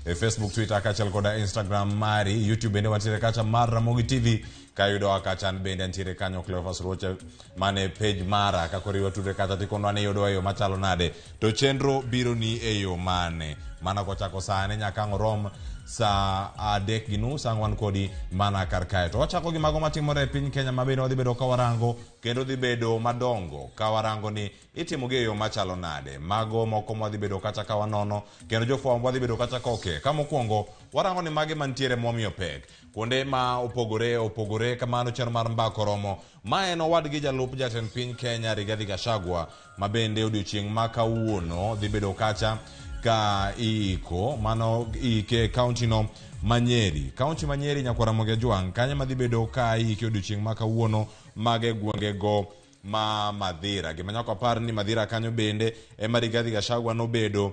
e Facebook, Twitter kaachiel koda Instagram mari. YouTube bende wantiere kacha mar Ramogi TV. Ka yudowa kacha an bende antiere kanyo Cleophas Rocha mane page mara ka koro watudre kacha tikonwa ni yudowa e yo machalo nade to chenro biro ni e yo mane mana kochako sani nyaka ang' orom saa 3:30 ang' wan kodi mana kar kae to wachako gi mago matimore e piny Kenya ma bende wadhi bedo ka warango kendo dhi bedo madongo ka warango ni itimogi e yo machalo nade mago moko mwadhi bedo kacha ka wanono kendo jofwambo wadhi bedo kacha ka oke ka mokwongo warango ni mage mantiere momiyo pek kuonde ma opogore opogore kamano chenro mar mbaka oromo ma en owadgi jalup jatend piny Kenya Rigathi Gachagua ma bende odiochieng' ma kawuono dhi bedo kacha ka iiko mano iike e kaunti no ma Nyeri. Kaunti ma Nyeri nyakwar Ramogi Ajwang' kanyo ma dhi bedo ka iike odiochieng' ma kawuono mage gwengego ma Madhira. Gima nyaka wapar ni Madhira kanyo bende ema Rigathi Gachagua nobedo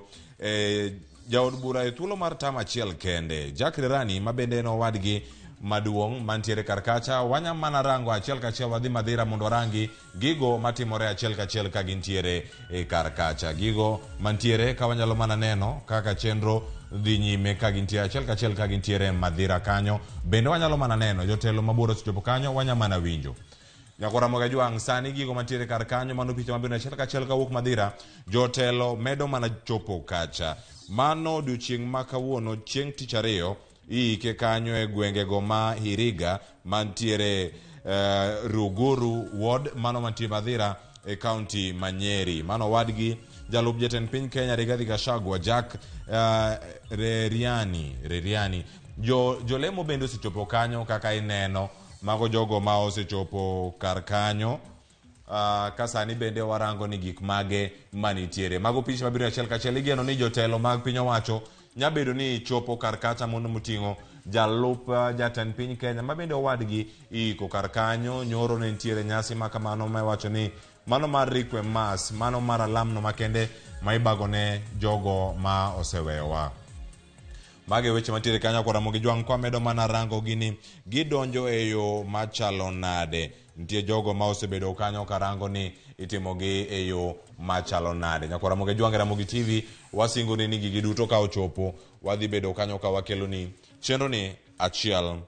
jaod bura e thuolo mar tam achiel kende. Jack Rirani ma bende en owadgi maduong' mantiere kar kacha wanya mana rango achiel kachiel wadhi Madhira mondo warangi gigo matimore achiel kachiel ka gintiere e kar kacha. Gigo mantiere ka wanyalo mana neno kaka chenro dhi nyime ka gintiere achiel kachiel ka gintiere Madhira kanyo. Bende wanyalo mana neno jotelo mabor osechopo kanyo wanya mana winjo. Nyakwar Ramogi Ajwang' sani gigo mantiere kar kanyo mano picha mabiro achiel kachiel kawuok Madhira jotelo medo mana chopo kacha. Mano odiochieng' ma kawuono chieng' tich ariyo iike kanyo e gwengego ma Hiriga mantiere Ruguru ward mano mantie Madhira e kaunti ma Nyeri. Mano owadgi jalup jatend piny Kenya Rigathi Gachagua Jack Reriani Reriani. Jolemo bende osechopo kanyo kaka ineno mago jogo ma osechopo kar kanyo. Ka sani bende warango ni gik mage manitiere. Mago picha mabiro achiel kachiel igeno ni jotelo mag piny owacho nyabedo ni chopo kar kacha mondo moting'o jalup jatend piny Kenya ma bende owadgi iiko kar kanyo. Nyoro ne nitiere nyasi ma kamano ma iwacho ni mano mar Requiem Mass, mano mar alamno makende ma ibago ne jogo ma oseweyowa. Mago e weche mantiere kanyo kwa Ramogi Jwang' kwa medo mana rango gini gidonjo e yo machalo nade. Nitie jogo ma osebedo kanyo karango ni itimogi e yo machalo nade. Nyakwa Ramogi Jwang' Ramogi TV wasingo ni gigi duto ka ochopo wadhi bedo kanyo ka wakelo ni chenro ni achiel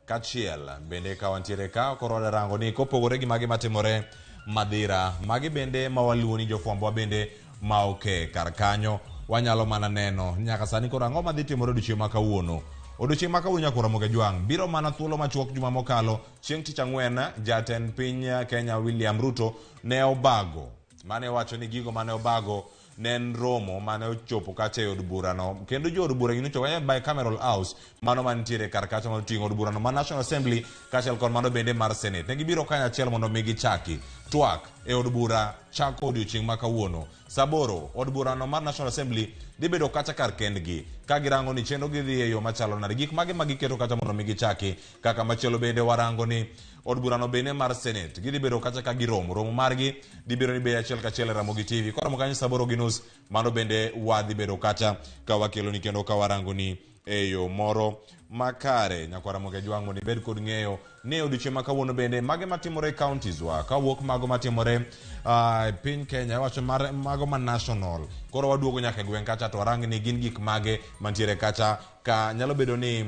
kachiel. Bende ka wantiere ka koro wadwa rango ni kopogore gi magi matimore Madhira, magi bende ma waluwo ni jofwambo bende ma oke kar kanyo wanyalo mana neno nyaka sani koro ang'o madhi timore odiochieng' ma kawuono. Odiochieng' ma kawuono nyakwar Ramogi Ajwang' biro mana thuolo machuok juma mokalo chieng' tich ang'wen jatend piny Kenya William Ruto ne obago mane wacho ni gigo mane obago ne en romo mane ochopo kacha e od burano kendo jo od bura gin ochopo e bicameral house mano mantiere kar kacha mano oting'o od burano ma National Assembly kaachiel kod mano bende mar Senate. Ne gibiro kanyachiel mondo mi gichaki twak e od bura chako odiochieng' ma kawuono. Saa 8 od burano mar National Assembly dhi bedo kacha kar kendgi ka girango ni chenro gidhi e yo machalo nade, gik mage ma giketo kacha mondo mi gichaki. Kaka machielo bende warango ni od burano bende mar Senate gidhi bedo kacha ka giromo, romo margi dhi bedo ni be achiel kachiel e Ramogi TV. Koromo kanyo saa 8:30 mano bende wadhi bedo kacha ka wakeloni kendo ka warango ni e yo moro makare. Nyakwar Ramogi Ajwang' mondo ibed kod ng'eyo ni odiochieng' ma kawuono bende mage matimore e counties wa kawuok mago matimore e piny Kenya iwacho mar mago ma national. Koro waduogo nyaka e gweng' kacha to warang ni gin gik mage mantiere kacha ka nyalo bedo ni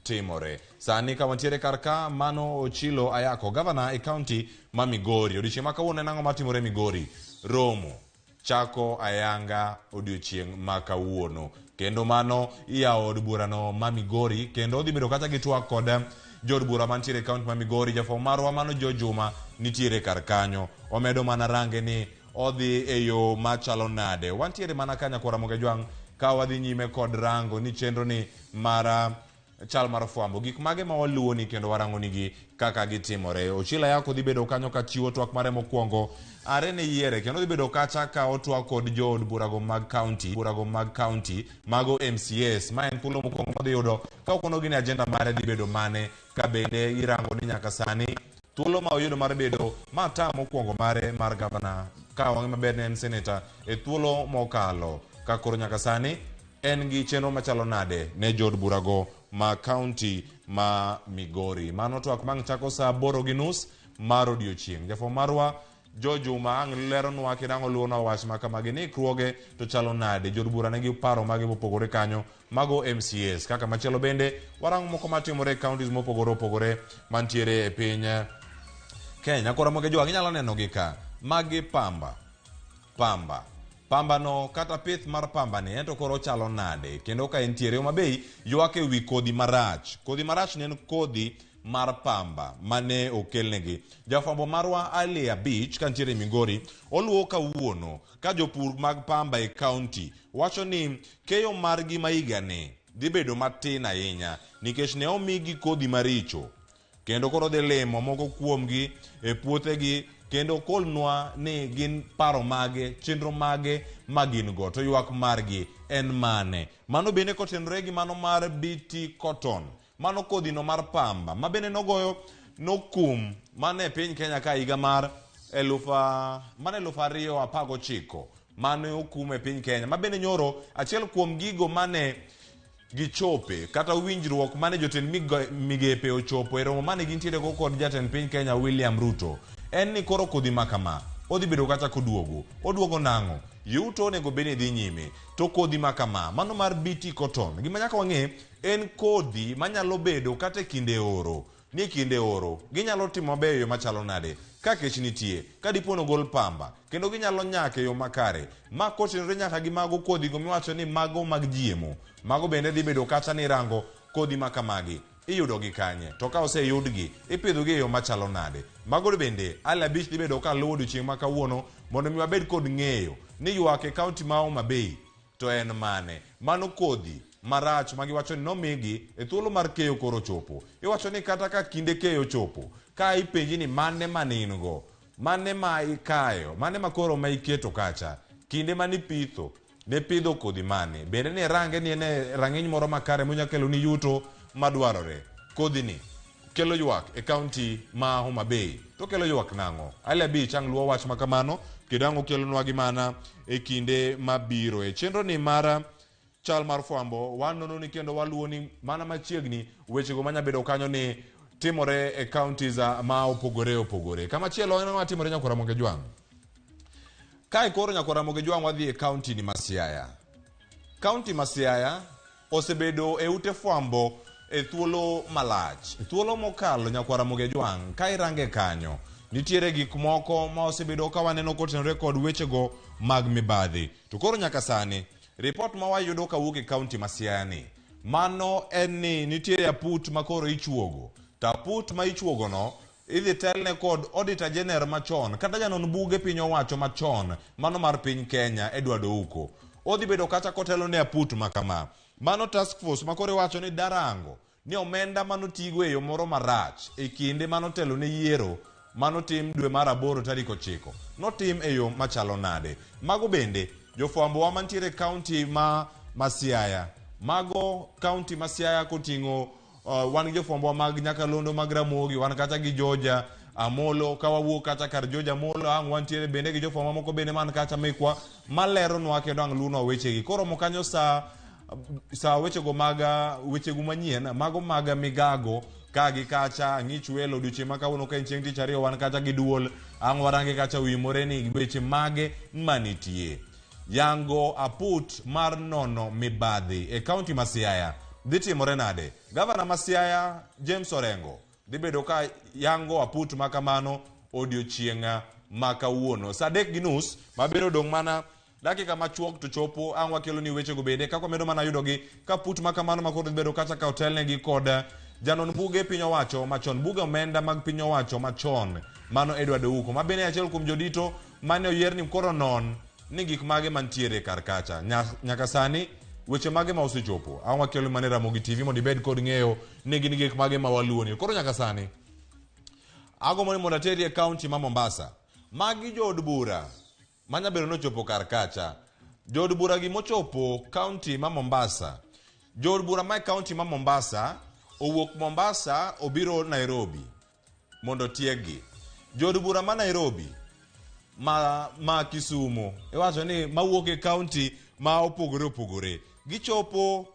timore. Sani ka wantiere kar ka mano Ochilo Ayako, gavana e county ma Migori. Odiochieng' ma kawuono en ang'o matimore Migori? Romo chako ayanga odiochieng' ma kawuono. Kendo mano iyawo od burano ma Migori kendo odhi bedo kacha gi twak kod jood bura mantiere e county ma Migori. Jafwambo marwa mano Joe Juma nitiere kar kanyo. Omedo mana range ni odhi e yo machalo nade. Wantiere mana ka nyakwar Ramogi Ajwang' ka wadhi nyime kod rango ni chenro ni mar chal mar fwambo gik mage ma waluwoni kendo warango nigi kaka gitimore. Ochilo Ayako dhi bedo kanyo ka chiwo twak mare mokwongo are ne yiere kendo dhi bedo kacha ka otwak kod jood burago mag county, burago mag county mago MCAs. Ma en thuolo mokwongo modhi yudo ka okonogi ni agenda mare dhi bedo mane ka bende irango ni nyaka sani thuolo ma oyudo mar bedo ma tam mokwongo mare mar gavana ka wang'e maber ne en seneta e thuolo mokalo ka koro nyaka sani en gi chenro machalo nade ne jood burago ma county ma Migori. Mano twak bang' chako saa 8:30 mar odiochieng'. Jafwambo marwa Jo Juma ang' leronwa kendo ang' oluwonwa wach ma kamagi ni ikruoge to chalo nade. Jood bura nigi paro mage mopogore kanyo mago MCAs. Kaka machielo bende warango moko matimore e counties mopogore opogore mantiere e piny Kenya. Koro Ramogi Ajwang' inyalo neno gi ka magi pamba pamba pamba no kata pith mar pamba ni ento koro ochalo nade kendo ka entiere Homa Bay ywak e wi kodhi marach. Kodhi marach ne en kodhi mar pamba mane okelnegi. Jafwambo marwa Ali Abich kantiere Migori oluwo kawuono ka jopur mag pamba e kaunti wacho ni keyo margi ma higani dhi bedo matin ahinya nikech ne omigi kodhi maricho kendo koro dhi limo moko kuomgi e puothegi kendo kolnwa ni gin paro mage, chenro mage ma gin go to ywak margi en mane. Mano bende kotenore gi mano mar BT Cotton Mano kodhino mar pamba ma bende nogoyo nokum mana e piny Kenya ka higa mar mana 2019 mane okum e piny Kenya ma bende nyoro achiel kuom gigo mane gichope kata winjruok mane jotend migepe ochopo e romo mane gintiere go kod jatend piny Kenya William Ruto en ni koro kodhi ma kama odhi bedo kata koduogo oduogo nang'o yuto onego bed ni dhi nyime to kodhi ma kama mano mar BT cotton gima nyaka wang'e En kodhi manyalo bedo kata e kinde oro. Ni e kinde oro, ginyalo timo mabeyo e yo machalo nade? Ka kech nitie, ka dipo nogol pamba, kendo ginyalo nyak e yo makare. Ma kotenore nyaka gi mago kodhigo miwacho ni mago mag jiemo. Mago bende dhi bedo kata ni irango kodhi ma kamagi, iyudogi kanye? To ka oseyudgi, ipidhogi e yo machalo nade? Mago bende Ali Abich dhi bedo ka luwo odiochieng' ma kawuono mondo mi wabed kod ng'eyo ni ywak e kaunti ma Homa Bay To en mane? Mano kodhi marach ma giwacho ni nomigi e thuolo mar keyo koro ochopo. Iwacho ni kata ka kinde keyo ochopo, ka ipenji ni mane mane in go, mane ma ikayo, mane ma koro ma iketo kacha, kinde mane ipitho, ne pidho kodhi mane? Bende ne irange ni en e rang'iny moro makare monya kelo ni yuto madwarore? Kodhi ni kelo ywak e kaunti ma Homa Bay. To kelo ywak nang'o? Ali Abich ang' luwo wach ma kamano kendo ang' okelonwa gi mana e kinde mabiro. E chenro ni mar chal mar fwambo wanono ni kendo waluwo ni mana machiegni wechego manya bedo kanyo ni timore e counties ma opogore opogore. Kama chielo en ang'o matimore Nyakwar Ramogi Jwang'? Kae koro Nyakwar Ramogi Jwang' wadhi e kaunti ni ma Siaya. Kaunti ma Siaya osebedo e ute fwambo e thuolo malach. E thuolo mokalo Nyakwar Ramogi Ajwang' ka irange kanyo, nitiere gik moko ma osebedo ka waneno kotenore kod wechego mag mibadhi. To koro nyaka sani, ripot ma wayudo kawuok e kaunti ma Siaya ni, mano en ni nitiere aput ma koro ichuogo. To aput ma ichuogono Idhi telne kod Auditor General machon kata janon buge piny owacho machon mano mar piny Kenya Edward Ouko. Odhi bedo kacha kotelo ne aput ma kama. Mano task force ma koro iwacho ni darango ni omenda manotigo e yo moro marach e kinde manotelo ne yiero manotim dwe mar aboro tarik 9 notim e yo machalo nade. Mago bende jofwambowa mantiere e kaunti ma Siaya. Mago kaunti ma Siaya koting'o wan gi jofwambowa mag Nyakalondo mag Ramogi, wan kacha gi Georgia Amolo, ka wawuok kacha kar Georgia Amolo, ang' wantiere bende gi jofwambo moko bende man kacha mekwa maleronwa kendo ang' luwonwa wechegi. Koromo kanyo sa sa wechego mag wechego manyien, mago mag migago ka gi kacha ang'ich welo odiochieng' ma kawuono ka en chieng' tich ariyo wan kacha gi duol ang' warange kacha wimore ni weche mage manitie. Yango aput mar nono mibadhi e kaunti ma Siaya dhi timore nade? Gavana ma Siaya James Orengo dhi bedo ka yango aput ma kamano odiochieng' ma kawuono. Saa 3:30 ma bende odong' mana dakika machuok to chopo ang' wakelo ni wechego bende kaka wamedo mana yudogi ka put ma kamano ma koro dhi bedo kacha ka otelnegi kod janon buge piny owacho machon buge omenda mag piny owacho machon mano Edward Ouko ma bende achiel kuom jodito mane oyier ni koro non ni gik mage mantiere kar kacha. Nyaka sani weche mage ma osechopo? Ang' wakelo mana e Ramogi TV mondo ibed kod ng'eyo ni gin gik mage ma waluwoni. Koro nyaka sani agombo ni mondo ateri e kaunti ma Mombasa. Magi jood bura manya bedo ni ochopo kar kacha. Jood bura gi mochopo kaunti ma Mombasa. Jood bura ma e kaunti ma Mombasa owuok Mombasa obiro Nairobi. mondo otieggi. Jood bura ma Nairobi, ma Kisumu, iwacho ni mawuok e kaunti ma opogore opogore, gichopo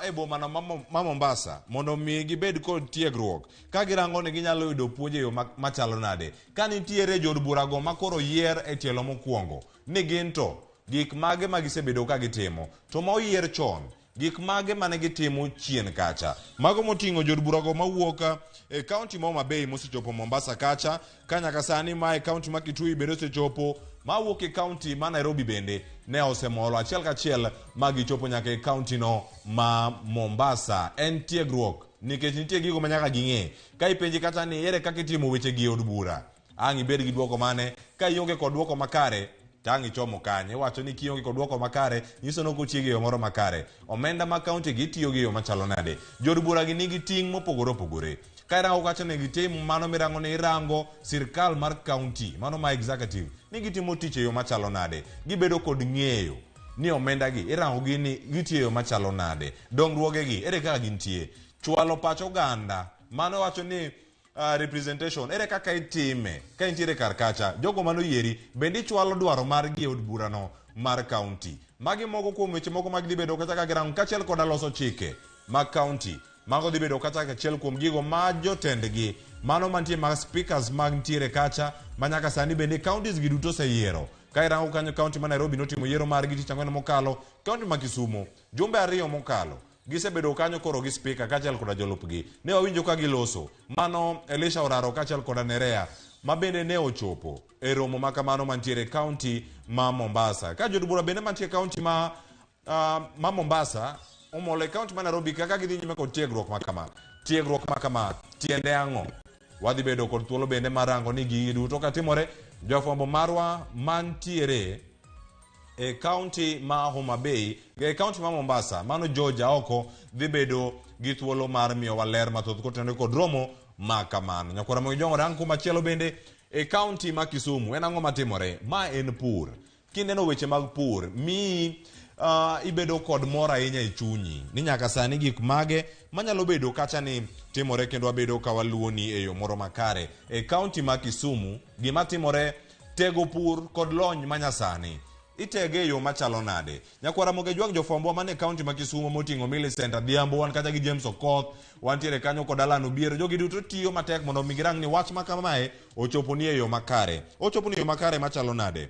e bomano ma Mombasa mondo mi gibed kod tiegruok ka girango ni ginyalo yudo puonj e yo machalo nade ka nitiere jood burago ma koro yier e tielo mokwongo ni gin to gik mage ma gisebedo ka gitimo to ma oyier chon gik mage mane gitimo chien kacha. Mago moting'o jood burago mawuok e kaunti ma Homa Bay mosechopo Mombasa kacha, ka nyaka sani ma e kaunti ma Kitui bende osechopo, mawuok e kaunti ma Nairobi bende ne osemolo achiel kachiel ma gichopo nyaka e kaunti no ma Mombasa. En tiegruok nikech nitie gigo ma nyaka ging'e. Ka ipenji kata ni ere kaka itimo weche gi e od bura, ang' ibed gi dwoko mane? Ka ionge kod dwoko makare, to ang' ichomo kanye? Iwacho ni kionge kod dwoko makare, nyiso ni ok otiegi e yo moro makare. Omenda mag kaunti gi itiyogo e yo machalo nade? Jood bura gi nigi ting' mopogore opogore. Ka irango kacha ni gitim mano mirango ni irango sirkal mar kaunti, mano ma executive, ni gitimo tich e yo machalo nade? Gibedo kod ng'eyo ni omenda gi irango gi ni gitiyo e yo machalo nade? Dongruoge gi ere kaka gintie? Chwalo pach oganda, mano wacho ni representation ere kaka itime ka intiere kar kacha jogo manoyieri bende ichwalo dwaro margi e od burano mar kaunti magi moko kuom weche moko mag dhi bedo kata ka girango kaachiel koda loso chike mag kaunti mago dhi bedo kata achiel kuom gigo ma jotendgi mano mantie mag speakers mag ntiere kacha ma nyaka sani bende counties gi duto oseyiero ka irango kanyo kaunti ma Nairobi notimo yiero margi tich ang'wen mokalo kaunti ma Kisumu jumbe ariyo mokalo gisebedo kanyo koro gi spika kaachiel koda jolupgi. Ne wawinjo ka giloso. Mano Elisha Oraro kaachiel koda Nerea ma bende ne ochopo e romo ma kamano mantiere e kaunti ma Mombasa. Ka jood bura bende mantie e kaunti ma Mombasa omolo e kaunti ma Nairobi kaka gidhi nyime kod tiegruok ma kama. Tiegruok ma kama tiende ang'o? Wadhi bedo kod thuolo bende mar rango ni gigi duto katimore, jofwambo marwa mantiere e kaunti ma Homa Bay, e kaunti ma Mombasa, mano George Aoko dhi bedo gi thuolo mar miyowa ler mathoth kotenore kod romo ma kamano. Nyakwara Ramogi Jong'ore, ang' kumachielo bende e kaunti ma Kisumu, en ang'o matimore? Ma en pur. Kineno weche mag pur, miyi ibedo kod mor ahinya e chunyi ni nyaka sani gik mage manyalo bedo kacha ni timore kendo wabedo ka waluwoni e yo moro makare. E kaunti ma Kisumu, gima timore tego pur kod lony manyasani. Itege e yo machalo nade? Nyakwar Ramogi Ajwang' jofwambowa man e kaunti ma Kisumo moting'o Millicent Adhiambo, wan kacha gi James Okoth, wantiere kanyo kod Alan Obiero. Jogi duto tiyo matek mondo mi girang ni wach ma kamae ochoponi e yo makare. Ochoponi e yo makare machalo nade?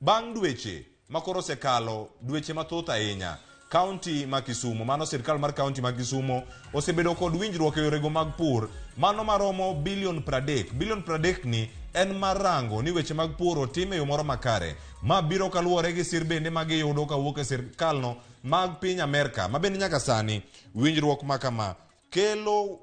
Bang' dweche ma koro osekalo dweche mathoth ahinya, kaunti ma Kisumu, mano sirkal mar kaunti ma Kisumu osebedo kod winjruok e yorego mag pur mano maromo bilion 30. Bilion 30 ni en mar rango ni weche mag pur otim e yo moro makare. Ma biro kaluwore gi sir bende ma giyudo kawuok e sirkalno mag piny Amerka ma bende nyaka sani winjruok ma kama kelo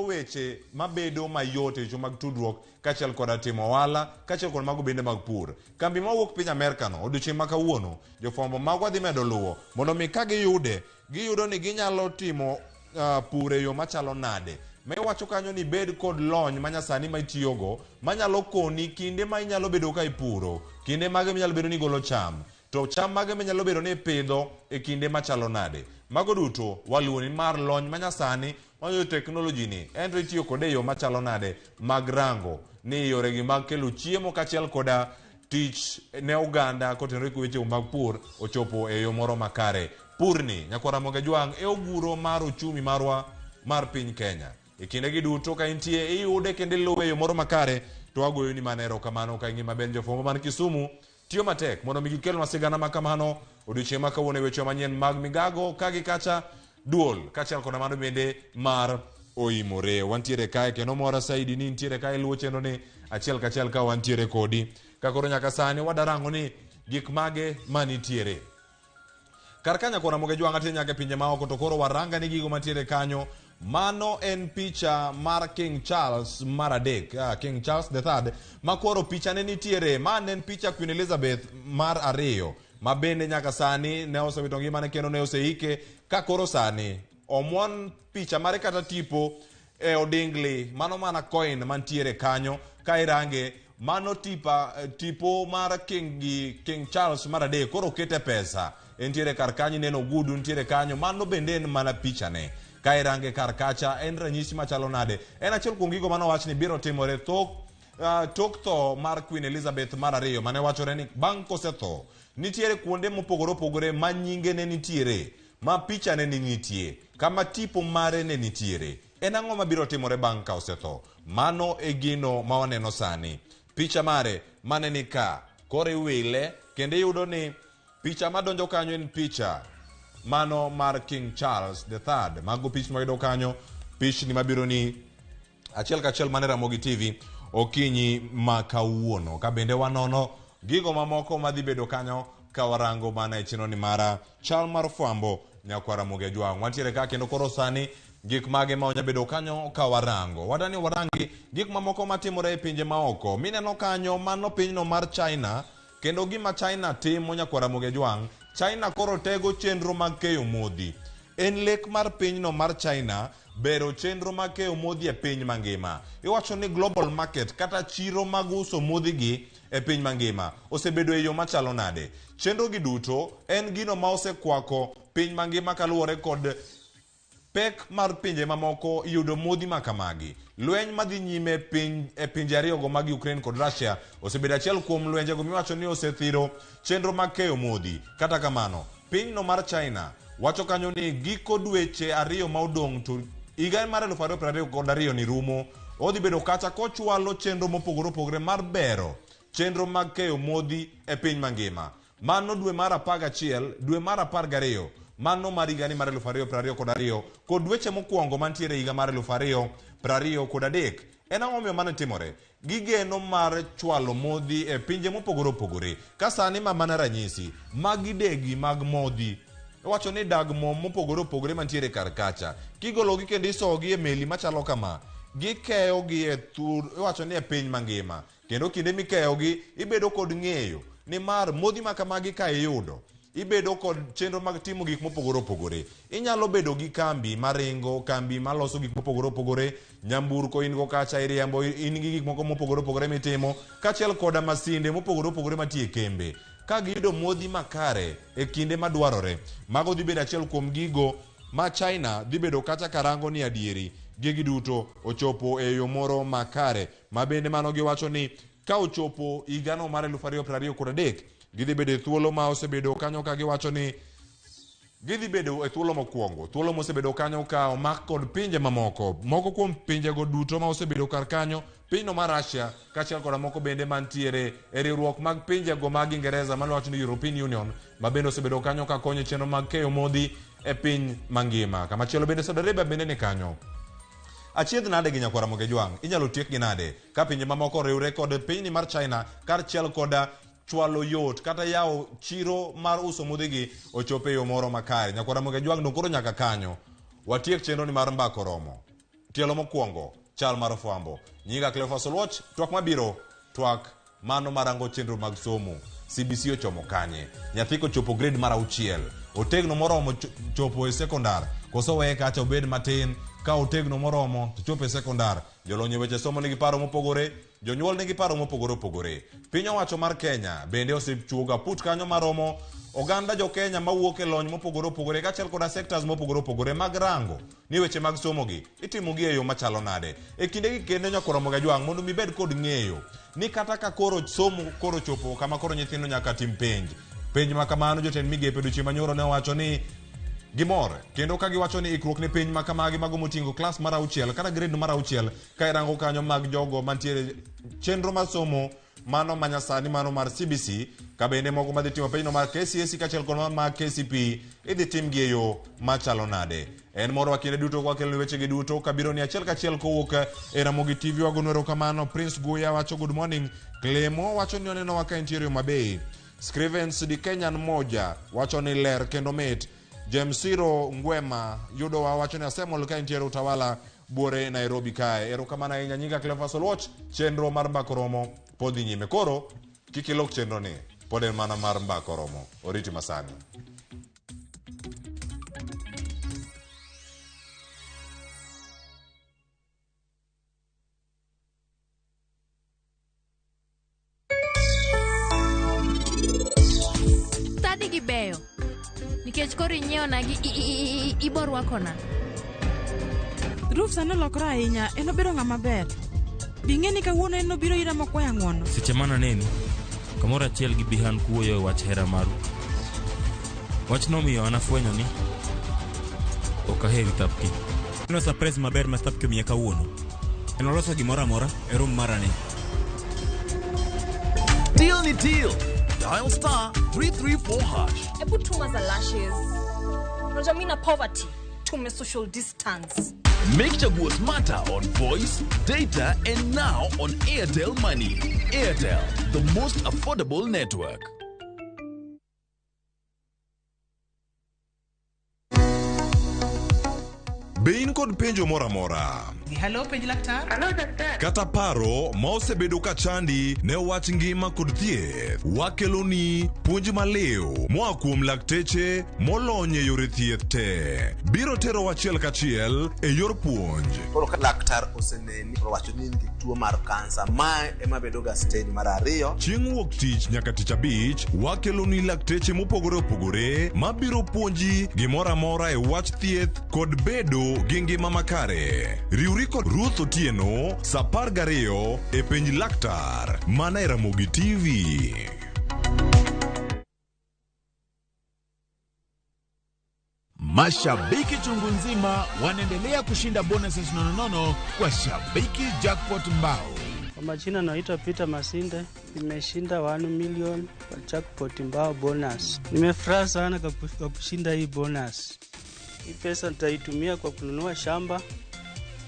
weche mabedo mayot e weche mag tudruok kaachiel koda timo ohala kaachiel kod mago bende mag pur. Kambi mawuok piny Amerka no odiochieng' ma kawuono jofwambo magwa dhi medo luwo mondo mi ka giyude giyudo ni ginyalo timo pur e yo machalo nade. Ma iwacho kanyo ni bed kod lony manyasani ma itiyogo manyalo koni kinde ma inyalo bedo ka ipuro, kinde mage minyalo bedo ni igolo cham, to cham mage minyalo bedo ni ipidho e kinde machalo nade. Mago duto waluwo ni mar lony manyasani manyo teknoloji ni en to itiyo kode e yo machalo nade mag rango ni yoregi mag kelo chiemo kaachiel koda tich ne oganda kotenore gi weche mag pur ochopo e yo moro makare. Purni nyakwar Ramogi Ajwang' e oguro mar uchumi marwa mar piny Kenya. E kindegi duto ka intie iyude kendo iluwe e yo moro makare to wagoyoni mana erokamano ka ingima maber. Jofwambo man Kisumu tiyo matek mondo mi gikelnwa sigana ma kamano odiochieng' ma kawuono e weche manyien mag migago ka gi kacha duol kaachiel koda mano bende mar oimore. Wantiere kae kendo mora saidi ni nitiere kae luwo chenro ni achiel kachiel ka wantiere kodi. Ka koro nyaka sani wadarango ni gik mage manitiere. Kar ka nyakwar Ramogi Ajwang' atiyo nyaka e pinje maoko to koro waranga ni gigo mantiere kanyo. Mano en picha mar King Charles mar adek, King Charles the Third, ma koro picha ne nitiere. Ma ne en picha Queen Elizabeth mar ariyo, ma bende nyaka sani ne osewito ngimane kendo ne oseike, ka koro sani omwon picha mare kata tipo e odingli, mano mana coin mantiere kanyo ka irange mano tipo mar King gi King Charles mar adek koro okete pesa entiere kar kanyo, ineno ogudu nitiere kanyo, mano bende en mana pichane ka irange kar kacha. En ranyisi machalo nade? En achiel kuom gigo manowach ni biro timore tok tho mar Queen Elizabeth mar ariyo, mane wachore ni bang' kosetho nitiere kuonde mopogore opogore ma nyinge ne nitiere. ma pichane ne nitie, kama tipo mare ne nitiere. En ang'o mabiro timore bang' ka osetho? Mano e gino ma waneno sani. Picha mare mane ni ka, koro iwile kendo iyudo ni picha madonjo kanyo en picha mano mar King Charles the Third. Mago pichni mayudo kanyo, pichni mabiro ni achiel kachiel mane Ramogi TV okinyi ma kawuono. Ka bende wanono gigo mamoko madhi bedo kanyo ka warango mana e chenro ni mara chal mar fwambo nyakwar Ramogi Ajwang'. Wantiere ka kendo koro sani gik mage ma onya bedo kanyo ka warango. Wadani warangi gik mamoko matimore e pinje maoko. Mineno kanyo mano pinyno mar China kendo gima China timo nyakwar Ramogi Ajwang', China koro tego chenro mag keyo modhi. En lek mar pinyno mar China bero chenro mag keyo modhi e piny mangima. Iwacho ni global market kata chiro mag uso modhi gi e piny mangima osebedo e yo machalo nade. Chenro gi duto en gino ma osekwako piny mangima kaluwore kod pek mar pinje mamoko yudo modhi ma kamagi. Lweny madhi nyime e pinje ariyogo mag Ukraine kod Russia osebedo achiel kuom lwenjego miwacho ni osethiro chenro mag keyo modhi. Kata kamano, pinyno mar China wacho kanyo ni giko dweche ariyo ma odong' to higa mar 2022 ni rumo, odhi bedo kacha kochwalo chenro mopogore opogore mar bero chenro mag keyo modhi e piny mangima. Mano dwe mar 11, dwe mar 12, mano mar higani mar 2022 kod dweche mokwongo mantiere higa mar 2023. En ang'o momiyo mano timore? Gigeno mar chwalo modhi e pinje mopogore opogore. Ka sani ma mana ranyisi, magi degi mag modhi. Iwacho ni dag mo mopogore opogore mantiere kar kacha. Kigologi kendo isogi e meli machalo kama, gikeyogi e thur, iwacho ni e piny mangima. Kendo kinde mikeyogi, ibedo kod ng'eyo ni mar modhi ma kamagi ka iyudo, ibedo kod chenro mag timo gik mopogore opogore. Inyalo bedo gi kambi maringo, kambi maloso gik mopogore opogore, nyamburko in go kacha iriembo, in gi gik moko mopogore opogore mitimo, kaachiel koda masinde mopogore opogore mantie e kembe. Ka giyudo modhi makare e kinde madwarore, mago dhi bedo achiel kuom gigo ma China dhi bedo kacha karango ni adieri gigi duto ochopo e yo moro makare. Ma bende mano giwacho ni ka ochopo higano mar 2023 gidhi bedo e thuolo ma osebedo kanyo ka giwacho ni gidhi bedo e thuolo mokwongo, thuolo mosebedo kanyo ka omak kod pinje mamoko. Moko kuom pinjego duto ma osebedo kar kanyo, pinyno mar Russia kaachiel koda moko bende mantiere e riwruok mag pinjego mag Ingereza mano wacho ni European Union, ma bende osebedo kanyo ka konyo e chenro mag keyo modhi e piny mangima. Kamachielo bende Saudi Arabia bende ni kanyo. Achiedh nade gi nyakwar Ramogi Ajwang', inyalo tiek gi nade ka pinje mamoko oriwre kod pinyni mar China kaachiel koda chwalo yot kata yawo chiro mar uso modhigi ochopo e yo moro makare. Nyakwar Ramogi Ajwang' no koro nyaka kanyo. Watiek chenro ni mar mbako romo. Tielo mokwongo, chal mar fwambo. Nyinga Cleophas Oluoch, twak mabiro, twak mano marango chenro mag somo. CBC ochomo kanye? Nyathi kochopo grade mar 6, otegno moromo chopo e sekondar, koso weye kacha obed matin, ka otegno moromo to chopo e sekondar. Jolony e weche somo nigi paro mopogore, jonyuol nigi paro mopogore opogore. Piny owacho mar Kenya bende osechuogo aput kanyo maromo oganda jo Kenya mawuok e lony mopogore opogore kaachiel koda sectors mopogore opogore mag rango ni weche mag somo gi itimo gi e yo machalo nade. E kindegi kendo nyakwar Ramogi Ajwang' mondo mi ibed kod ng'eyo ni kata ka koro somo koro chopo kama koro nyithindo nyaka tim penj. Penj ma kamano jotend migepe odiochieng' manyoro ne owacho ni gimor kendo ka giwacho ni ikruok ne penj ma kamagi mago moting'o klas mar 6 kata grade mar 6 ka irango kanyo mag jogo mantiere chenro mar somo mano manyasani mano mar CBC ka bende moko madhi timo penjno mar KCSE kaachiel kod mar KCPE idhi timgi e yo machalo nade. En morwa kinde duto kwakeloni wechegi duto kabiro ni achiel kachiel kowuok e Ramogi TV. Wagonu erokamano. Prince Guya wacho good morning. Clemo wacho ni onenowa ka entiere Homa Bay. Scrivens di Kenyan Moja wacho ni ler kendo mit. James Siro Ngwema yudowa wacho ni asemol ka entiere Utawala Buore Nairobi kae. Erokamano ahinya. Nyinga Cleophas Oluoch. Chenro mar mbako romo pod dhi nyime. Koro kik ilok chenro ni pod en mana mar mbako romo. Oriti masani. Tadi gi beyo nikech koro inyiewona gi ibo rwakona. Ruf sani olokore ahinya, en obedo ng'ama ber. Bing'e ni kawuono en nobiro ira mokwaya ng'wono. Seche mananeni, kamoro achiel gi Bihan kuwuoyo e wach hera maru. Wachno omiyo an afwenyo ni Ok aheri Thapki. Neno surprise maber ma Thapki omiya kawuono. En oloso gimoro amora e room mara ni. Deal ni deal. Dial star 334 hash. Hebu tuma za lashes. Unajua mimi na poverty, tume social distance. Make Chaguo smarter on voice, data, and now on Airtel Money. Airtel, the most affordable network. Be in kod penjo moro amora? Hello, penj laktar. Hello, daktari. Kata paro ma osebedo ka chandi ne wach ngima kod thieth, wakeloni puonj maliw moa kuom lakteche molony e yore thieth te. Biro terowa achiel kachiel e yor puonj. Koro ka laktar oseneni to owacho ni in gi tuo mar kansa, mae ema bedo ga stage mar ariyo. Chieng' wuok tich nyaka tich abich, wakeloni lakteche mopogore opogore mabiro puonji gimoro amora e wach thieth kod bedo gi ngima makare. Riwri kod Ruth Otieno sa 12 e penj laktar mana e Ramogi TV. Mashabiki chungu nzima wanaendelea kushinda bonuses nononono kwa Shabiki Jackpot Mbao. Kwa majina naitwa Peter Masinde, nimeshinda 1 million kwa jackpot mbao bonus. Nimefurahi sana kwa kushinda hii bonus. Hii pesa nitaitumia kwa kununua shamba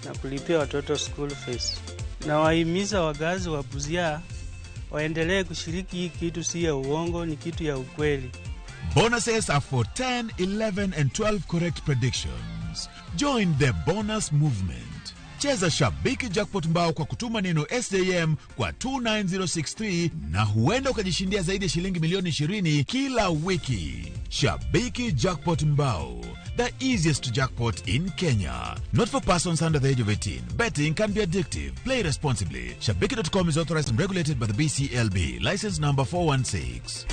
na kulipia watoto school fees. Nawahimiza wakazi wa Busia waendelee kushiriki hii kitu, si ya uongo, ni kitu ya ukweli. Bonuses are for 10, 11 and 12 correct predictions. Join the bonus movement. Cheza Shabiki Jackpot Mbao kwa kutuma neno SJM kwa 29063 na huenda ukajishindia zaidi ya shilingi milioni 20 kila wiki. Shabiki Jackpot Mbao, the easiest jackpot in Kenya. Not for persons under the age of 18. Betting can be addictive. Play responsibly. Shabiki.com is authorized and regulated by the BCLB. License number 416.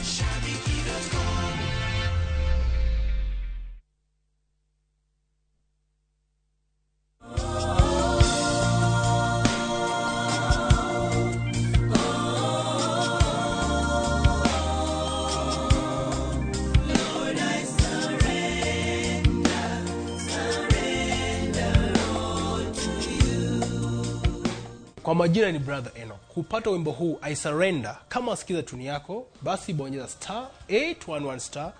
Kwa majina ni Brother Enoch. Kupata wimbo huu I Surrender, kama wasikiza tuni yako, basi bonyeza star 811 star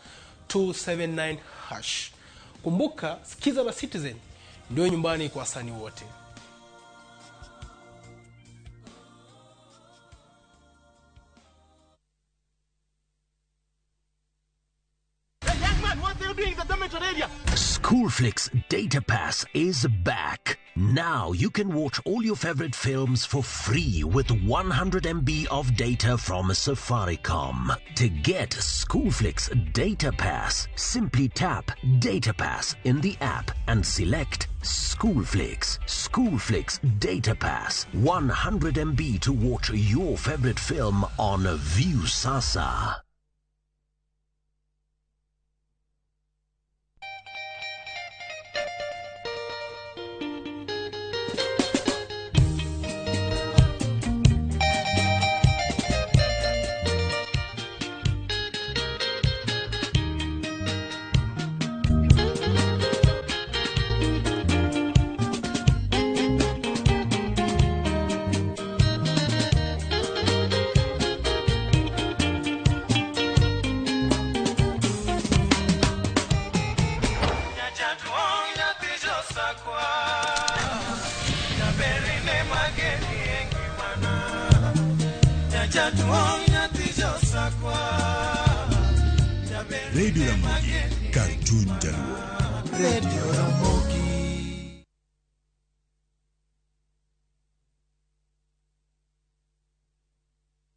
279 hash. Kumbuka, sikiza la Citizen ndio nyumbani kwa wasanii wote. Schoolflix Data Pass is back. Now you can watch all your favorite films for free with 100 MB of data from Safaricom. To get Schoolflix Data Pass, simply tap Data Pass in the app and select Schoolflix. Schoolflix Data Pass. 100 MB to watch your favorite film on Viusasa. Radio Ramogi, Cartoon Jaluo. Radio Ramogi.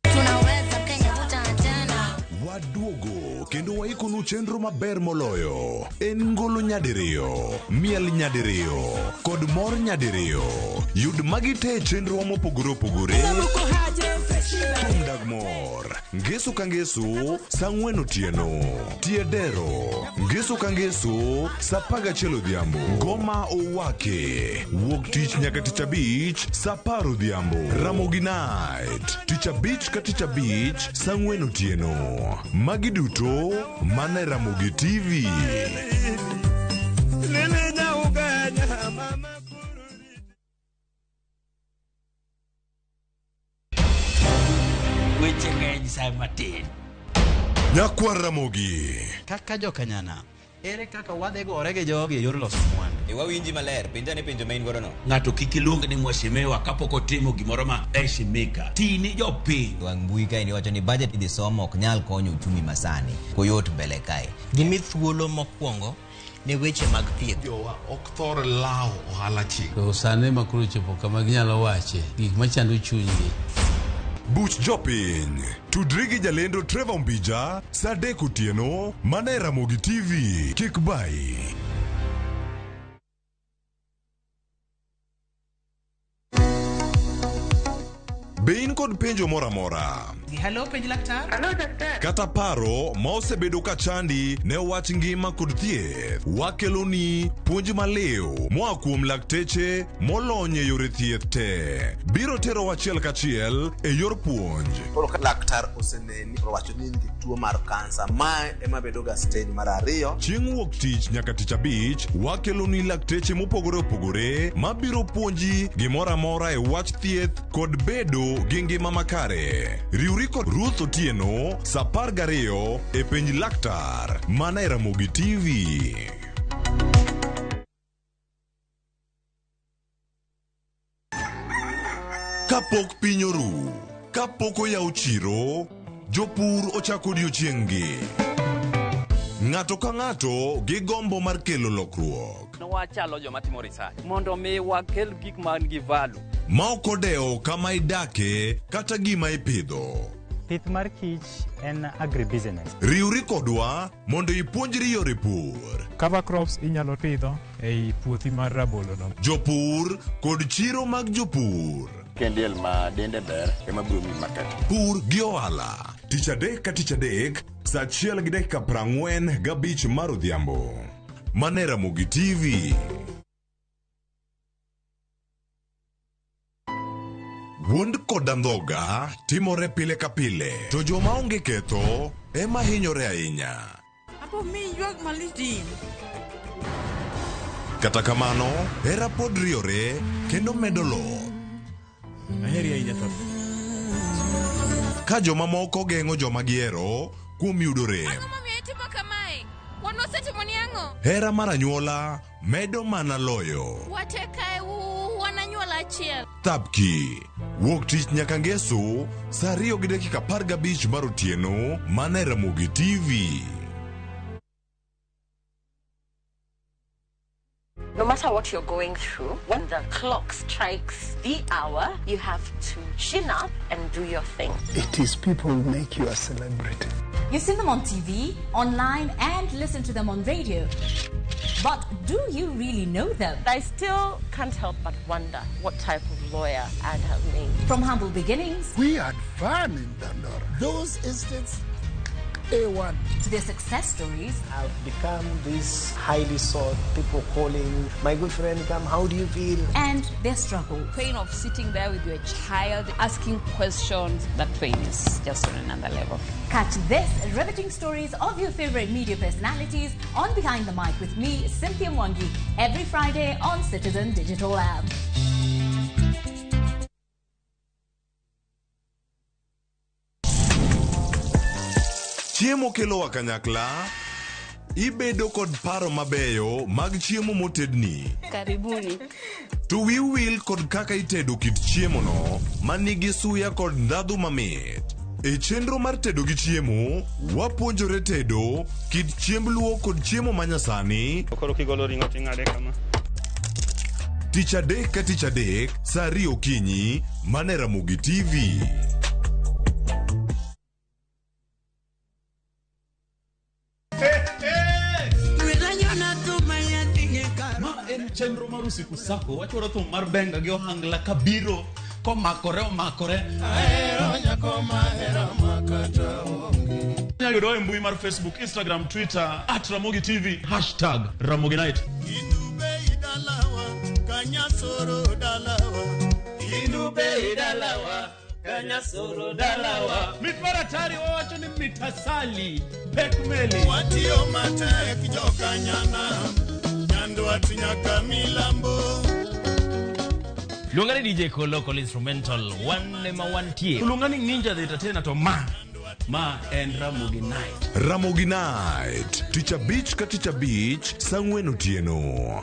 Tunaweza Kenya tena. Waduogo kendo waikonu chenro maber moloyo en ngolo nyadiriyo, miel nyadiriyo kod mor nyadiriyo. Yud magi te e chenrowa mopogore opogore. Thum dag mor ngeso ka ngeso sa 4 otieno. Tie dero ngeso ka ngeso sa 11 odhiambo. Ngoma owake wuok tich nyaka tich abich sa 10 odhiambo. Ramogi Night tich abich ka tich abich sa 4 otieno. Magi duto mana e Ramogi TV. Lele. Nyasaye matin. Nyakwar Ramogi. Kaka jokanyana, ere kaka wadhi gore gi jogi e yor loso mwandu? E wawinji maler, penja ne penjo ma in godo no. Ng'ato kik iluong ni mheshimiwa kapok otimo gimoro ma heshimika. Tini jopiny. Wang' mbui kae ni wacho ni budget idhi somo ok nyal konyo uchumi masani. Koyot mbele kae. Gimi thuolo mokwongo ne weche mag thieth. Jowa ok thor lawo ohala chik. To sani ma koro ochopo kama ginyalo wache gik machando chunygi. Buch jopiny. Tudri gi jalendo Trevor Mbija saa 3 otieno mana e Ramogi TV. Kik bayi. Be in kod penjo moro amora? Hello, penj laktar. Hello, daktari. Kata paro ma osebedo ka chandi ne wach ngima kod thieth, wakeloni puonj maliw moa kuom lakteche molony e yore thieth te. Biro terowa achiel kachiel e yor puonj. Koro ka laktar oseneni to owacho ni in gi tuo mar kansa, mae ema bedo ga stage mar ariyo. Chieng' wuok tich nyaka tich abich, wakeloni lakteche mopogore opogore mabiro puonji gimoro amora e wach thieth kod bedo gi ngima makare. Riwri kod Ruth Otieno saa 12 e penj laktar mana e Ramogi TV. Kapok piny oru, kapok oyaw chiro, jopur ochako odiochieng'-gi. Ng'ato ka ng'ato gi gombo mar kelo lokruok. Wachalo joma timo research mondo mi wakel gik man gi value. Ma ok odewo kama idake kata gima ipidho. Pith mar kich en agribusiness. Riwri kodwa mondo ipuonjri yore pur. Cover crops inyalo pidho ei puothi mar rabolo no. Jopur kod chiro mag jopur. Kendiel ma dende ber ema biro miyi market. Pur gi ohala. Tich adek ka tich adek, saa 1:45 mar odhiambo. Mana e Ramogi TV. Wuond kod andhoga timore pile ka pile, to joma onge ketho ema hinyore ahinya. Apo mi ywak malich din. Kata kamano, hera pod riore kendo medo loth. Aheri ahinya tho. Ka jomamoko geng'o joma gihero kuom yudo rem. Ang'o momiyo itimo kamae? Wan wasetimoni ang'o? Hera mar anyuola medo mana loyo. Wate kae wan anyuola achiel. Thapki. Wuok tich nyaka ngeso saa 2:15 mar otieno mana e Ramogi TV. No matter what you're going through, when the clock strikes the hour, you have to chin up and do your thing. It is people who make you a celebrity. You've seen them on TV, online, and listen to them on radio. But do you really know them? I still can't help but wonder what type of lawyer I'd have made. From humble beginnings. We had fun in Dandora. Those estates, A1. To their success stories. I've become this highly sought, people calling, my good friend, come, how do you feel? And their struggle. Pain of sitting there with your child, asking questions, that pain is just on another level. Catch this riveting stories of your favorite media personalities on Behind the Mic with me, Cynthia Mwangi, every Friday on Citizen Digital Lab. Chiemo kelowa kanyakla, ibedo kod paro mabeyo mag chiemo motedni. Karibuni. To wiu wil kod kaka itedo kit chiemono manigi suya kod ndhadhu mamit. E chenro mar tedo gi chiemo, wapuonjore tedo kit chiemb luo kod chiemo manyasani. Koro kigolo ring'o ting'ade kama. Tich adek ka tich adek, saa 2 okinyi, mana e Ramogi TV. Ma en chenro mar Usiku Sako wachwaro thum mar benga gi ohangla kabiro komakore omakore. Inyalo yudowa e mbui mar Facebook, Instagram, Twitter @Ramogi TV #Ramogi Night. Mit mar atari wawacho ni mitasali pek meli. Watiyo matek jokanyana, Nyandwat nyaka milambo. Luonga ni DJ Kolo Kolo Instrumental, wan ema wantie. Luonga ni Ninja the Entertainer to ma. Ma en Ramogi Night. Ramogi Night. Tich abich ka tich abich, saa ang'wen otieno.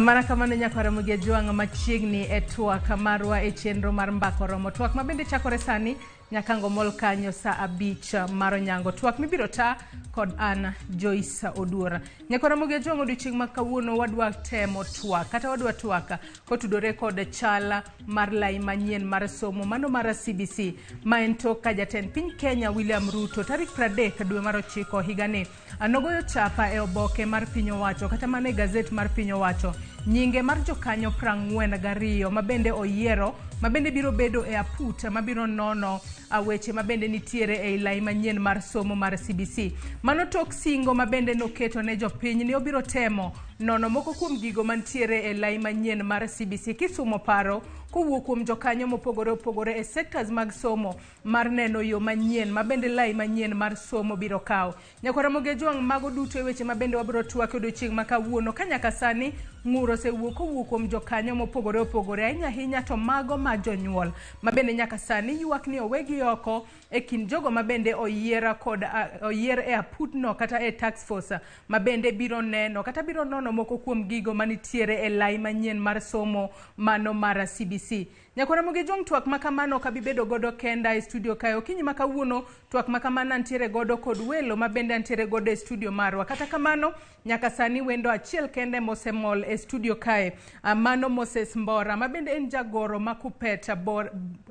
Mana kamano nyakwara Ramogi Ajwang' machiegni e twak marwa e chenro mar mbaka oromo. Twak ma bende chakore sani nyaka ngomol kanyo sa 5 mar onyango. Twak mibiro ta kod an Joyce Oduor. Nyakwara Ramogi Ajwang' odiochieng' ma kawuono wadwa temo twak kata wadwa twak kotudore kod chal mar lai manyien mar somo mano mar CBC ma en tok ka jatend piny Kenya William Ruto tarik 30 dwe mar 9 higani nogoyo chapa e oboke mar piny owacho kata mana e gazet mar piny owacho nyinge mar jokanyo 42 mabende oyiero mabende biro bedo e aput mabiro nono weche mabende nitiere ei lai manyien mar somo mar CBC. Mano tok singo mabende noketo ne jopiny ni obiro temo nono moko kuom gigo mantiere e lai manyien mar CBC kisumo paro kowuok kuom jokanyo mopogore opogore e sectors mag somo mar neno yo manyien mabende lai manyien mar somo biro kawo. Nyakwara Ramogi Ajwang' mago duto e weche mabende wabiro twak e odiochieng' ma kawuono ka nyaka sani ng'ur osewuok kowuok kuom jokanyo mopogore opogore ahinya ahinya to mago ma jonyuol mabende nyaka sani ywak ni owegi oko e kind jogo mabende oyier kod oyier e aputno kata e task force mabende biro neno kata biro nono moko kuom gigo manitiere e lai manyien mar somo mano mar CBC. Nyakwara Ramogi Ajwang' twak ma kamano ok abi bedo godo kenda e studio kae. Okinyi ma kawuono twak ma kamano antiere godo kod welo mabende antiere godo e studio marwa. Kata kamano nyaka sani wendo achiel kende mosemol e studio kae. Mano Moses Mbora mabende en jagoro ma Kupet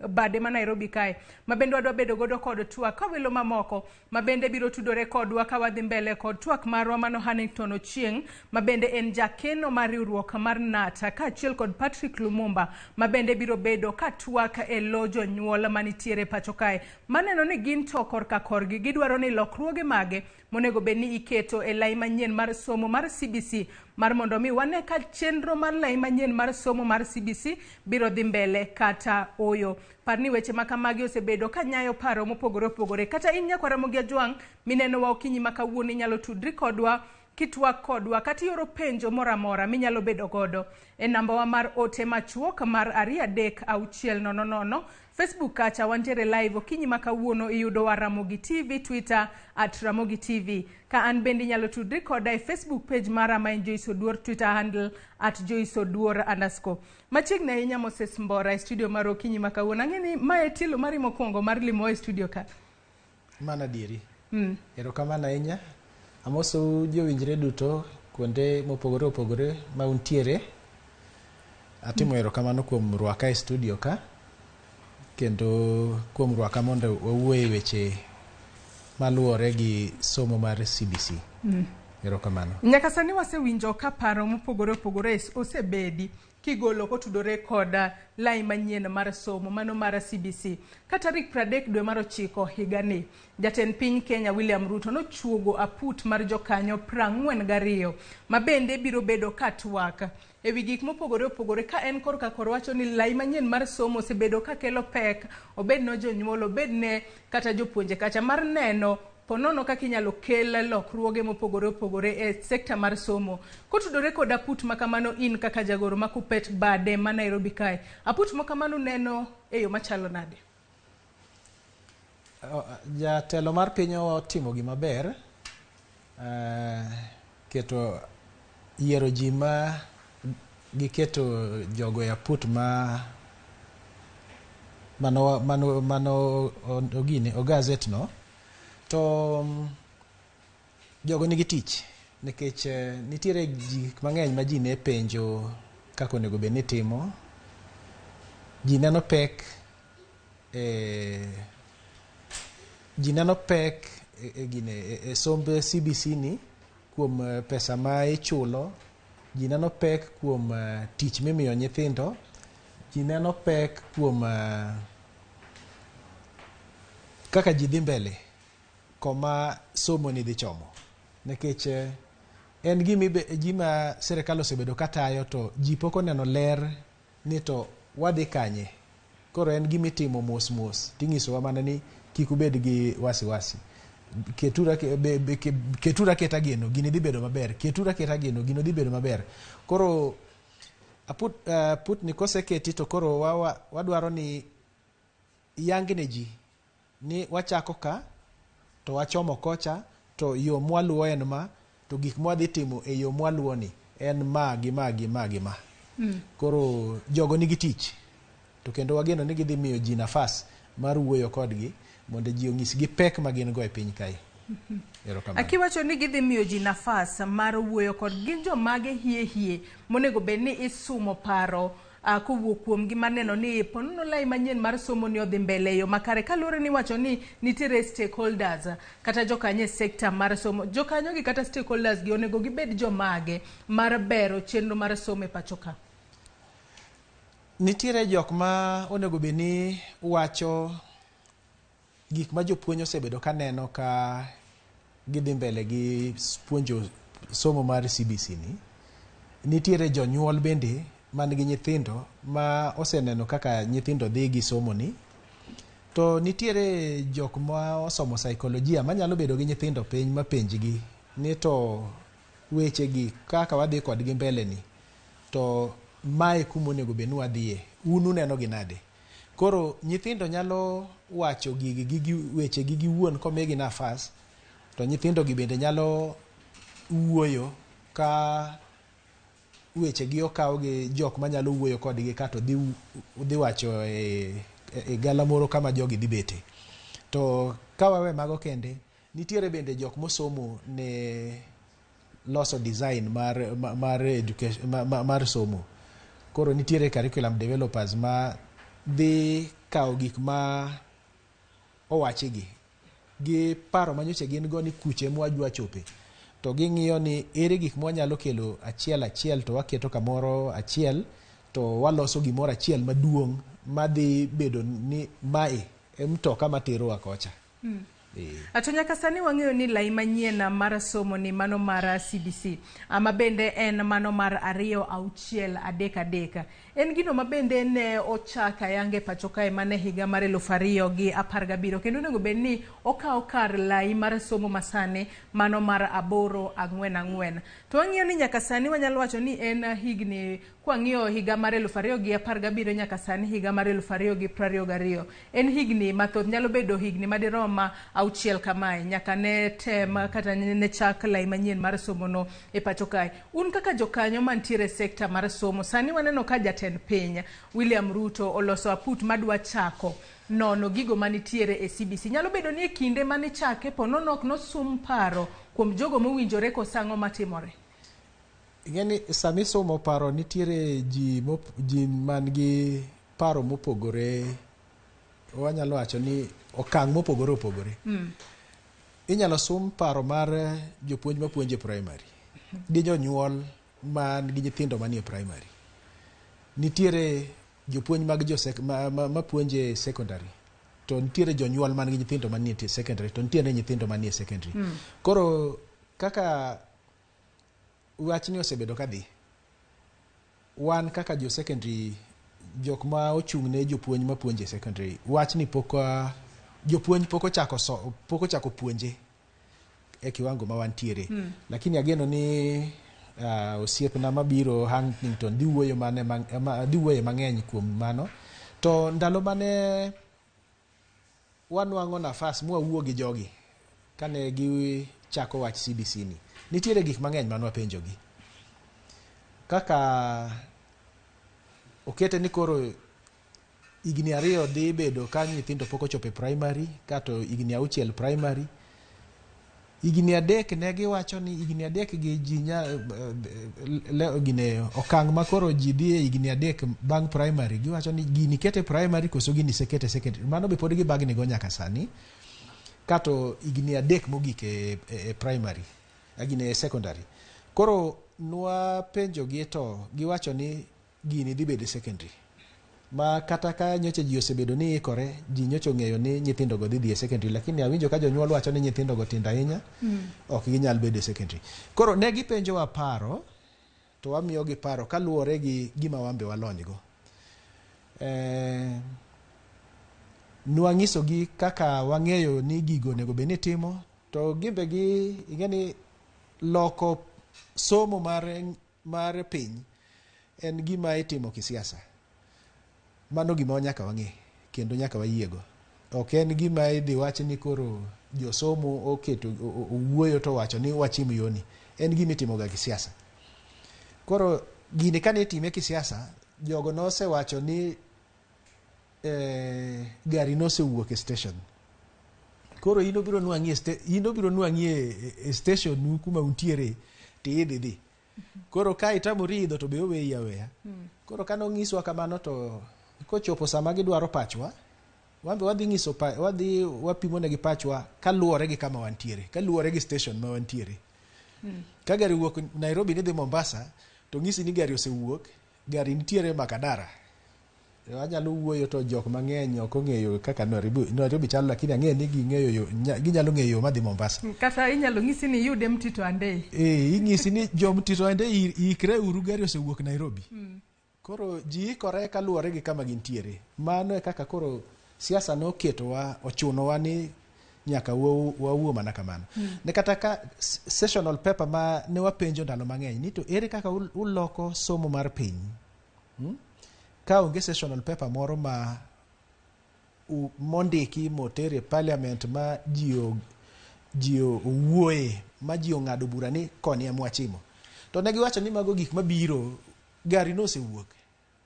bade ma Nairobi kae. Mabende wadwa bedo godo kod twak ka welo mamoko mabende biro tudore kodwa ka wadhi mbele kod twak marwa mano Hannington Ochieng' mabende en jakeno mar riwruok mar NATA kaachiel kod Patrick Lumumba mabende biro bedo ka twak e lo jonyuol manitiere pacho kae. Maneno ni gin to korka korgi gidwaro ni lokruoge mage monego bed ni iketo e lai manyien mar somo mar CBC mar mondo mi wane ka chenro mar lai manyien mar somo mar CBC biro dhi mbele kata oyo. Par ni weche ma kamagi osebedo ka nyayo paro mopogore opogore. Kata in nyakwara Ramogi Ajwang' minenowa okinyi ma kawuono inyalo tudri kodwa kitwak kodwa kata ioro penjo moro amora minyalo bedo godo e nambawa mar ote machuok mar 23600. Facebook kacha wantiere live okinyi ma kawuono iyudowa Ramogi TV, Twitter @Ramogi TV. Ka an bende inyalo tudri koda e Facebook page mara ma en Joyce Oduor, Twitter handle @JoyceOduor_. Machiegni ahinya Moses Mbora e studio mar okinyi ma kawuono. Ang'e ni mae tielo mari mokwongo mar limowa e studio ka. Mano adieri. Erokamano ahinya. Amosou jowinjre duto kuonde mopogore opogore ma untiere. Atimo erokamano kuom rwaka e studio ka kendo kuom rwaka mondo wawuoye e weche maluwore gi somo mar CBC. Erokamano. Nyaka sani wasewinjo ka paro mopogore opogore osebedi kigolo kotudore kod lai manyien mar somo mano mar CBC. Ka tarik 30 dwe mar 9 higani, jatend piny Kenya William Ruto nochuogo aput mar jokanyo 42 mabende biro bedo ka twak ewi gik mopogore opogore ka en korka kor wacho ni lai manyien mar somo osebedo ka kelo pek obed ne jonyuol obed ne kata jopuonje kacha mar neno ponono kaka inyalo kel lokruoge mopogore opogore e sekta mar somo. Kotudore kod aput ma kamano in kaka jagoro ma Kupet bade ma Nairobi kae, aput ma kamano neno e yo machalo nade? Jatelo mar piny otimo gima ber, keto yiero ji ma giketo jogo e aput ma mano ogine ogazet no. To jogo nigi tich nikech nitiere gik mang'eny ma ji ne penjo kaka onego bed ni timo. Ji neno pek e somb CBC ni kuom pesa ma ichulo. Ji neno pek kuom tich mimiyo nyithindo. Ji neno pek kuom kaka ji dhi mbele koma somo ni dhi chomo. Nikech en gima sirikal osebedo katayo to ji pok oneno ler ni to wadhi kanye. Koro en gima itimo mos mos ting'isowa mana ni Kik ubed gi wasiwasi. Ketura ketura aketa geno, gini dhi bedo maber. Ketura aketa geno, gino dhi bedo maber. Koro aput putni koseketi to koro wadwaro ni yang ne ji ni wachako ka to wachomo kocha to yo mwaluwo en ma to gik mwadhi timo e yo mwaluwo ni en ma gi ma gi ma gi ma. Koro jogo nigi tich to kendo wageno ni gidhi miyo ji nafas mar wuoyo kodgi mondo ji onyisgi pek ma gin go e piny kae. Erokamano. Akiwacho ni gidhi miyo ji nafas mar wuoyo kod gin jomage hie hie monego bed ni isumo paro kowuok kuomgi maneno ni ponono lai manyien mar somo ni odhi mbele e yo makare kaluwore ni wacho ni nitiere stakeholders kata jokanyo e sekta mar somo. Jokanyo gi kata stakeholders gi onego gibed jomage mar bero chenro mar somo e pacho ka? Nitiere jok ma onego bed ni wacho gik ma jopuonj osebedo ka neno ka gidhi mbele gi puonjo somo mar CBC ni. Nitiere jonyuol bende man gi nyithindo ma oseneno kaka nyithindo dhi gi somo ni. To nitiere jok ma osomo saikolojia manyalo bedo gi nyithindo piny mapenjgi ni to weche gi kaka wadhi kodgi mbele ni to mae kuma onego bed ni wadhiye, un uneno gi nade? Koro nyithindo nyalo wacho gigi gi weche gi giwuon komigi nafas to nyithindo gi bende nyalo wuoyo ka weche gi okaw gi jok manyalo wuoyo kodgi kato dhi wacho e galamoro kama jogi dhi bete. To ka wawe mago kende, nitiere bende jok mosomo ne loso design mar education mar somo. Koro nitiere curriculum developers ma dhi kawo gik ma owachigi gi paro manyocha gin go ni kuche mwadwa chope to ging'iyo ni ere gik mwanyalo kelo achiel achiel to waketo kamoro achiel to waloso gimoro achiel maduong' madhi bedo ni mae e mtoka materowa kocha. To nyaka sani wang'eyo ni lai manyien mar somo ni mano mar CBC ma bende en mano mar 2 6 3 3. En gino ma bende ne ochak ayanga e pacho kae mana e higa mar 2017 kendo onego bed ni okawo kar lai mar somo masani mano mar 8 4 4. To wang'iyo ni nyaka sani wanyalo wacho ni en higni kwang'iyo higa mar 2017 nyaka sani higa mar 2022 en higni mathoth, nyalo bedo higni madirom 6 kamae nyaka ne tem kata ne chak lai manyien mar somo no e pacho kae. Un kaka jokanyo mantiere e sekta mar somo, sani waneno ka jatend piny William Ruto oloso aput madwa chako nono gigo manitiere e CBC. Nyalo bedo ni e kinde mane chake po nono ok nosum paro kuom jogo mowinjore koso ang'o matimore? Ing'eni sama isomo paro nitiere ji man gi paro mopogore, wanyalo wacho ni okang' mopogore opogore. Inyalo sum paro mar jopuonj mapuonjo e primary gi jonyuol man gi nyithindo manie primary. Nitiere jopuonj mag mapuonjo e secondary to nitiere jonyuol man gi nyithindo manie secondary to nitiere nyithindo manie secondary. Koro kaka wachni osebedo kadhi, wan kaka jo secondary, jok ma ochung' ne jopuonj mapuonjo e secondary, wachni pok jopuonj pok ochako puonje e kiwango ma wantiere. Lakini ageno ni osiepna mabiro Huntington dhi wuoyo mang'eny kuom mano. To ndalo mane wanwang'o nafas mwawuo gi jogi kane gichako wach CBC ni, nitiere gik mang'eny mane wapenjogi. Kaka okete ni koro higni 2 dhi bedo ka nyithindo pok ochopo e primary, kato higni 6 primary. Higni 3 ne giwacho ni higni 3 gi ji gine okang' ma koro ji dhi e higni 3 bang' primary, giwacho ni gini kete primary koso gini sekete secondary. Mano be pod gibagni go nyaka sani. Kato higni 3 mogik e primary, gine e secondary. Koro nwapenjogi to giwacho ni gini dhi bedo e secondary. Ma kata ka nyocha ji osebedo ni ikore, ji nyocha ong'eyo ni nyithindo go dhi dhi e secondary, lakini awinjo ka jonyuol wacho ni nyithindo go tindo ahinya, ok ginyal bedo e secondary. Koro ne gipenjowa paro, to wamiyogi paro kaluwore gi gima wan be walony go. Nwang'isogi kaka wang'eyo ni gigo onego bed ni timo to gimbe gi ing'e ni loko somo mar piny en gima itimo kisiasa. Mano gima nyaka wang'e kendo nyaka wayiego. Ok en gima idhi wach ni koro josomo oketo owuoyo to wacho ni wachim yoni. En gima itimoga kisiasa. Koro gini kane itime kisiasa, jogo nosewacho ni gari nosewuok e station. Koro in obiro nwang'i e station nu kuma untiere tiidhi dhi. Koro ka itamori idho to be oweyi aweya. Koro kane onyiswa kamano to kochopo sama gidwaro pachwa, wan be wadhi nyiso wadhi wapimonegi pachwa kaluwore gi kama wantiere, kaluwore gi station ma wantiere. Ka gari owuok Nairobi ni dhi Mombasa, to ng'isi ni gari osewuok, gari nitiere Makadara. Anyalo wuoyo to jok mang'eny ok ong'eyo kaka Nairobi chalo, lakini ang'eyo ni ging'eyo yo, ginyalo ng'eyo yo madhi Mombasa. Kata inyalo ng'isi ni iyude Mtito Andei. Ing'isi ni jo Mtito Andei ikre uru, gari osewuok Nairobi. Koro ji ikore kaluwore gi kama gintiere. Mano e kaka koro siasa noketowa, ochunowa ni nyaka wawuo mana kamano. Ne kata ka sessional paper ma ne wapenjo ndalo mang'eny ni to ere kaka uloko somo mar piny? Ka onge sessional paper moro ma mondiki moter e parliament ma ji owuoye, ma ji ong'ado bura ni koni ema wachimo. To ne giwacho ni mago gik mabiro, gari nosewuok.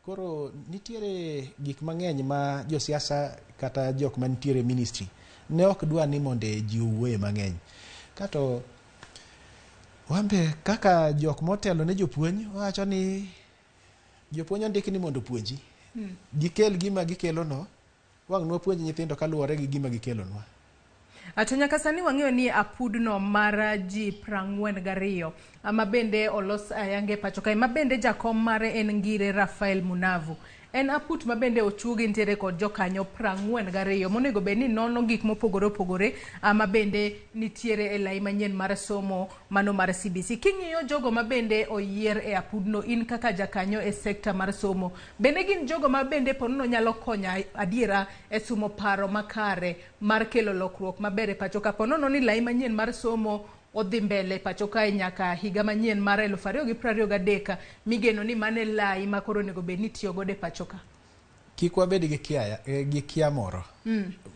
Koro nitiere gik mang'eny ma josiasa kata jok mantiere ministry ne ok dwa ni mondo ji owuoye mang'eny. Kato wambe kaka jok motelo ne jopuonj wacho ni jopuonj ondiki ni mondo opuonji. Gikel gima gikelo no, wang' nwapuonj nyithindo kaluwore gi gima gikelonwa. To nyaka sani wang'eyo ni apudno mar ji 42 ma bende olos ayange pacho kae, ma bende jakom mare en Ngire Rafael Munavu. En aput ma bende ochuogi nitiere kod jokanyo 42 monego bed ni nono gik mopogore opogore ma bende nitiere e lai manyien mar somo mano mar CBC. King'iyo jogo ma bende oyier e apudno, in kaka jakanyo e sekta mar somo, bende gin jogo ma bende ponono nyalo konyo adiera e sumo paro makare mar kelo lokruok maber e pacho ka? Ponono ni lai manyien mar somo odhi mbele pacho kae nyaka higa manyien mar 2023 migeno ni mane lai ma koro onego bed ni tiyo godo e pacho ka. Kik wabed gi kia, gi kia moro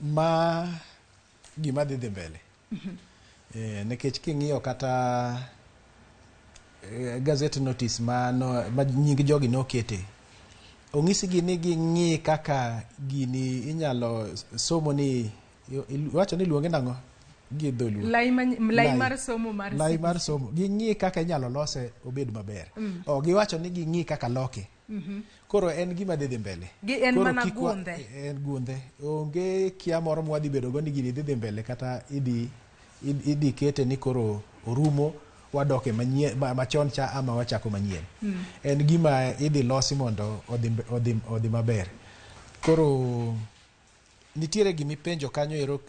ma gima dhi mbele. Nikech king'iyo kata gazette notice ma, no, ma nying jogi nokete, onyisgi ni ging'i kaka gini inyalo somo ni iwacho ni iluonge nang'o gi dholuo? Lai mar somo mar lai mar somo, ging'i kaka inyalo lose obed maber. O giwacho ni ging'i kaka loke. Koro en gima dhi mbele. Gi en mana gundhe. En gundhe. Onge kia moro mwadhi bedo go ni gini dhi mbele kata idhi kete ni koro orumo, wadoke manyien machon cha ama wachako manyien. En gima idhi losi mondo odhi maber. Koro nitiere gimipenjo kanyo ero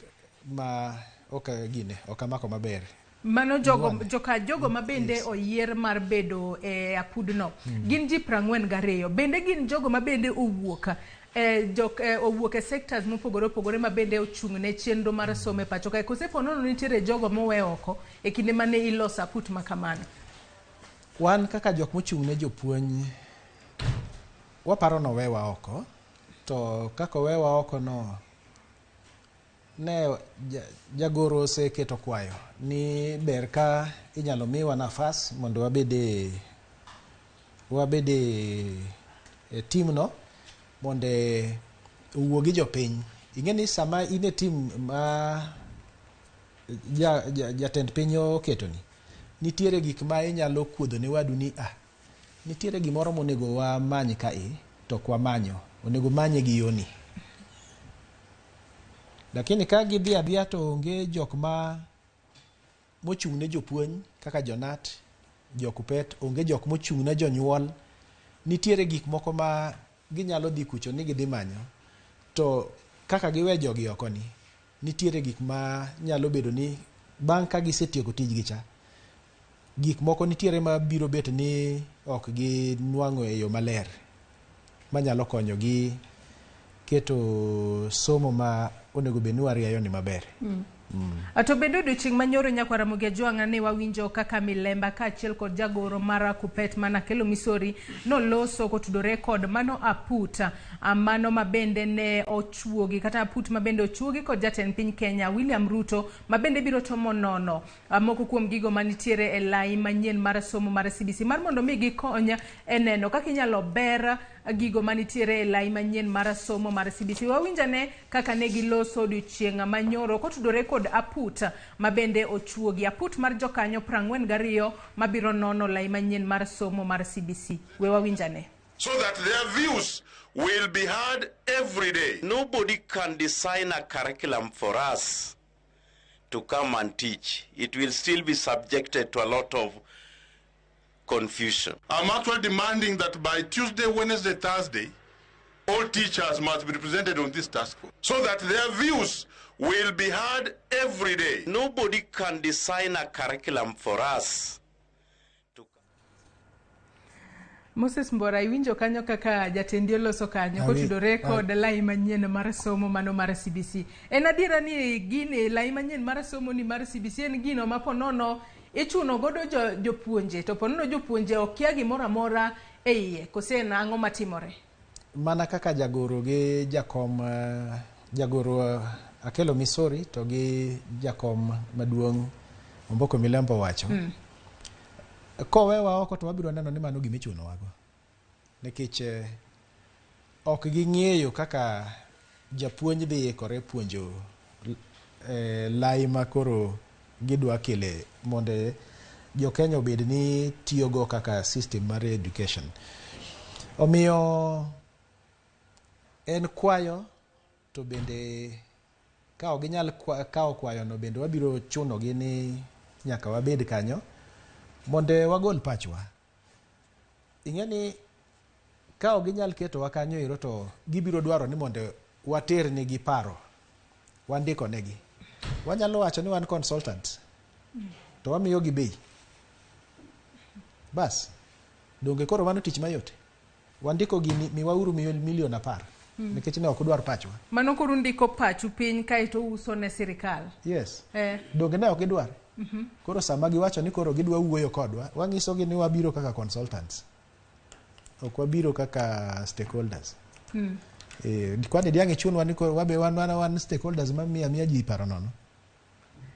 ma ok gine ok amako maber. Mano jogo joka jogo ma bende oyier mar bedo e apudno. Gin ji 42. Bende gin jogo ma bende owuok owuok e sectors mopogore opogore ma bende ochung' ne chenro mar somo e pacho kae. Kose ponono nitiere jogo mowe oko e kinde mane iloso aput ma kamano? Wan kaka jok mochung' ne jopuonj waparo nowewa oko, to kaka owewa oko no ne jagoro oseketo kwayo ni ber ka inyalo miwa nafas mondo wabede e team no mondo owuo gi jopiny. Ing'e ni sama in e team ma jatend piny oketoni, nitiere gik ma inyalo kuodho ne wadu ni nitiere gimoro monego wamany kae to ok wamanyo, onego manye gi yoni. Lakini ka gidhi adhiya to onge jok ma mochung' ne jopuonj kaka jonat, jokupet, onge jok mochung' ne jonyuol. Nitiere gik moko ma ginyalo dhi kucho ni gidhi manyo, to kaka giwe jogi oko ni, nitiere gik ma nyalo bedo ni bang' ka gisetieko tijgi cha, gik moko nitiere ma biro bet ni ok ginwang'o e yo maler manyalo konyogi keto somo ma onego bed ni warieyo ni maber. To bende odiochieng' manyoro nyakwar Ramogi Ajwang'a ne wawinjo kaka Milemba kaachiel kod jagoro mar Kupet mana Kelo Misori noloso kotudore kod mano aput mano mabende ne ochuogi kata aput mabende ochuogi kod jatend piny Kenya William Ruto mabende biro tomo nono moko kuom gigo manitiere e lai manyien mar somo mar CBC mar mondo mi gikony e neno kaka inyalo ber gigo manitiere e lai manyien mar somo mar CBC. Wawinjane kaka ne giloso odiochieng' manyoro kotudore kod aput mabende ochuogi aput mar jokanyo 42 mabiro nono lai manyien mar somo mar CBC. We wawinjane. So that their views will be heard every day. Nobody can design a curriculum for us to come and teach. It will still be subjected to a lot of confusion. I'm actually demanding that by Tuesday, Wednesday, Thursday, all teachers must be represented on this task force so that their views will be heard every day. Nobody can design a curriculum for us. Moses Mbora, iwinjo kanyo kaka jatendi oloso kanyo kotudore kod lai manyien mar somo mano mar CBC. En adiera ni gini lai manyien mar somo ni mar CBC en gino ma ponono ichuno godo jopuonje to ponono jopuonje okia gimoro amora e iye kose en ang'o matimore? Mana kaka jagoro gi jakom jagoro Akelo Misori to gi jakom maduong' Omboko Milembo wacho. Kowewa oko to wabiro neno ni mano gima ichunowago. Nikech ok ging'eyo kaka japuonj dhi ikore puonjo lai ma koro gidwa kele mondo jo Kenya obed ni tiyogo kaka system mar education. Omiyo en kwayo to bende ka ok ginyal kawo kwayono bende wabiro chunogi ni nyaka wabed kanyo mondo wagol pachwa. Ing'e ni ka ok ginyal ketowa kanyo ero to gibiro dwaro ni mondo waternegi paro, wandiko negi. Wanyalo wacho ni wan consultants to wamiyogi bei. Bas, donge koro mano tich mayot? Wandiko gini miwauru milion 10 nikech ne ok udwar pachwa. Mano koro undiko pachu piny kaeto uso ne sirikal. Yes. Donge ne ok gidwar? Koro sama giwacho ni koro gidwa wuoyo kodwa, wanyisogi ni wabiro kaka consultants. Ok wabiro kaka stakeholders. Kwani diang' ichunwa ni koro wabe wan stakeholders ma miya ji paro nono.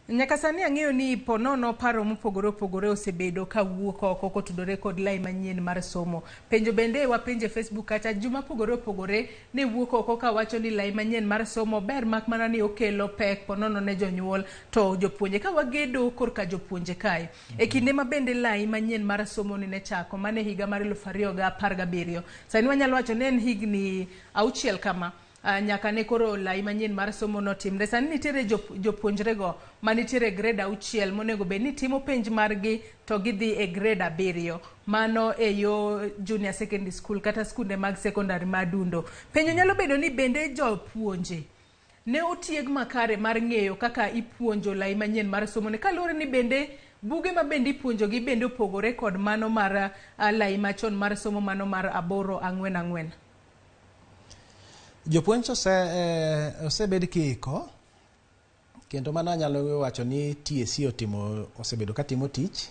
Nyaka sani ang'eyo ni ponono paro mopogore opogore osebedo ka wuok oko kotudore kod lai manyien mar somo. Penjo bende wapenje Facebook kata ji mopogore opogore ne wuok oko kawacho ni lai manyien mar somo ber mak mana ni okelo pek ponono ne jonyuol to jopuonje. Ka wagedo korka jopuonje kae. E kinde ma bende lai manyien mar somo ni ne chako mane higa mar 2017. Sani wanyalo wacho ni en higni 6 kama. Nyaka ne koro lai manyien mar somo notimre. Sani nitiere jopuonjrego manitiere grade 6 monego bed ni timo penj margi to gidhi e grade 7 mano e yo junior secondary school kata skunde mag secondary madundo. Penjo nyalo bedo ni bende jopuonje ne otieg makare mar ng'eyo kaka ipuonjo lai manyien mar somo ni kaluwore ni bende buge ma bende ipuonjogi bende opogore kod mano mar lai machon mar somo mano mar 8 4 4. Jopuonj osebed kiiko kendo mano anyalo wacho ni TSC osebedo katimo tich.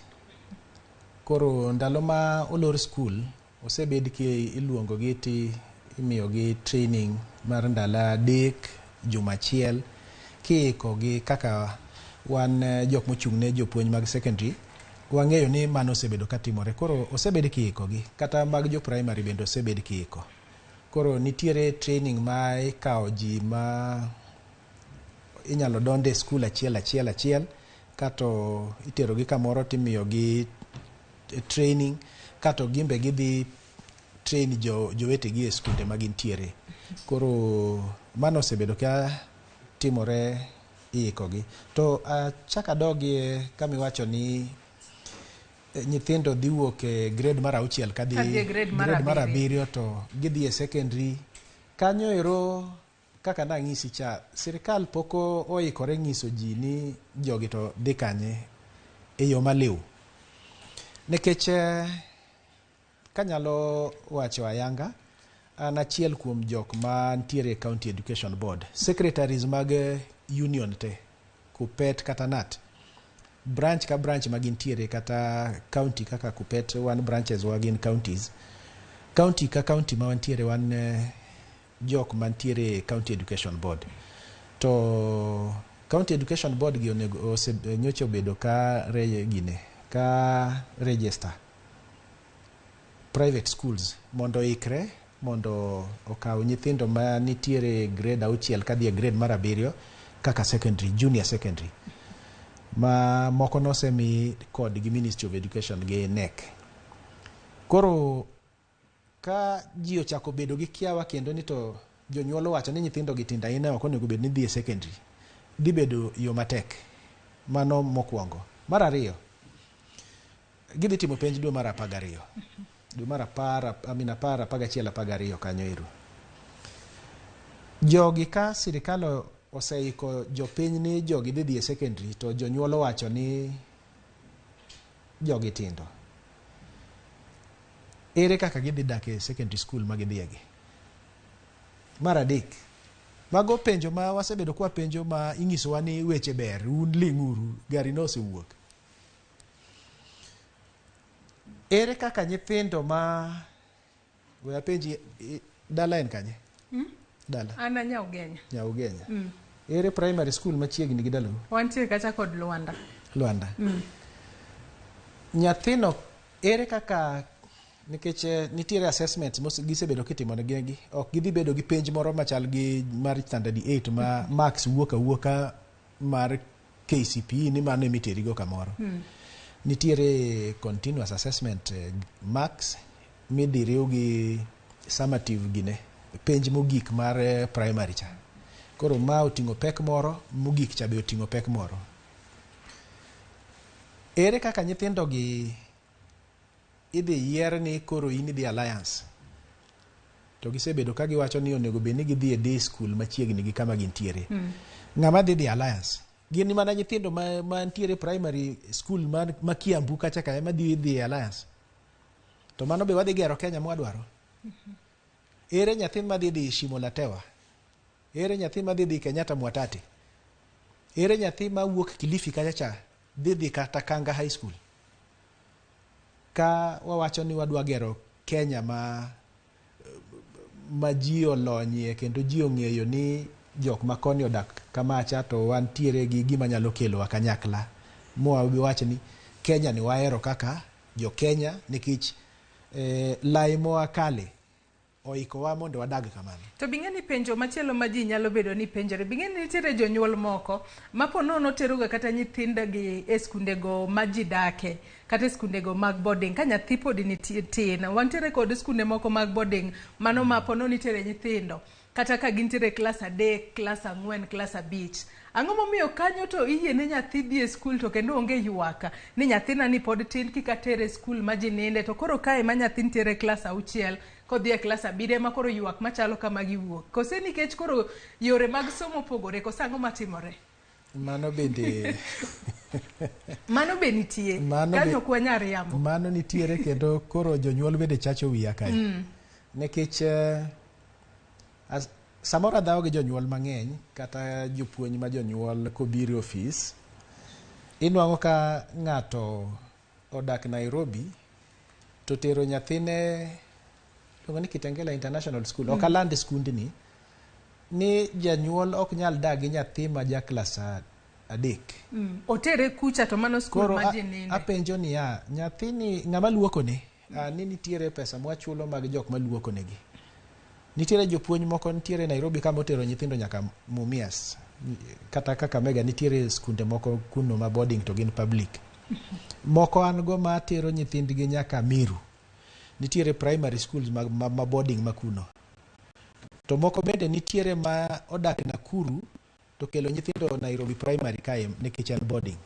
Koro ndalo ma olor skul osebed ki iluongogi ti imiyogi training mar ndalo 3 juma achiel kiikogi kaka wan jok mochung' ne jopuonj mag secondary wang'eyo ni mano osebedo katimore. Koro osebed kiikogi kata mag jo primary bende osebed kiiko. Koro nitiere training ma ikawo ji ma inyalo donde skul achiel achiel achiel kato iterogi kamoro timiyogi training kato gimbe gidhi train jowetegi e skunde ma gintiere. Koro mano osebedo ka timore iikogi. To achak adogie kama iwacho ni nyithindo dhi wuok e grade mar 6 kadhi grade mar 7 to gidhi e secondary. Kanyo ero kaka nang'isi cha, sirikal pok oikore ng'iso ji ni jogi to dhi kanye e yo maliw. Nikech kanyalo wacho ayanga, An achiel kuom jok ma ntiere e County Education Board. Secretaries mag union te, KUPPET kata KNUT, branch ka branch ma gintiere kata county kaka KUPPET wan branches wa gin counties. County ka county ma wantiere wan jok mantiere e County Education Board. To County Education Board gi onego ose, nyocha obedo ka re, gine, ka register private schools mondo oikre mondo okaw nyithindo ma nitiere e grade 6 kadhi e grade mar 7 kaka secondary, junior secondary. Ma moko nosemi kod gi Ministry of Education gi KNEC. Koro ka ji ochako bedo gi kiawa kendo ni to jonyuol owacho ni nyithindo gi tindo ahinya ok onego bed ni dhi e secondary, dhi bedo yo matek. Mano mokwongo. Mar ariyo, gidhi timo penj dwe mar 12. Dwe mar 10, I mean 10, 11, 12 kanyo ero. Jogi ka sirikal oseiko jopiny ni jogi dhi dhi e secondary to jonyuol owacho ni jogi tindo. Ere kaka gidhi dak e secondary school ma gidhiye gi? Mar adek, mago penjo ma wasebedo kwa penjo ma inyisowa ni weche ber, un ling'uru, gari no osewuok. Ere kaka nyithindo ma we apenji dala en kanye? Dala. An a Nyaugenya. Nyaugenya. Ere primary school machiegni gi dalau? Wantie kacha kod Lwanda. Lwanda. Nyathino ere kaka nikech nitiere assessments mos gisebedo kitimo negi ok gidhi bedo gi penj moro machal gi mar standard 8 ma marks wuok awuoka mar KCPE ni mano emiterigo kamoro. Nitiere continuous assessment marks midhi riw gi summative gine penj mogik mar primary cha. Koro ma oting'o pek moro, mogik cha be oting'o pek moro. Ere kaka nyithindo gi idhi yier ni koro in idhi Alliance to gisebedo ka giwacho ni onego bed ni gidhi e day school machiegni gi kama gintiere. Ng'ama dhi dhi Alliance? Gin mana nyithindo ma mantiere primary school ma Kiambu kacha ka ema dhi dhi e Alliance. To mano be wadhi gero Kenya mwadwaro? Ere nyathi madhi dhi Shimo la Tewa? Ere nyathi madhi dhi Kenyatta Mwatate? Ere nyathi mawuok Kilifi kacha cha dhi dhi kata Kanga High School? Ka wawacho ni wadwa gero Kenya ma ji olonyie kendo ji ong'eyo ni jok ma koni odak kamacha to wantiere gi gima nyalo kelowa kanyakla mwa wach ni Kenya ni wahero kaka jo Kenya nikech lai mwakale oikowa mondo wadag kamano. To bing'e ni penjo machielo ma ji nyalo bedo ni penjore, bing'e ni nitiere jonyuol moko ma po nono teroga kata nyithindgi e skundego ma ji dake kata e skundego mag boarding ka nyathi pod nitie tin. Wantiere kod skunde moko mag boarding mano ma po nono itere nyithindo kata ka gintiere e klas 3, klas 4, klas 5. Ang'o momiyo kanyo to iyiene nyathi dhi e skul to kendo onge ywak ni nyathina ni pod tin kik atere e skul ma ji ninde to koro kae ma nyathi nitiere e klas 6 kodhi e klas 7 ema koro ywak machalo kamagi wuok. Kose nikech koro yore mag somo opogore kose ang'o matimore? Mano bende Mano be nitie. Mano Kanyo ok wanyal riambo. Mano nitiere kendo koro jonyuol bende chacho wiya kae. Nikech samoro adhawo gi jonyuol mang'eny kata jopuonj ma jonyuol kobiro e ofis inwang'o ka ng'ato odak Nairobi to tero nyathine iluongo ni Kitengela International School. Ok aland skundni ni janyuol ok nyal dak gi nyathi ma ja klas 3. Otere kucha to mano skul Koro ma ji ninde. Apenjo niya, nyathini ng'ama luokone? Ni nitiere pesa mwachulo mag jok maluoko negi. Nitiere jopuonj moko nitiere Nairobi kama otero nyithindo nyaka Mumias. Kata Kakamega nitiere skunde moko kuno ma boarding to gin public. Moko an go matero nyithindgi nyaka Meru. Nitiere primary schools ma boarding ma kuno. To moko bende nitiere ma odak Nakuru to kelo nyithindo Nairobi primary kae nikech en boarding.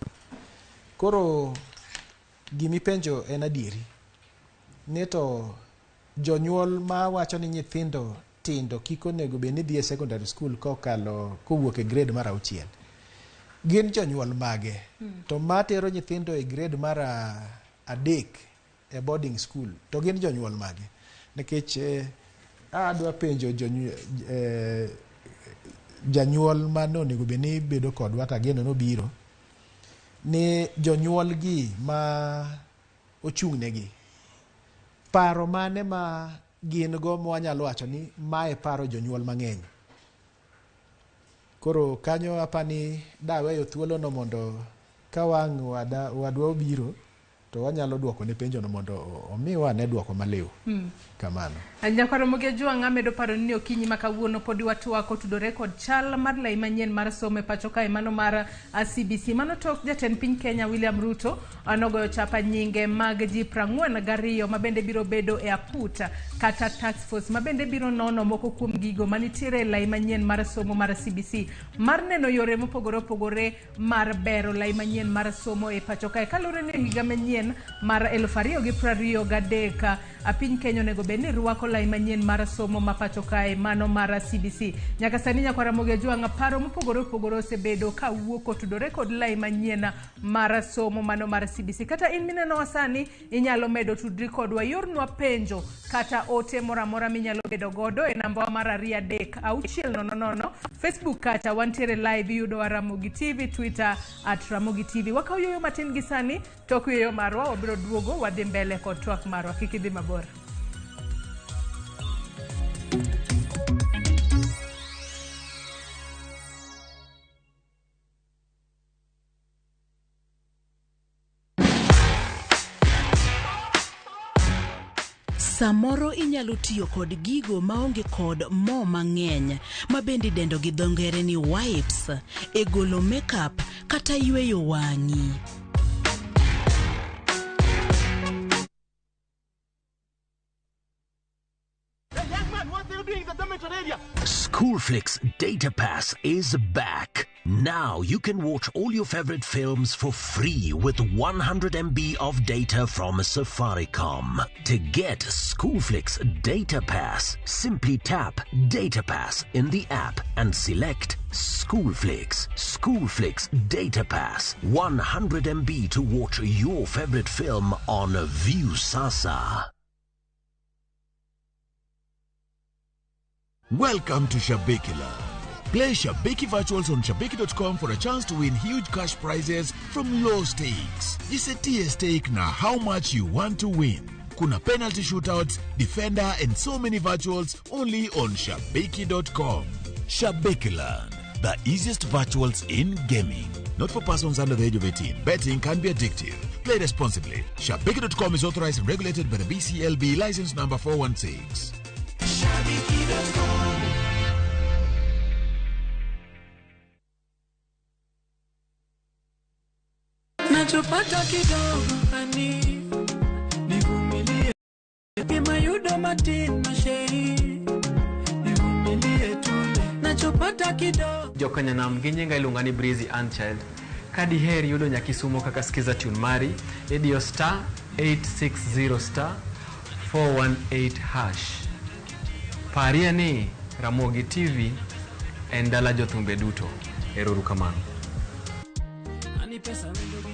Koro gimipenjo en adieri. Ni to jonyuol ma wacho ni nyithindo tindo kik onego bed ni dhi e secondary school kokalo kowuok e grade mar 6. Gin jonyuol mage? To matero nyithindo e grade mar 3 e boarding school to gin jonyuol mage? Nikech Adwa penjo janyuol mane onego bed ni bedo kodwa to ageno nobiro ni jonyuol gi ma ochung' negi paro mane ma gin go mwanyalo wacho ni mae paro jonyuol mang'eny. Koro kanyo apani daweyo thuolo no mondo ka wang' wadwa obiro to wanyalo duoko ne penjo no mondo omiwa ane duoko maliw. Kamano. Nyakwar Ramogi Ajwang' amedo paro ni okinyi ma kawuono podi watwak otudore kod chal mar lai manyien mar somo e pacho kae mano mar CBC. Mano tok jatend piny Kenya William Ruto nogoyo chapa nyinge mag ji 42 ma bende biro bedo e aput kata task force ma bende biro nono moko kuom gigo manitiere e lai manyien mar somo mar CBC mar neno yore mopogore opogore mar bero lai manyien mar somo e pacho kae. Kaluwore ni higa manyien mar 2023 piny Kenya onego bed ni rwako lai manyien mar somo ma pacho kae mano mar CBC. Nyaka sani Nyakwar Ramogi Ajwang' paro mopogore opogore osebedo ka wuok otudore kod lai manyien mar somo mano mar CBC. Kata in minenowa sani inyalo medo tudri kodwa, iornwa penjo kata ote moro amora minyalo bedo godo e namba mar 2 3 6 0 0. Facebook kacha wantiere live, iyudowa Ramogi TV, Twitter @Ramogi TV. Wakaw yueyo matin gi sani, tok yueyo marwa wabiro duogo wadhi mbele kod twak marwa, kik idhi mabor. Samoro inyalo tiyo kod gigo maonge kod mo mang'eny ma bende idendo gi dho ngere ni wipes e golo makeup kata yweyo wang'i. Schoolflix Data Pass is back. Now you can watch all your favorite films for free with 100 MB of data from Safaricom. To get Schoolflix Data Pass, simply tap Data Pass in the app and select Schoolflix. Schoolflix Data Pass, 100 MB to watch your favorite film on Viusasa. Welcome to Shabiki Land. Play Shabiki Virtuals on Shabiki.com for a chance to win huge cash prizes from low stakes. Jisetie stake na how much you want to win. Kuna penalty shootouts, defender and so many virtuals only on Shabiki.com. Shabiki Land, the easiest virtuals in gaming. Not for persons under the age of 18. Betting can be addictive. Play responsibly. Shabiki.com is authorized and regulated by the BCLB license number 416. Nachopata kidogo ani nivumilie, kimayudo matin masheri nivumilie tule nachopata kidogo. Jokanyanam gi nyinga iluonga ni Breezy Unchild. Ka diher yudo Nyakisumo kaka skiza tune mari, idiyo star 860 star 418 hash. Parie ni Ramogi TV en dala jothumbe duto. Erouru kamano. Ani pesa wendo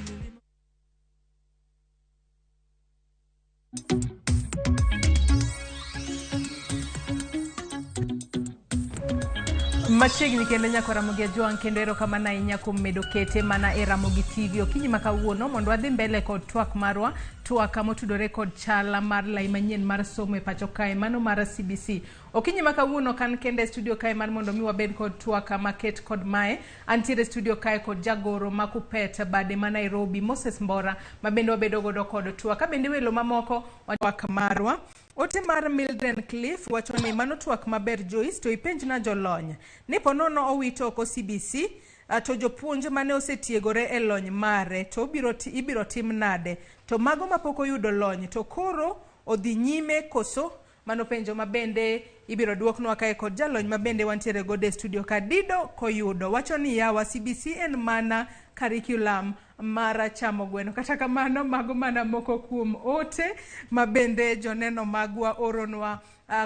Machiegni kendo Nyakwar Ramogi Ajwang' kendo erokamano ahinya kuom medo kete mana e Ramogi TV okinyi ma kawuono mondo wadhi mbele kod twak marwa, twak motudore kod chal mar lai manyien mar somo e pacho kae mano mar CBC. Okinyi ma kawuono kan kende e studio kae mar mondo mi wabed kod twak maket kod mae. Antiere studio kae kod jagoro ma Kupet bade ma Nairobi Moses Mbora ma bende wabedo godo kod twak. Ka bende welo mamoko twak marwa. Ote mar Mildred Cliff wacho ni mano twak maber Joyce, to ipenjna jolony ni ponono owito oko CBC to jopuonj mane osetiegore e lony mare to ibiro tim nade, to mago mapok oyudo lony to koro odhi nyime koso? Mano penjo mabende ibiro duoknwa kae kod jalony mabende wantiere godo e studio ka Dido Koyudo wacho ni yawa CBC en mana curriculum mar chamo gweno. Kata kamano mago mana moko kuom ote mabende joneno magwa oronwa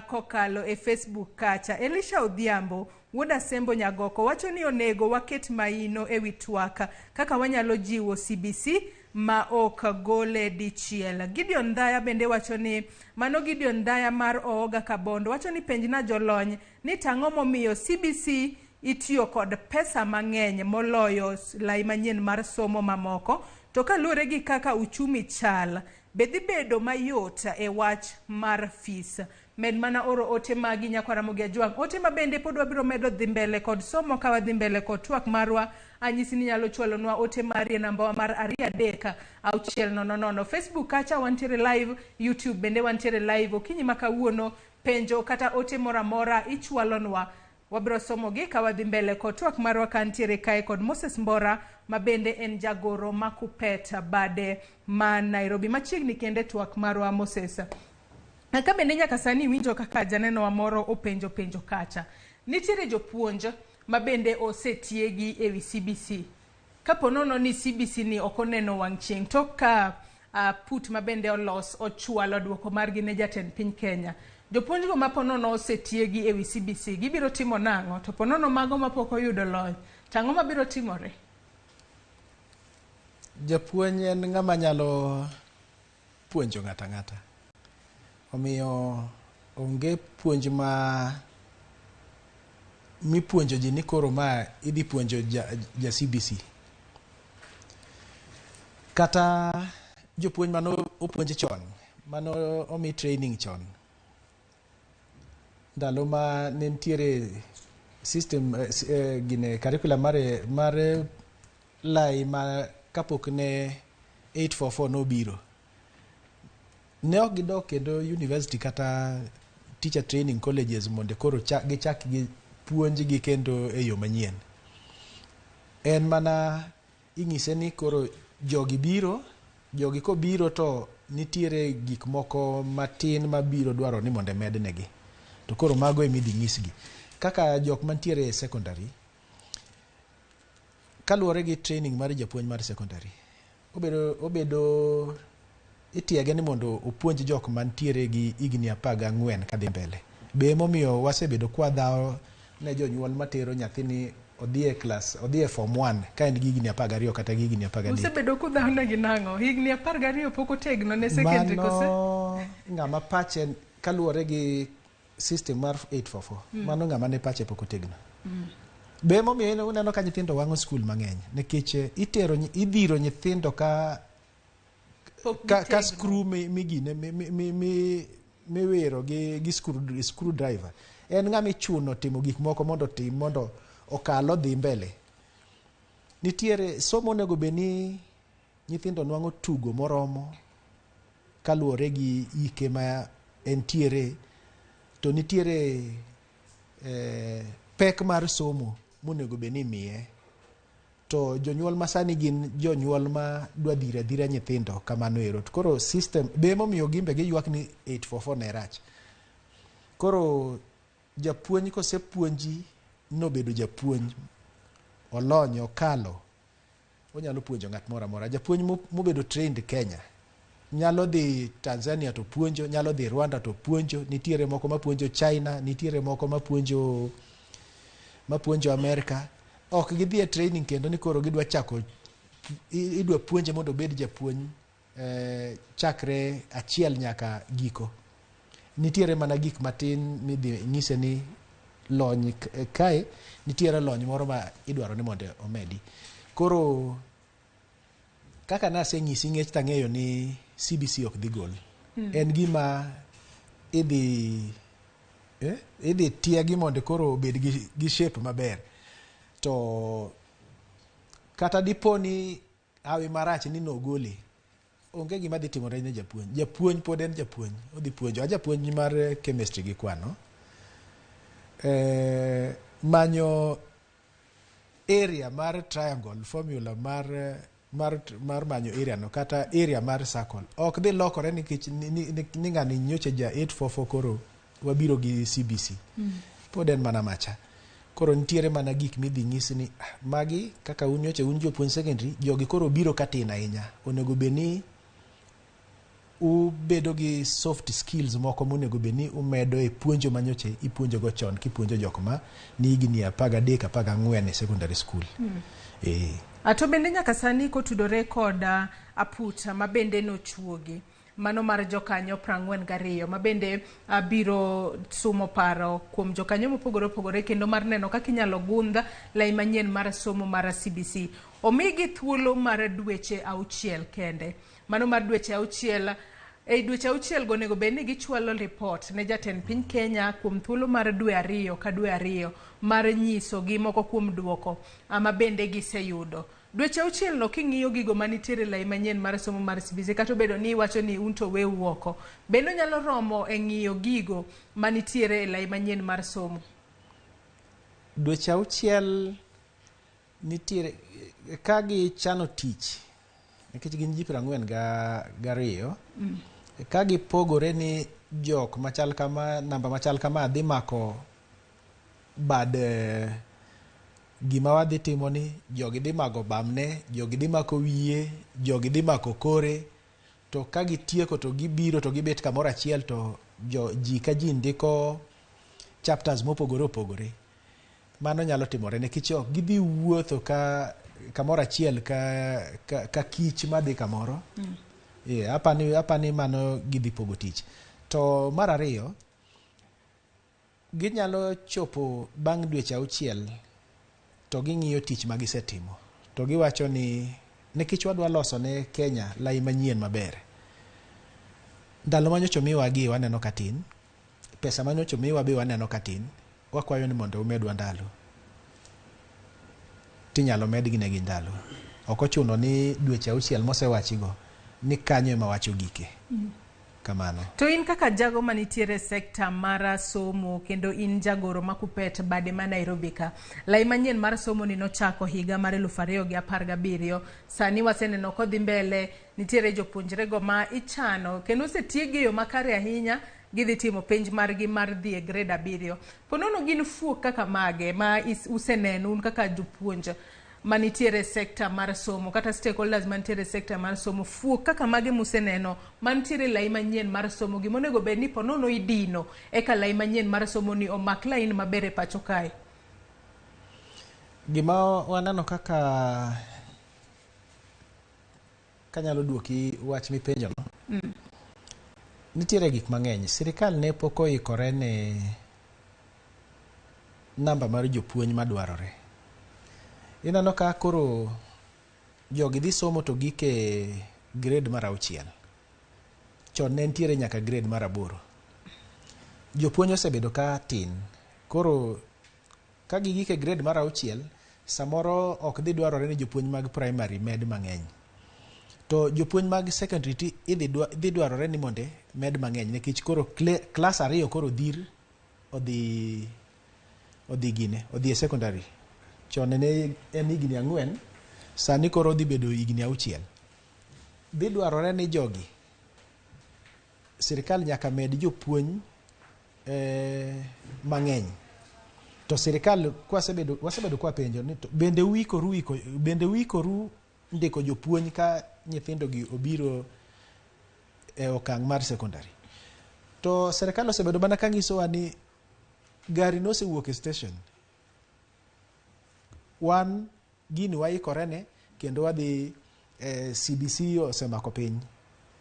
kokalo e Facebook kacha. Elisha Odhiambo wuod Asembo Nyagoko wacho ni onego waket maino ewi twak kaka wanyalo jiwo CBC ma ok gole dichiel. Gideon Ndaya bende wacho ni mano Gideon Ndaya mar Ooga Kabondo wacho ni penjna jolony ni tang'o momiyo CBC itiyo kod pesa mang'eny moloyo lai manyien mar somo mamoko to kaluwore gi kaka uchumi chal be dhi bedo mayot e wach mar fees. Med mana oro ote magi nyakwa Ramogi Ajwang'. Ote ma bende pod wabiro medo dhi mbele kod somo ka wadhi mbele kod twak marwa. Anyisi ni nyalo chwalonwa ote mari e nambawa mar 2 3 6 0 0. Facebook kacha wantiere live, YouTube bende wantiere live. Okinyi ma kawuono penjo kata ote moro amora ichwalonwa wabiro somogi ka wadhi mbele kod twak marwa kantiere kae kod Moses Mbora ma bende en jagoro ma Kuppet bade ma Nairobi. Machiegni kende twak marwa Moses. Ka bende nyaka sani iwinjo kaka janeno wa moro openjo penjo kacha. Nitiere jopuonj ma bende osetiegi ewi CBC. Kapo nono ni CBC ni ok oneno wang' chieng' tok ka put ma bende olos ochwalo duoko margi ne jatend piny Kenya. Jopuonjgo ma ponono osetiegi ewi CBC gibiro timo nang'o? To ponono mago mapok oyudo lony, to ang'o mabiro timore? Japuonj en ng'ama nyalo puonjo ng'ato ang'ata. Omiyo onge puonj ma mipuonjo ji ni koro ma idhi puonjo ja CBC. Kata jopuonj mano opuonj chon, mano omi training chon, ndalo ma ne nitiere system gine curriculum mar lai ma kapok ne 844 nobiro, ne ok gidok kendo university kata teacher training colleges mondo koro gichak gi puonjgi kendo e yo manyien. En mana ing'ise ni koro jogi biro, jogi kobiro to nitiere gik moko matin mabiro dwaro ni mondo emednegi. To koro mago ema idhi nyisgi. Kaka jok mantiere e secondary, kaluwore gi training mar japuonj mar secondary, obedo itiege ni mondo opuonj jok mantiere gi higni 14 kadhi mbele. Be emomiyo wasebedo kwadhawo ne jonyuol matero nyathi ni odhi e klas, odhi e form 1 ka en gi higni 12 kata gi higni 13. Usebedo kudhawonegi nang'o? Higni 12 pok otegno ne secondary kose? Mano ng'ama pache kaluwore gi system mar 844. Mano ng'ama ne pache pok otegno. Be emomiyo uneno ka nyithindo wang'o skul mang'eny nikech itero idhiro nyithindo ka ka screw migine miwiro gi screw driver. En ng'ama ichuno timo gik moko mondo otim mondo okal odhi mbele. Nitiere somo onego bed ni nyithindo nwang'o tugo moromo kaluwore gi hike ma entiere, to nitiere pek mar somo monego bed ni imiye. To jonyuol masani gin jonyuol ma dwa dhiro adhira nyithindo kamano ero. To koro system be emomiyo gimbe giywak ni 844 ne rach. Koro japuonj kosepuonji nobedo japuonj, olony, okalo, onyalo puonjo ng'at moro amora. Japuonj mobedo trained Kenya nyalo dhi Tanzania to puonjo, nyalo dhi Rwanda to puonjo, nitiere moko mapuonjo China, nitiere moko mapuonjo Amerika. Ok gidhi e training kendo ni koro gidwa chako, idwa puonje mondo obed japuonj chakre achiel nyaka giko. Nitiere mana gik matin midhi nyise ni lony kae, nitiere lony moro ma idwaro ni mondo omedi. Koro kaka nasenyisi ng'ech tang'eyo ni CBC ok dhi gol. En gima idhi tiegi mondo koro obed gi shape maber. To kata dipo ni hawi marach ni nogole, onge gima dhi timore ne japuonj. Japuonj pod en japuonj, odhi puonjo. A japuonj mar chemistry gi kwano. Manyo area mar triangle, formula mar manyo area no kata area mar circle ok dhi lokore nikech ni ng'ani nyocha ja 844 koro wabiro gi CBC. Pod en mana macha. Koro nitiere mana gik midhi nyisi ni magi kaka un nyocha un jopuonj secondary, jogi koro biro katin ahinya. Onego bed ni Ubedo gi soft skills moko monego bed ni umedo e puonjo manyocha ipuonjogo chon kipuonjo jok ma ni higni 13 14 e secondary school. To bende nyaka sani kotudore kod aputa ma bende nochuogi mano mar jokanyo 42 ma bende biro sumo paro kuom jokanyo mopogore opogore kendo mar neno kaka inyalo gundh lai manyien mar somo mar CBC. Omigi thuolo mar dweche 6 kende. Mano mar dweche 6 e dweche 6 go onego bed ni gichwalo report ne jatend piny Kenya kuom thuolo mar dwe 2 ka dwe 2 mar nyisogi moko kuom duoko ma bende giseyudo. Dweche 6 no king'iyo gigo manitiere lai manyien mar somo mar CBC kata obedo ni iwacho ni un to weu oko, bende onyalo romo e ng'iyo gigo manitiere e lai manyien mar somo? Dweche 6 nitiere ka gichano tich nikech gin ji 42 ka gipogore ni jok machal kama namba machal kama dhi mako bad gima wadhi timo ni jogi dhi mako bamne, jogi dhi mako wiye, jogi dhi mako kore, to ka gitieko to gibiro to gibet kamoro achiel to ji ka ji ndiko chapters mopogore opogore. Mano nyalo timore nikech ok gidhi wuotho ka kamoro achiel ka kich madhi kamoro. Apani mano gidhi pogo tich. To mar ariyo, ginyalo chopo bang' dweche 6 to ging'iyo tich ma gisetimo to giwacho ni nikech wadwa loso ne Kenya lai manyien maber. Ndalo manyocha omiwa gi waneno ka tin, pesa manyocha omiwa be waneno ka tin, wakwayo ni mondo umedwa ndalo. Tinyalo medgi negi ndalo. Ok ochuno ni dweche 6 mosewachigo ni kanyo ema wach ogike. Kamano. To in kaka jago manitiere sekta mar somo kendo in jagoro ma Kuppet bade ma Nairobi ka, lai manyien mar somo ni nochako higa mar 2017, sani waseneno kodhi mbele, nitiere jopuonjre go ma ichano kendo osetiegi e yo makare ahinya, gidhi timo penj margi mar dhi e grade 7. Ponono gin fuok kaka mage ma useneno un kaka jopuonj manitiere sekta mar somo kata stakeholders manitiere sekta mar somo, fuok kaka mage museneno mantiere lai manyien mar somo, gimonego bed ni ponono idino eka lai manyien mar somo ni omak lain maber e pacho kae? Gima waneno kaka kanyalo duoki wach mipenjo no, nitiere gik mang'eny. Sirikal ne pok oikore ne namba mar jopuonj madwarore. Ineno ka koro jogi dhi somo to gik e grade mar 6. Chon ne nitiere nyaka grade mar 8. Jopuonj osebedo ka tin. Koro ka gigik e grade mar 6, samoro ok dhi dwarore ni jopuonj mag primary med mang'eny. To jopuonj mag secondary ti idhi dwarore ni mondo med mang'eny nikech koro klas 2 koro dhir odhi gine, odhi e secondary. Chon ne en higni 4, sani koro dhi bedo higni 6. Dhi dwarore ni jogi sirikal nyaka med jopuonj mang'eny. To sirikal wasebedo kwa penjo ni bende uikoru ndiko jopuonj ka nyithindo gi obiro e okang' mar secondary. To sirikal osebedo mana ka nyisowa ni gari nosewuok e station. Wan gini waikore ne kendo wadhi CBC osemako piny.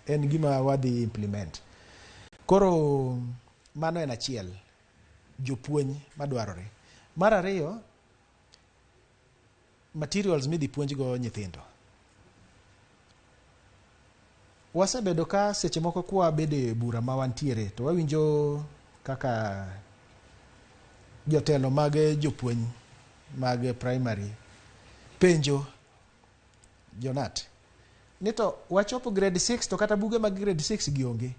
En gima wadhi implement. Koro mano en achiel, jopuonj madwarore. Mar ariyo, materials midhi puonjgo nyithindo. Wasebedo ka seche moko kwa bedo e bura ma wantiere to wawinjo kaka jotelo mag jopuonj mag primary penjo jonat ni to wachopo grade 6 to kata buge mag grade 6 gi onge.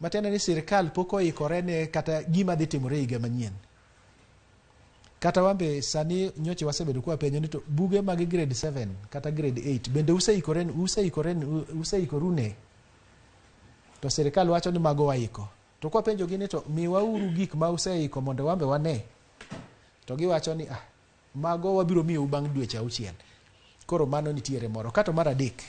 Matiende ni sirikal pok oikore ne kata gima dhi timore higa manyien. Kata wambe sani nyocha wasebedo kwa penjo ni to buge mag grade 7 kata grade 8 bende useikoru ne? To sirikal wacho ni mago waiko. To kwa penjo gi ni to miwauru gik ma useiko mondo wambe wane. To giwacho ni mago wabiro miyou bang' dweche 6. Koro mano nitiere moro. Kato mar adek,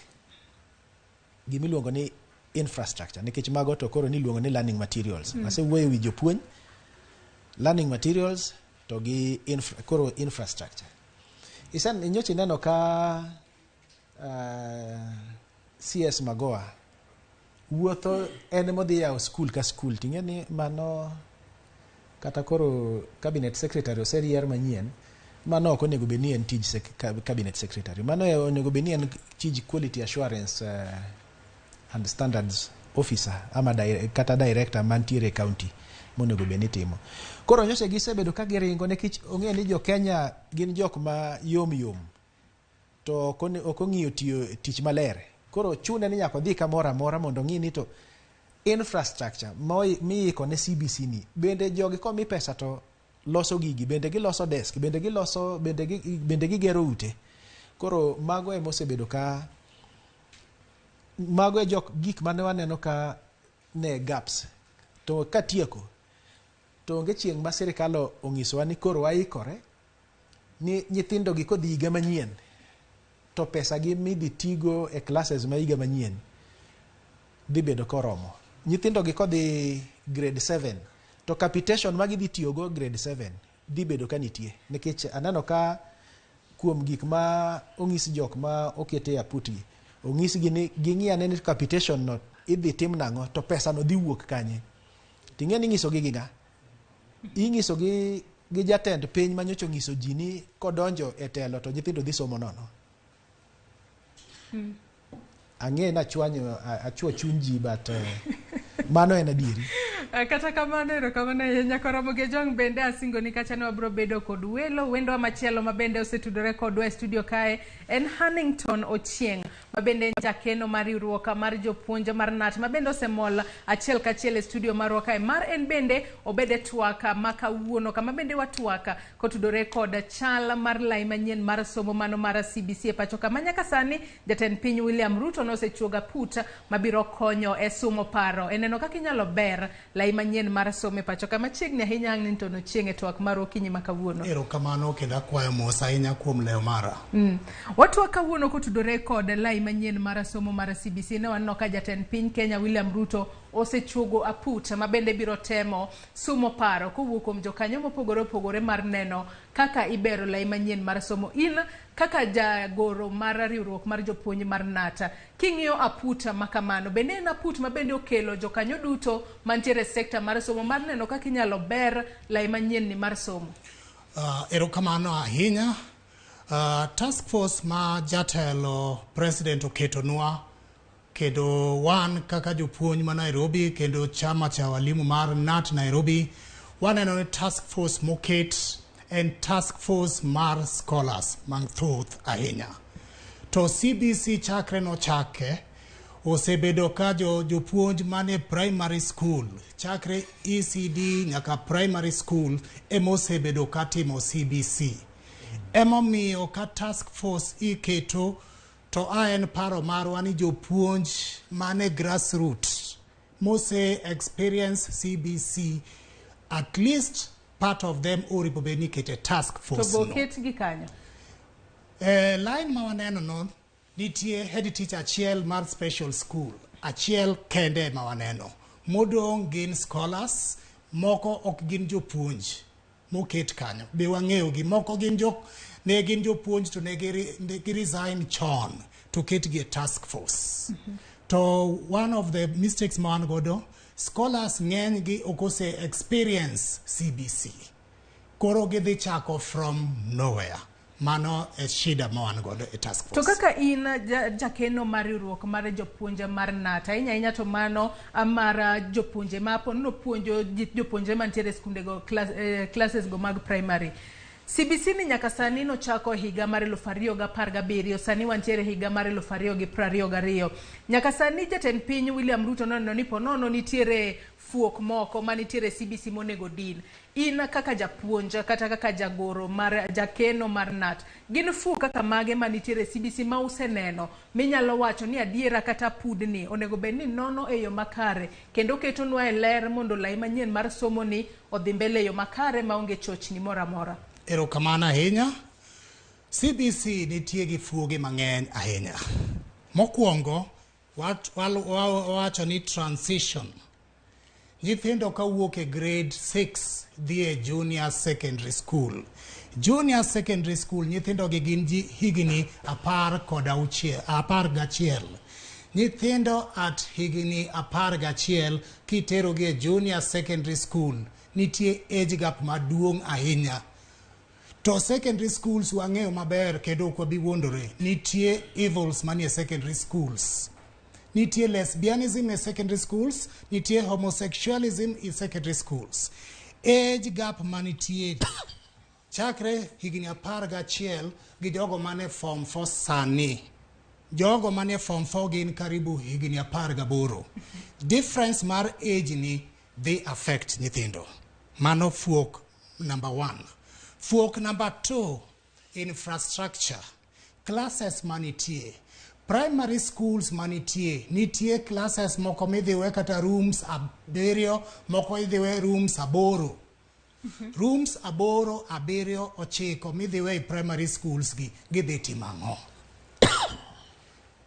gimiluongo ni infrastructure nikech mago to koro niluongo ni learning materials. Asewuoyo e wi jopuonj, learning materials to gi koro infrastructure. Isen nyocha ineno ka CS Magoha wuotho en modhi yawo skul ka skul ting'e ni mano kata koro cabinet secretary oserier manyien mano ok onego bed ni en tij cabinet secretary mano onego bed ni en tij quality assurance and standards officer ama kata director mantiere e county monego bed ni timo. Koro nyocha gisebedo ka giringo nikech ong'e ni jo Kenya gin jok ma yom yom to ok ong'iyo tiyo tich maler. Koro chune ni nyaka odhi kamoro amora mondo ong'i ni to infrastructure miiko ne CBC ni bende jogi komi pesa to loso gigi, bende giloso desk, bende giloso, bende gigero ute. Koro mago ema osebedo ka mago e jok gik mane waneno ka ne gaps. To katieko to onge chieng' ma sirikal onyisowa ni koro waikore ni nyithindo gi kodhi higa manyien to pesa gi midhi tigo e classes ma higa manyien dhi bedo koromo. Nyithindo gi kodhi grade 7 to capitation ma gidhi tiyogo grade 7 dhi bedo ka nitie nikech aneno ka kuom gik ma onyis jok ma okete e aput gi onyisgi ni ging'i ane ni capitation no idhi tim nang'o to pesa no dhi wuok kanye. Ting'e ni ing'isogi gi ng'a? Ing'iso gi jatend piny manyocha onyiso ji ni kodonjo e telo to nyithindo dhi somo nono. Ang'e ni achwo chuny ji but mano en adieri. Kata kamano erokamano ahinya Karamogi Ojwang' bende asingo ni kacha ne wabiro bedo kod welo wendwa machielo ma bende osetudore kodwa e studio kae en Hannington Ochieng' ma bende en jakeno mar riwruok mar jopuonj mar KNUT ma bende osemol achiel kachiel e studio marwa kae mar en bende obed e twak ma kawuono kama bende watwak kotudore kod chal mar lai manyien mar somo mano mar CBC e pacho kama nyaka sani jatend piny William Ruto nosechuogo aput mabiro konyo e sumo paro e neno kaka inyalo ber lai manyien mar somo e pacho kama chiegni ahinya Hannington Ochieng' e twak mar okinyi ma kawuono. Erokamano kendo akwayo mos ahinya kuom lewo mara. Watwak kawuono kotudore kod lai manyien mar somo mar CBC ne waneno ka jatend piny Kenya William Ruto osechuogo aput ma bende biro temo sumo paro kowuok kuom jokanyo mopogore opogore mar neno kaka ibero lai manyien mar somo. In kaka jagoro mar riwruok mar jopuonj mar KNUT, king'iyo aput ma kamano, bende en aput ma bende okelo jokanyo duto mantiere e sekta mar somo mar neno kaka inyalo ber lai manyien ni mar somo? Erokamano ahinya. Task force ma jatelo president oketonwa kendo wan kaka jopuonj ma Nairobi kendo chama cha walimu mar KNUT Nairobi waneno ni task force moket en task force mar scholars mathoth ahinya. To CBC chakre nochake osebedo ka jopuonj mane primary school chakre ECD nyaka primary school ema osebedo ka timo CBC. Emomiyo ka task force iketo to a en paro marwa ni jopuonj mane grassroot mose experience CBC at least part of them oripo bed ni ikete task force To bo no. ketgi kanyo? Line ma waneno no nitie head teacher achiel mar special school achiel kende ma waneno modong' gin scholars moko ok gin jopuonj moket kanyo be wang'eyo gi moko gin jo ne gin jopuonj to ne gi resign chon to ketgi e task force. To one of the mistakes ma wan godo, scholars ng'eny gi ok ose experience CBC koro gidhi chako from nowhere. Mano e shida ma wan godo e task To force. kaka in jakeno mar riwruok mar jopuonj mar KNUT, ahinya ahinya to mano mar jopuonje ma po nopuonjo jopuonjre mantiere e skundego classes go mag primary. CBC ni nyaka sani nochako higa mar 2017, sani wantiere higa mar 2022. Nyaka sani jatend piny William Ruto noneno ni ponono nitiere fuok moko manitiere CBC monego din. In kaka japuonj kata kaka jagoro mar jakeno mar KNUT, gin fuok kaka mage manitiere CBC ma useneno minyalo wacho ni adiera kata pudni onego bed ni nono e yo makare kendo ketonwa e ler mondo lai manyien mar somo ni odhi mbele e yo makare maonge chochni moro amora? Erokamano ahinya. CBC nitie gi fuoge mang'eny ahinya. Mokwongo, Wawacho ni transition. Nyithindo kawuok e grade 6 dhi e junior secondary school. Junior secondary school nyithindo gi gin ji higni 16, 11. Nyithindo at higni 11 kiterogi e junior secondary school nitie age gap maduong' ahinya. To secondary schools wang'eyo maber kendo ok wabi wuondore, nitie evils manie secondary schools. Nitie lesbianism e secondary schools, nitie homosexualism e secondary schools. Age gap manitie chakre higni 11 gi jogo mane form 4 sani. Jogo mane form 4 gin karibu higni 18. Difference mar age ni dhi affect nyithindo. Mano fuok number 1. Fuok number 2, infrastructure. Classes manitie. Primary schools manitie, nitie classes moko midhiwe kata rooms 7, moko idhiwe rooms 8. Rooms 8, 7, 9 midhiwe e primary schools gi, gidhi timo ang'o?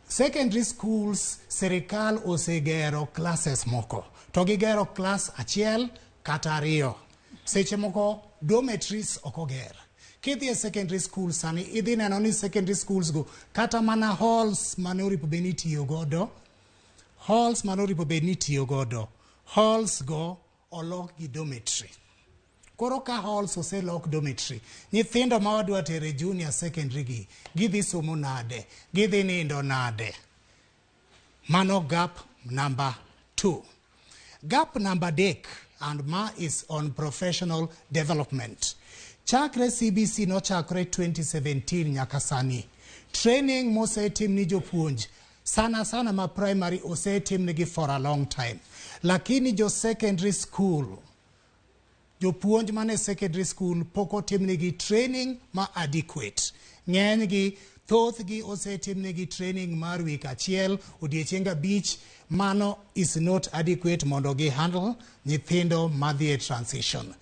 Secondary schools, sirikal osegero classes moko. To gigero class 1 kata 2. Seche moko dormitories ok oger. Kidhi e secondary school sani, idhi neno ni secondary schools go, kata mana halls mane oripo bed ni itiyo godo, halls mane oripo bed ni itiyo godo, halls go olok gi dormitory. Koro ka halls oselok dormitory, nyithindo ma wadwa tero e junior secondary gi, gidhi somo nade, gidhi nindo nade. Mano gap number 2. Gap number 3, and ma is on professional development. Chakre CBC nochakre 2017 nyaka sani. Training mosetim ni jopuonj, sana sana ma primary osetim nigi for a long time. Lakini jo secondary school, jopuonj mane secondary school pok otimnegi training ma adequate. Ng'enygi, thothgi osetimnegi training mar week 1, odiechieng 5, mano is not adequate mondo gi handle nyithindo madhi e transition.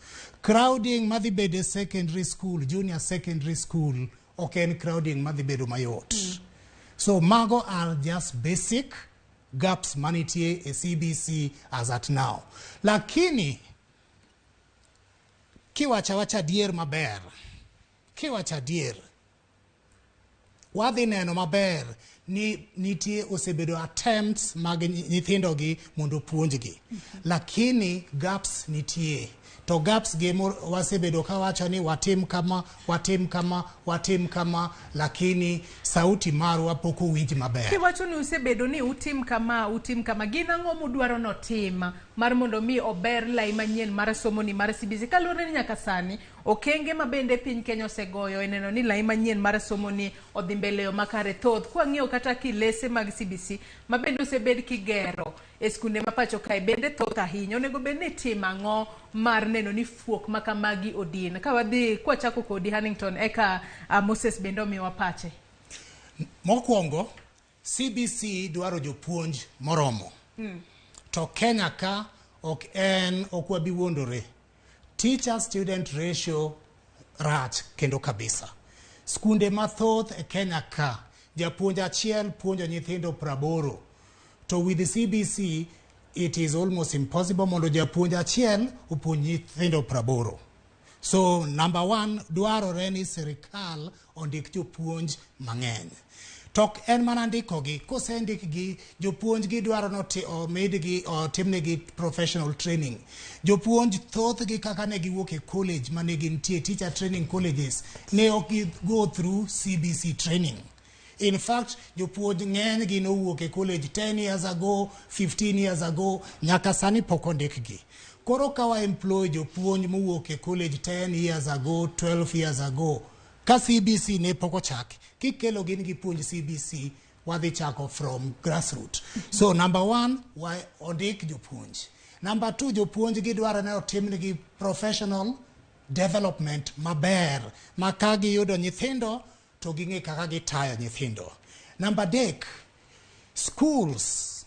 Crowding madhi bedo e secondary school, junior secondary school, ok en crowding madhi bedo mayot. So mago are just basic gaps manitie e CBC as at now. Lakini kiwacha wacha adier maber, kiwacha adier, wadhi neno maber ni nitie osebedo attempts mag nyithindogi mondo puonjgi. Lakini gaps nitie. To gaps gi wasebedo kawacho ni watim kama, watim kama, watim kama, lakini sauti marwa pok owinj maber. Kiwacho ni usebedo ni utim kama, gin ang'o mudwaro notim mar mondo mi ober lai manyien mar somo ni mar CBC? Kaluwore ni nyaka sani okenge ma bende piny Kenya osegoyo e neno ni lai manyien mar somo ni odhi mbele yo makare thoth. Kwang'iyo kata kilese mag CBC ma bende osebed kigero e skunde ma pacho kae bende thoth ahinya. Onego bed ni tim ang'o mar neno ni fuok ma kamagi odin? Ka wadhi kwachako kodi Hannington, eka Moses bende omiwa pache. Mokwongo, CBC dwaro jopuonj moromo. To Kenya ka ok en ok wabi wuondore. Teacher student ratio rach kendo kabisa. Skunde mathoth e Kenya ka japuonj achiel puonjo nyithindo 80. To with the CBC it is almost impossible mondo japuonj achiel opuonj nyithindo 80. So number 1, dwarore ni sirikal ondik jopuonj mang'eny. Tok en mana ndikogi, kosendikgi, jopuonj gi dwaro ni omedgi, otimnegi professional training. Jopuonj thothgi kaka ne giwuok e college mane gintie, teacher training colleges, ne ok gi go through CBC training. In fact, jopuonj ng'enygi nowuok e college 10 years ago, 15 years ago, nyaka sani pok ondikgi. Koro ka wa employ jopuonj mowuok e college 10 years ago, 12 years ago, ka CBC ne pok ochaki, kikelo gin gi puonj CBC, wadhi chako from grassroots. So number 1, wa ondik jopuonj. Number 2, jopuonj gidwaro ni otimnegi professional development maber, ma ka giyudo nyithindo to ging'e kaka gitayo nyithindo. Number 3, schools,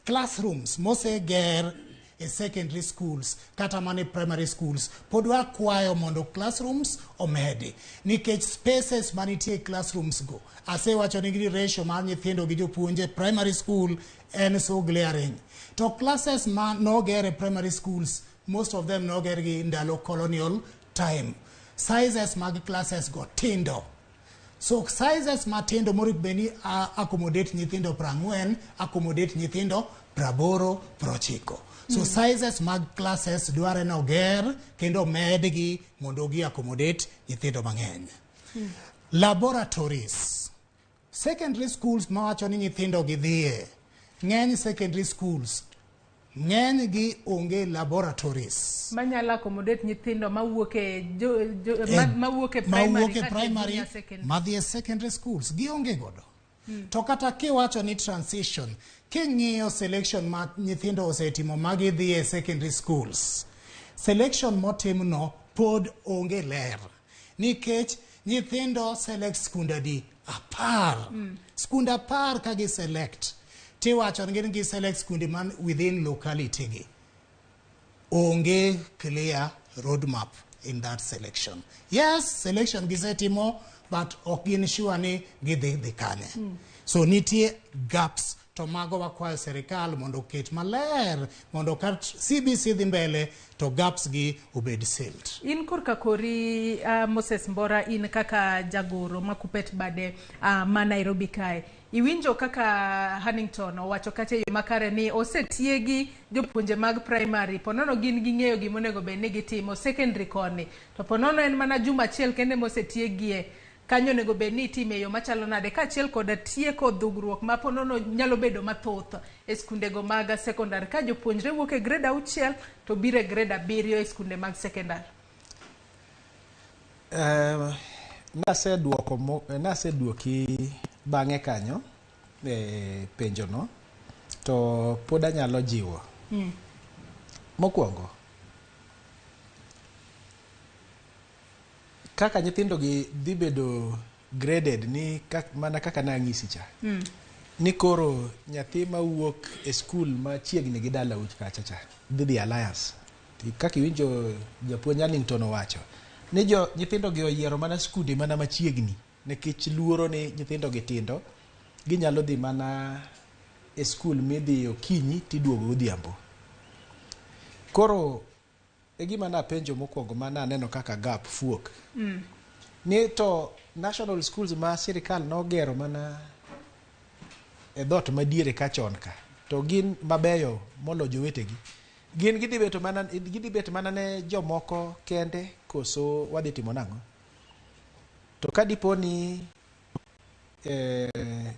classrooms moseger e secondary schools kata mana e primary schools. Pod wakwayo mondo classrooms omedi nikech spaces manitie e classrooms go, asewacho ni ratio mar nyithindo gi jopuonje primary school en so glaring. To classes ma noger e primary schools, most of them noger gi ndalo colonial time. Sizes mag classes go tindo. So sizes matindo morik bed ni accommodate nyithindo 40, accommodate nyithindo 80, 90. So sizes mag classes dware noger kendo medgi mondo gi accommodate nyithindo mang'eny. Laboratories. Secondary schools mawacho ni nyithindo gidhiye, ng'eny secondary schools ng'eny gi onge laboratories. Manyalo accommodate nyithindo mawuok e jo, jo, ma, mawuok e primary mawuok e kata primary junior secondary. Madhi e secondary schools gionge godo. To kata kiwacho ni transition, king'iyo selection ma nyithindo osetimo magidhi e secondary schools, selection motimno pod onge ler nikech nyithindo select skunde adi? 10. Skunde 10 ka gi select, tiwacho ni gin gi select skunde man within locality gi. Onge clear roadmap in that selection. Yes, selection gisetimo, but ok gin sure ni gidhi dhi kanye. So nitie gaps, to mago wakwayo sirikal mondo oket maler mondo ka CBC dhi mbele to gaps gi obed sealed. In korka kori, Moses Mbora, in kaka jagoro ma Kupet bade ma Nairobi kae, iwinjo kaka Hannington owacho kacha e yo makare ni osetiegi jopuonje mag primary, ponono gin ging'eyo gimonego bed ni gitimo secondary koni, to ponono en mana juma achiel kende mosetiegie kanyo, onego bed ni itime e yo machalo nade, kaachiel koda tieko dhugruok ma ponono nyalo bedo mathoth e skundego mag secondary ka jopuonjre wuok e grade 6 to biro e grade 7 e skunde mag secondary. Naseduoki bang'e kanyo e penjono, to pod anyalo jiwo. Mokwongo, kaka nyithindo gi dhi bedo graded ni kak, mana kaka nang'isi cha ni koro nyathi mawuok e skul machiegni gi dalau kacha cha dhi dhi Alliance. Kaka iwinjo japuonj Annington owacho ni jo nyithindo gi oyiero mana skunde mana machiegni nikech luoro ni nyithindo gi tindo ginyalo dhi mana e skul midhi okinyi tiduogo godhiambo. Koro e gima napenjo mokwongo ma naneno kaka gap fuok ni to national schools ma sirikal nogero mana e dhot madiere ka chon ka to gin mabeyo molo jowetegi, gin gidhi bet mana ne jomoko kende koso wadhi timo nang'o? To ka dipo ni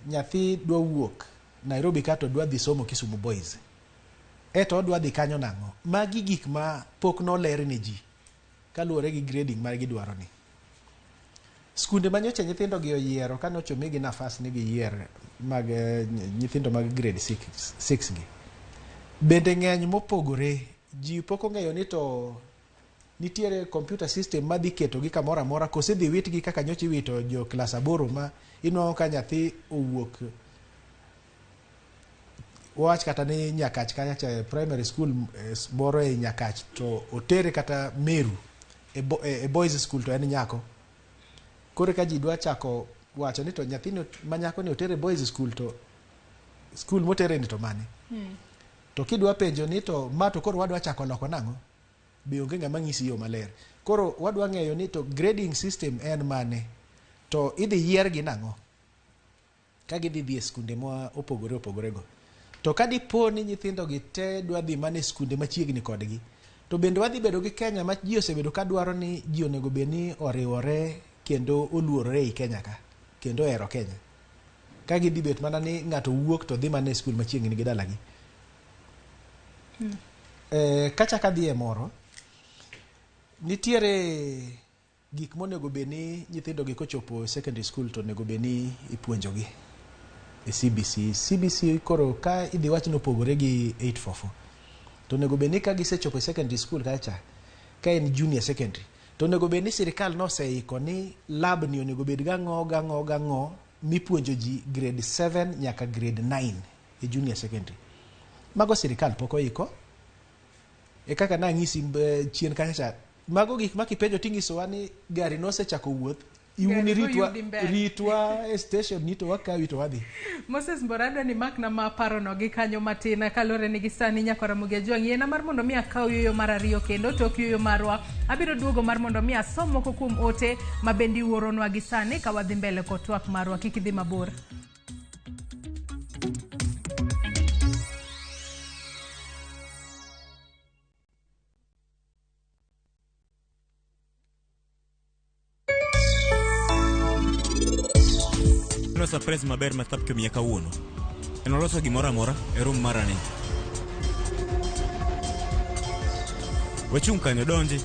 nyathi dwa wuok Nairobi ka to dwa dhi somo Kisumu Boys, eto odwa dhi kanyo nang'o? Magi gik ma pok noler ne ji kaluwore gi grading ma gidwaro ni. Skunde manyocha nyithindo gi oyiero ka nyocha omigi nafas ni giyier mag nyithindo mag grade 6 gi bende ng'eny mopogore. Ji pok ong'eyo ni to nitiere computer system madhi ketogi kamoro amora kose idhi witgi kaka nyocha iwito jo klas 8 ma inwang'o ka nyathi owuok wach kata ni Nyakach kacha cha e primary school moro e Nyakach to otere kata Meru e boys school to en nyako. Koro ka ji dwa chako wacho ni to nyathini ma nyako ni otere boys school to school motere ni to mane? To kidwa penjo ni to ma to koro wadwa chako loko nang'o? Be onge ng'ama ng'isi yo maler. Koro wadwa ng'eyo ni to grading system en mane? To idhi yiergi nang'o? Ka gidhi dhi e skunde ma opogore opogore go. To ka dipo ni nyithindo gi te dwa dhi mana e skunde machiegni kodgi, to bende wadhi bedo gi Kenya ma ji osebedo ka dwaro ni ji onego bed ni oriwore kendo oluorore ei Kenya ka, kendo ohero Kenya. Ka gidhi bet mana ni ng'ato wuok to dhi mana e skul machiegni gi dalagi. Kachako adhi e moro, nitiere gik monego bed ni nyithindo gi kochopo secondary school to onego bed ni ipuonjogi e CBC. CBC koro ka idhi wach ni opogore gi 844, to onego bed ni ka gisechopo e secondary school kacha, ka en junior secondary, to onego bed ni sirikal noseiko ni lab ni onego bed gang'o gang'o gang'o mipuonjo ji grade 7 nyaka grade 9 e junior secondary. Mago sirikal pok oiko. E kaka nang'isi chien kacha cha, mago gik ma kipenjo tinyisowa ni gari nosechako wuoth, iuni Gari ritwa, boyudi mbele. Ritwa e station ni to wakawi to wadhi. Moses Mbora, adwa ni makna ma parono gi kanyo matin kaluwore ni gi sani nyakwara Ramogi Ajwang' yiena mar mondo mi akaw yueyo mar ariyo kendo tok yueyo marwa abiro duogo mar mondo mi asom moko kuom ote ma bende iuoronwa gi sani ka wadhi mbele kod twak marwa. Kik idhi mabor. No surprise maber ma Stapke omiya kawuono. En oloso gimoro amora e room mara ni. Wachung' kanyo, donji.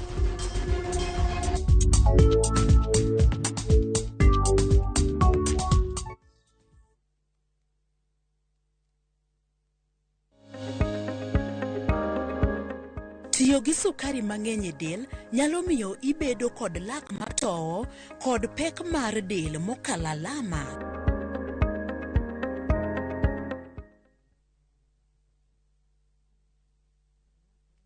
Tiyo gi sukari mang'eny e del nyalo miyo ibedo kod lak matowo kod pek mar del mokalo alama.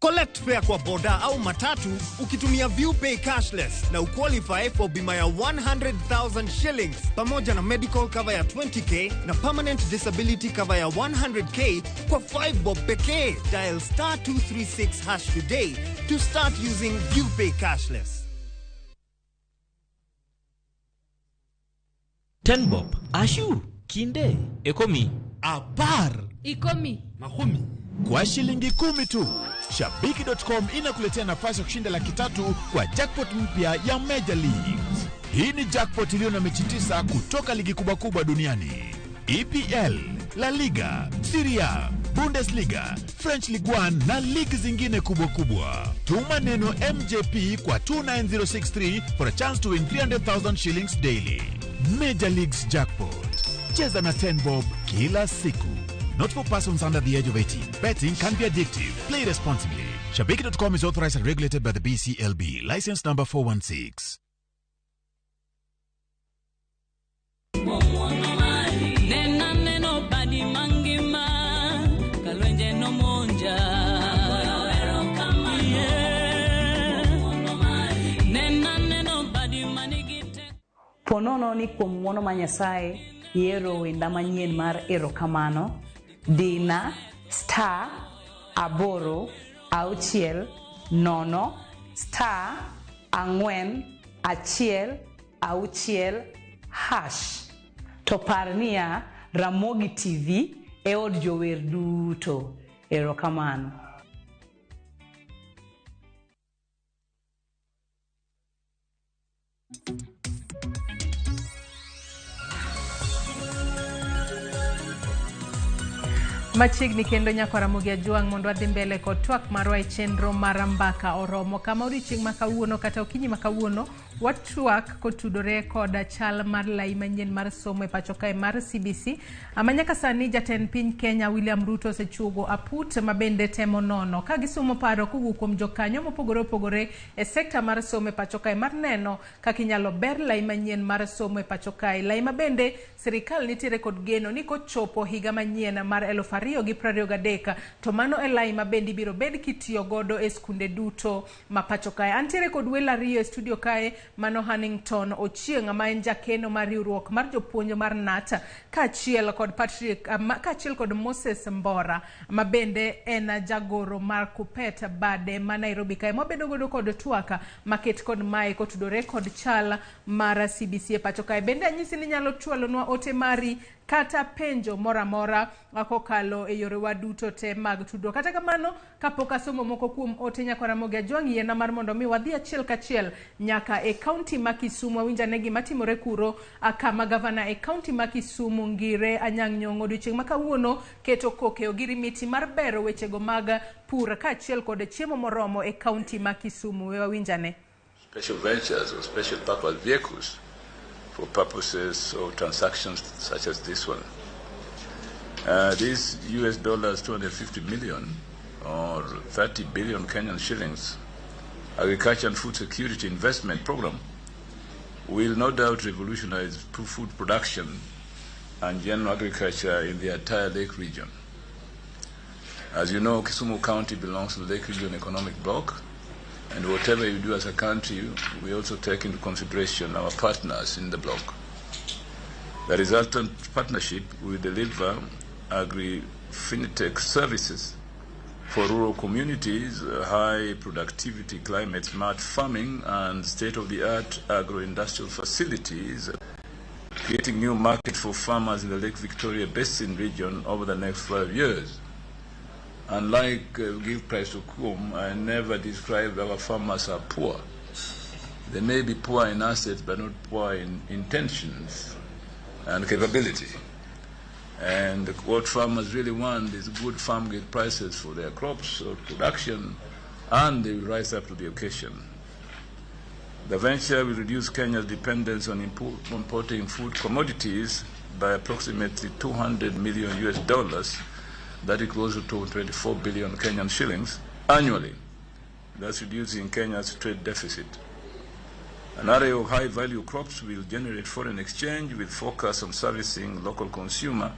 Collect fare kwa boda au matatu ukitumia ViewPay cashless na uqualify for bima ya 100,000 shillings pamoja na medical cover ya 20K na permanent disability cover ya 100K kwa 5 bob pekee. Dial star 236 hash today to start using ViewPay cashless. 10 bob, ashu, kinde, ekomi, apar, Ikomi. makumi. Kwa shilingi 10 tu, Shabiki.com inakuletea nafasi ya kushinda 300,000 kwa jackpot mpya ya Major Leagues. Hii ni jackpot iliyo na mechi 9 kutoka ligi kubwa kubwa duniani: EPL, La Liga, Serie A, Bundesliga, French Ligue 1 na ligi zingine kubwa kubwa. Tuma neno MJP kwa 29063 for a chance to win 300,000 shillings daily. Major Leagues Jackpot. Cheza na 10 bob kila siku. Not for persons under the age of 18. Betting can be addictive. Play responsibly. Shabiki.com is authorized and regulated by the BCLB. License number 416. Nena neno badi mangima kalwenje no monja. Yeah. Nena neno badi manigi Ponono ni kuom ng'wono ma Nyasaye ihero wenda manyien mar erokamano, dina star 8 6 0 star 4 1 6 hash. To par niya, Ramogi TV e od jower duto. Erokamano. Machiegni kendo nyakwara Ramogi Ajwang' mondo wadhi mbele kod twak marwa e chenro mar Mbaka Oromo, kama odiochieng' ma kawuono kata okinyi ma kawuono watwak kotudore kod chal mar lai manyien mar somo e pacho kae mar CBC. Ama nyaka sani jatend piny Kenya William Ruto osechuogo aput ma bende temo nono ka gisumo paro kowuok kuom jokanyo mopogore opogore e sekta mar somo e pacho kae mar neno kaka inyalo ber lai manyien mar somo e pacho kae. Lai ma bende sirikal nitiere kod geno ni kochopo higa manyien mar 2023 to mano e lai ma bende ibiro bed kitiyo godo e skunde duto ma pacho kae. Antiere kod welo ariyo e studio kae, mano Hannington Ochieng' ma en jakeno mar riwruok mar jopuonj mar KNUT, kaachiel kod Patrick kaachiel kod Moses Mbora ma bende en jagoro mar KUPPET bade ma Nairobi kae. Mwabedo godo kod twak maket kod mae kotudore kod chal mar CBC e pacho kae. Bende anyisi ni inyalo chwalonwa ote mari kata penjo moro amora kokalo e yorewa duto te mag tudruok. Kata kamano, kapok asomo moko kuom ote nyakwara Ramogi Ajwang', yiena mar mondo mi wadhi achiel kachiel nyaka e kaunti ma Kisumu. Awinj ane gima timore kuro, kama gavana e kaunti ma Kisumu Ngire Anyang' Nyong'o odiochieng' ma kawuono keto koke ogirimiti mar bero wechego mag pur kaachiel kod chiemo moromo e kaunti ma Kisumu. We wawinj ane. Special ventures or special purpose vehicles for purposes of transactions such as this one. These US dollars 250 million or 30 billion Kenyan shillings agriculture and food security investment program will no doubt revolutionize food production and general agriculture in the entire lake region. As you know, Kisumu County belongs to the Lake Region Economic Bloc, and whatever you do as a country, we also take into consideration our partners in the bloc. The resultant partnership will deliver agri-fintech services for rural communities, high productivity, climate smart farming, and state-of-the-art agro-industrial facilities, creating new market for farmers in the Lake Victoria Basin region over the next 5 years. Unlike Give Price to Kum, I never described our farmers are poor. They may be poor in assets, but not poor in intentions and capability. And what farmers really want is good farm gate prices for their crops or production, and they will rise up to the occasion. The venture will reduce Kenya's dependence on importing food commodities by approximately $200 million US, that equals to 24 billion Kenyan shillings annually. That's reducing Kenya's trade deficit. An array of high-value crops will generate foreign exchange with focus on servicing local consumer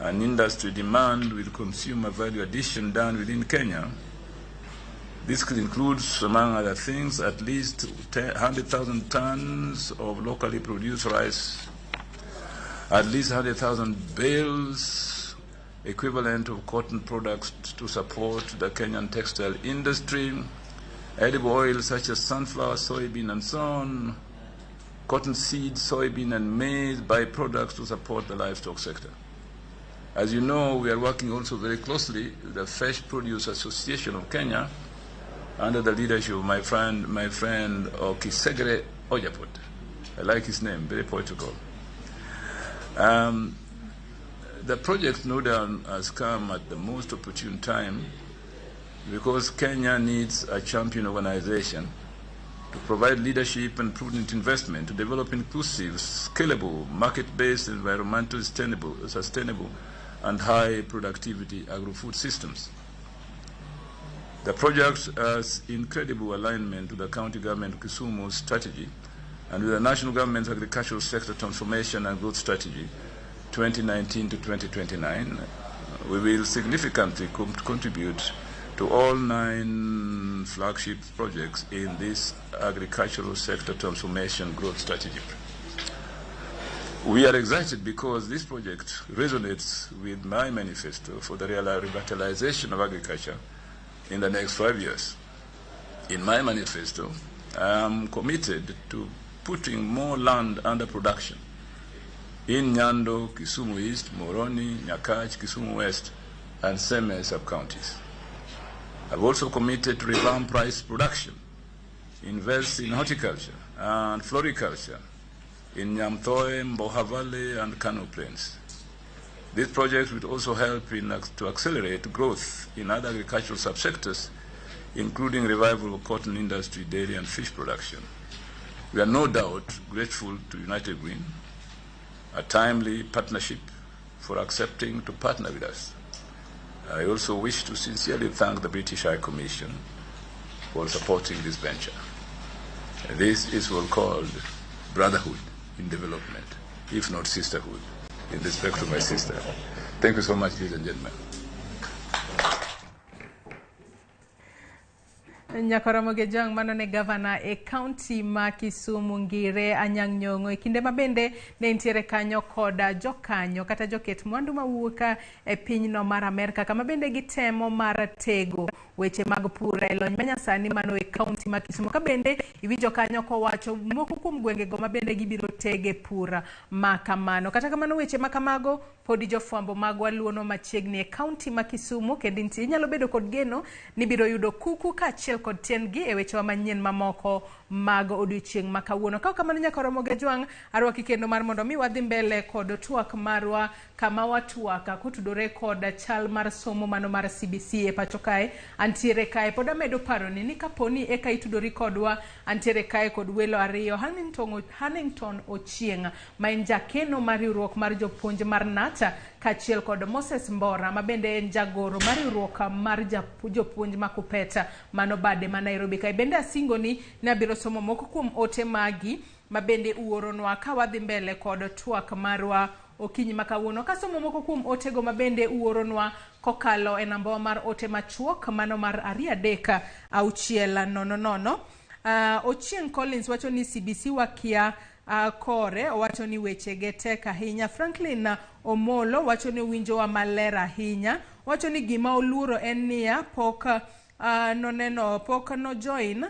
and industry demand with consumer value addition done within Kenya. This includes, among other things, at least 100,000 tons of locally produced rice, at least 100,000 bales equivalent of cotton products to support the Kenyan textile industry, edible oil such as sunflower, soybean, and so on, cotton seed, soybean, and maize byproducts to support the livestock sector. As you know, we are working also very closely with the Fresh Produce Association of Kenya under the leadership of my friend Okisegere Ojapot. I like his name, very poetical. The project, no doubt, has come at the most opportune time because Kenya needs a champion organization to provide leadership and prudent investment to develop inclusive, scalable, market-based, environmentally sustainable, and high productivity agro-food systems. The project has incredible alignment to the county government of Kisumu's strategy and with the national government's agricultural sector transformation and growth strategy 2019 to 2029. We will significantly contribute to all 9 flagship projects in this agricultural sector transformation growth strategy. We are excited because this project resonates with my manifesto for the revitalization of agriculture in the next 5 years. In my manifesto, I am committed to putting more land under production in Nyando, Kisumu East, Moroni, Nyakach, Kisumu West, and Seme sub-counties. I've also committed to revamp rice production, invest in horticulture and floriculture in Nyamthoe, Mboha Valley, and Kano Plains. This project will also help to accelerate growth in other agricultural subsectors, including revival of cotton industry, dairy, and fish production. We are no doubt grateful to United Green, a timely partnership, for accepting to partner with us. I also wish to sincerely thank the British High Commission for supporting this venture. This is what called brotherhood in development, if not sisterhood, in respect to my sister. Thank you so much, ladies and gentlemen. Nyakoromoge Jong mano ne gavana e county ma Kisumu Ngire Anyang' Nyong'o e kinde mabende ne nitiere kanyo koda jokanyo kata joket mwandu mawuok e pinyno mar Amerka kama bende gitemo mar tego weche mag pur e lony manyasani mano e county ma Kisumu ka bende iwinjo kanyo kowacho moko kuom gwengego mabende gibiro tege pur ma kamano. Kata kamano weche ma kamago podi jofwambo magwa luono machiegni e county ma Kisumu kendo inyalo bedo kod geno ni biro yudo kuku kaachiel kod tiendgi e wechewa manyien mamoko mag odiochieng' ma kawuono. Ka kamano Nyakoromoge Jwang' arwaki kendo mar mondo mi wadhi mbele kod twak marwa kama watwaka kotudore kod chal mar somo mano mar CBC e pacho kae. Antiere kae pod amedo paroni ni kaponi eka itudori kodwa, antiere kae kod welo ariyo, Hannington Ochieng' ma en jakeno mar riwruok mar jopuonj mar NATA kaachiel kod Moses Mbora ma bende en jagoro mar riwruok mar jopuonj ma Kupeta mano bade ma Nairobi kae. Bende asingoni ni abiro somo moko kuom ote magi ma bende uoronwa ka wadhi mbele kod twak marwa okinyi ma kawuono. Kasomo moko kuom otego ma bende uoronwa kokalo e nambawa mar ote machuok mano mar 2 3 6 0 0. Ochieng Collins wacho ni CBC wakia kore, owacho ni wechege tek ahinya. Franklin Omolo wacho ni owinjowa maler ahinya, wacho ni gima oluoro en niya pok noneno pok nojoin.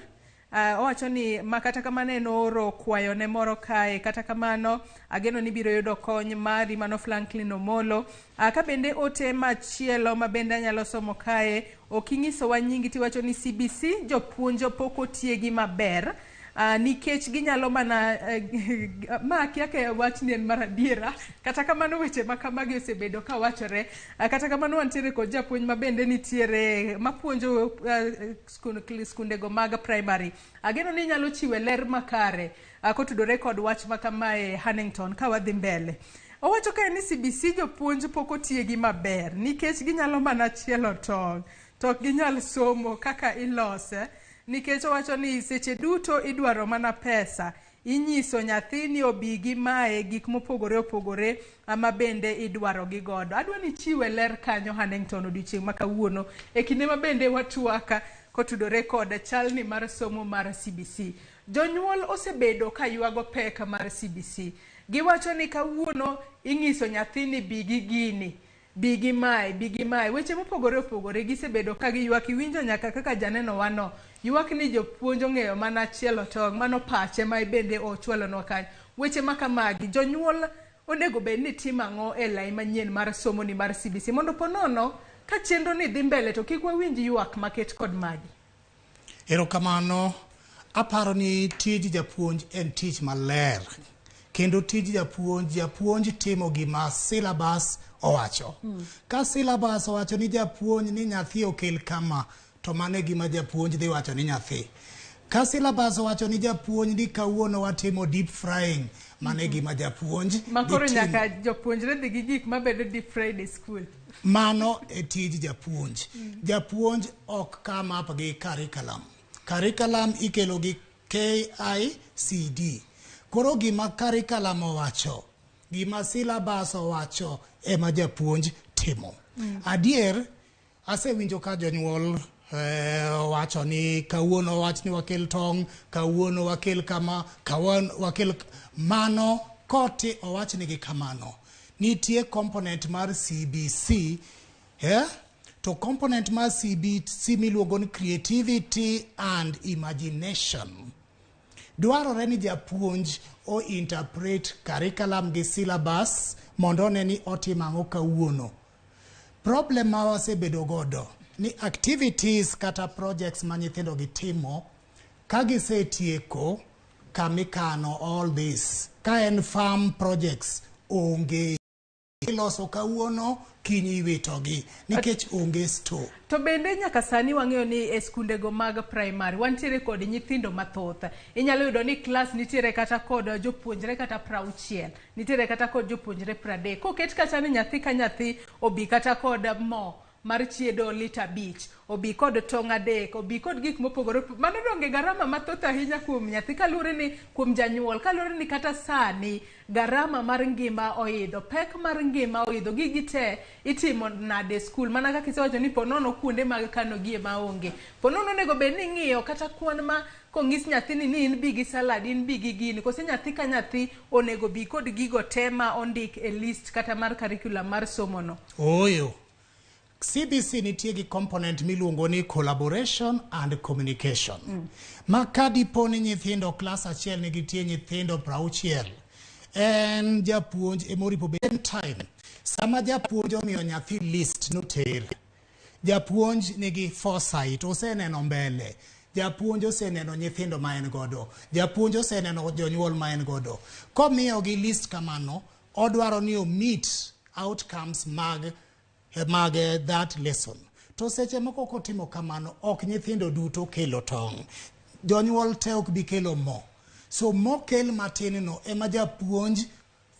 Owacho ni ma kata kamano en ooro kwayone moro kae, kata kamano ageno ni biro yudo kony mari, mano Franklin Omolo. Ka bende ote machielo ma bende anyalo somo kae, ok inyisowa nyingi tiwacho ni CBC jopuonj pok otiegi maber, nikech ginyalo mana ma akia ka wachni en mar adiera, kata kamano weche ma kamagi osebedo ka wachore. Kata kamano wantiere kod japuonj ma bende nitiere mapuonjo skundego mag primary. Ageno ni inyalo chiwe ler makare kotudore kod wach ma kamae Hannington ka wadhi mbele. Owacho kae ni CBC jopuonj pok otiegi maber nikech ginyalo mana chielo tong' to ok ginyal somo kaka ilose, nikech owacho ni seche duto idwaro mana pesa, inyiso nyathi ni obi gi mae gik mopogore opogore ma bende idwaro gi godo. Adwa ni chiwe ler kanyo Hannington odiochieng' ma kawuono e kinde ma bende watwaka kotudore kod chalni mar somo mar CBC. Jonyuol osebedo ka ywago pek mar CBC. Giwacho ni kawuono ing'iso nyathi ni bi gi gini, bi gi mae, bi gi mae. Weche mopogore opogore gisebedo ka giywak. Iwinjo nyaka kaka janeno wano ywak ni jopuonj ong'eyo mana chielo tong', mano pache ma bende ochwalonwa kanyo. Weche ma kamagi, jonyuol onego bed ni timo ang'o e lai manyien mar somo ni mar CBC mondo po nono ka chenro ni dhi mbele to kik wawinj ywak maket kod magi. Erokamano. Aparo ni tij japuonj en tich maler, kendo tij japuonj, japuonj timo gima syllabus owacho. Ka syllabus owacho ni japuonj ni nyathi okel kama, to mano e gima japuonj dhi wacho ni nyathi. Ka syllabus owacho ni japuonj ni kawuono watimo deep frying, mano e gima japuonj Ma koro dhi timo. nyaka jopuonjre dhi gi gik mabedo deep fried e school. Mano e tij japuonj. Japuonj ok come up gi curriculum. Curriculum ikelo gi KICD. Koro gima curriculum owacho, gima syllabus owacho ema japuonj timo. Adier, asewinjo ka jonyuol wacho ni kawuono wach ni wakel tong', kawuono wakel kama, kawuono wakel mano koti owach nigi kamano. Nitie component mar CBC, To component mar CBC miluongo ni creativity and imagination. Dwarore ni japuonj o interpret curriculum gi syllabus mondo one ni otimo ang'o kawuono. Problem ma wasebedo godo ni activities kata projects ma nyithindo gi timo ka gisetieko kamikano all this, ka en farm projects onge iloso kawuono kiny iwitogi nikech onge store. To bende nyaka sani wang'eyo ni e skundego mag primary wantiere kod nyithindo mathoth. Inyalo yudo ni klas nitiere kata kod jopuonjre kata 60, nitiere kata kod jopuonjre 30. Koket kacha ni nyathi ka nyathi obi kata kod mo mar chiedo lita 5, obi kod tong' 3, obi kod gik mopogore. Mano donge garama mathoth ahinya kuom nyathi kaluwore ni kuom janyuol, kaluwore ni kata sani garama mar ngima oidho, pek mar ngima oidho, gigi te itimo nade e skul? Mana kaka isewacho ni ponono kuonde mag kano gie maonge. Ponono onego bed ni ing'iyo kata kwan ma kong'is nyathini ni in bi gi salad, in bi gi gini, kose nyathi ka nyathi onego bi kod gigo te ma ondik e list kata mar curriculum mar somo no. Ooyo. CBC nitie gi component miluongo ni collaboration and communication. Ma ka dipo ni nyithindo klas achiel nitie nyithindo 60, en japuonj emoripo bed time. Sama japuonj omiyo nyathi list noter, japuonj nigi foresight, oseneno mbele. Japuonj oseneno nyithindo ma en godo, japuonj oseneno jonyuol ma en godo. Komiyogi list kamano, odwaro ni o meet outcomes mag that lesson. To seche moko kotimo kamano, ok nyithindo duto kelo tong'. Jonyuol te ok bi kelo mo. So mokel matin no ema japuonj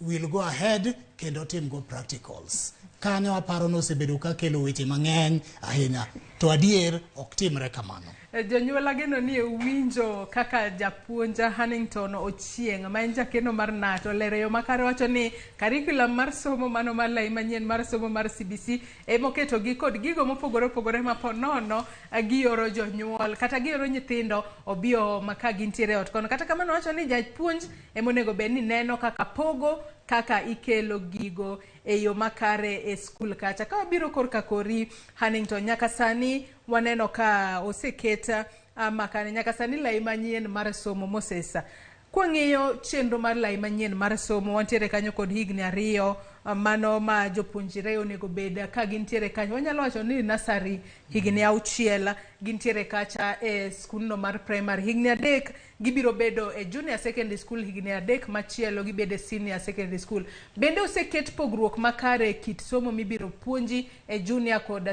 will go ahead kendo timgo practicals. Kanyo aparo ni osebedo ka kelo weche mang'eny ahinya, to adier ok timre kamano. Jonyuol ageno ni uwinjo kaka japuonj Hannington Ochieng' ma en jakeno mar KNUT olero yo makare wacho ni curriculum mar somo mano mar lai manyien mar somo mar CBC emoketogi kod gigo mopogore opogore ma po nono gioro jonyuol kata gioro nyithindo obi oom ka gintiere e ot kono. Kata kamano wacho ni japuonj emonego bed ni neno kaka pogo kaka ikelo gigo e yo makare e skul kacha. Ka wabiro korka kori Hannington, nyaka sani waneno ka oseket makane nyaka sani lai manyien mar somo Moses. Kwang'iyo chenro mar lai manyien mar somo, wantiere kanyo kod higni 2 mano ma jopuonjre onego bed ka gintiere kanyo. Wanyalo wacho ni nursery higni 6 gintiere kacha e skundno mar primary, higni 3 gibiro bedo e junior secondary school, higni 3 machielo gibedo e senior secondary school. Bende oseket pogruok makare e kit somo mibiro puonji e junior kod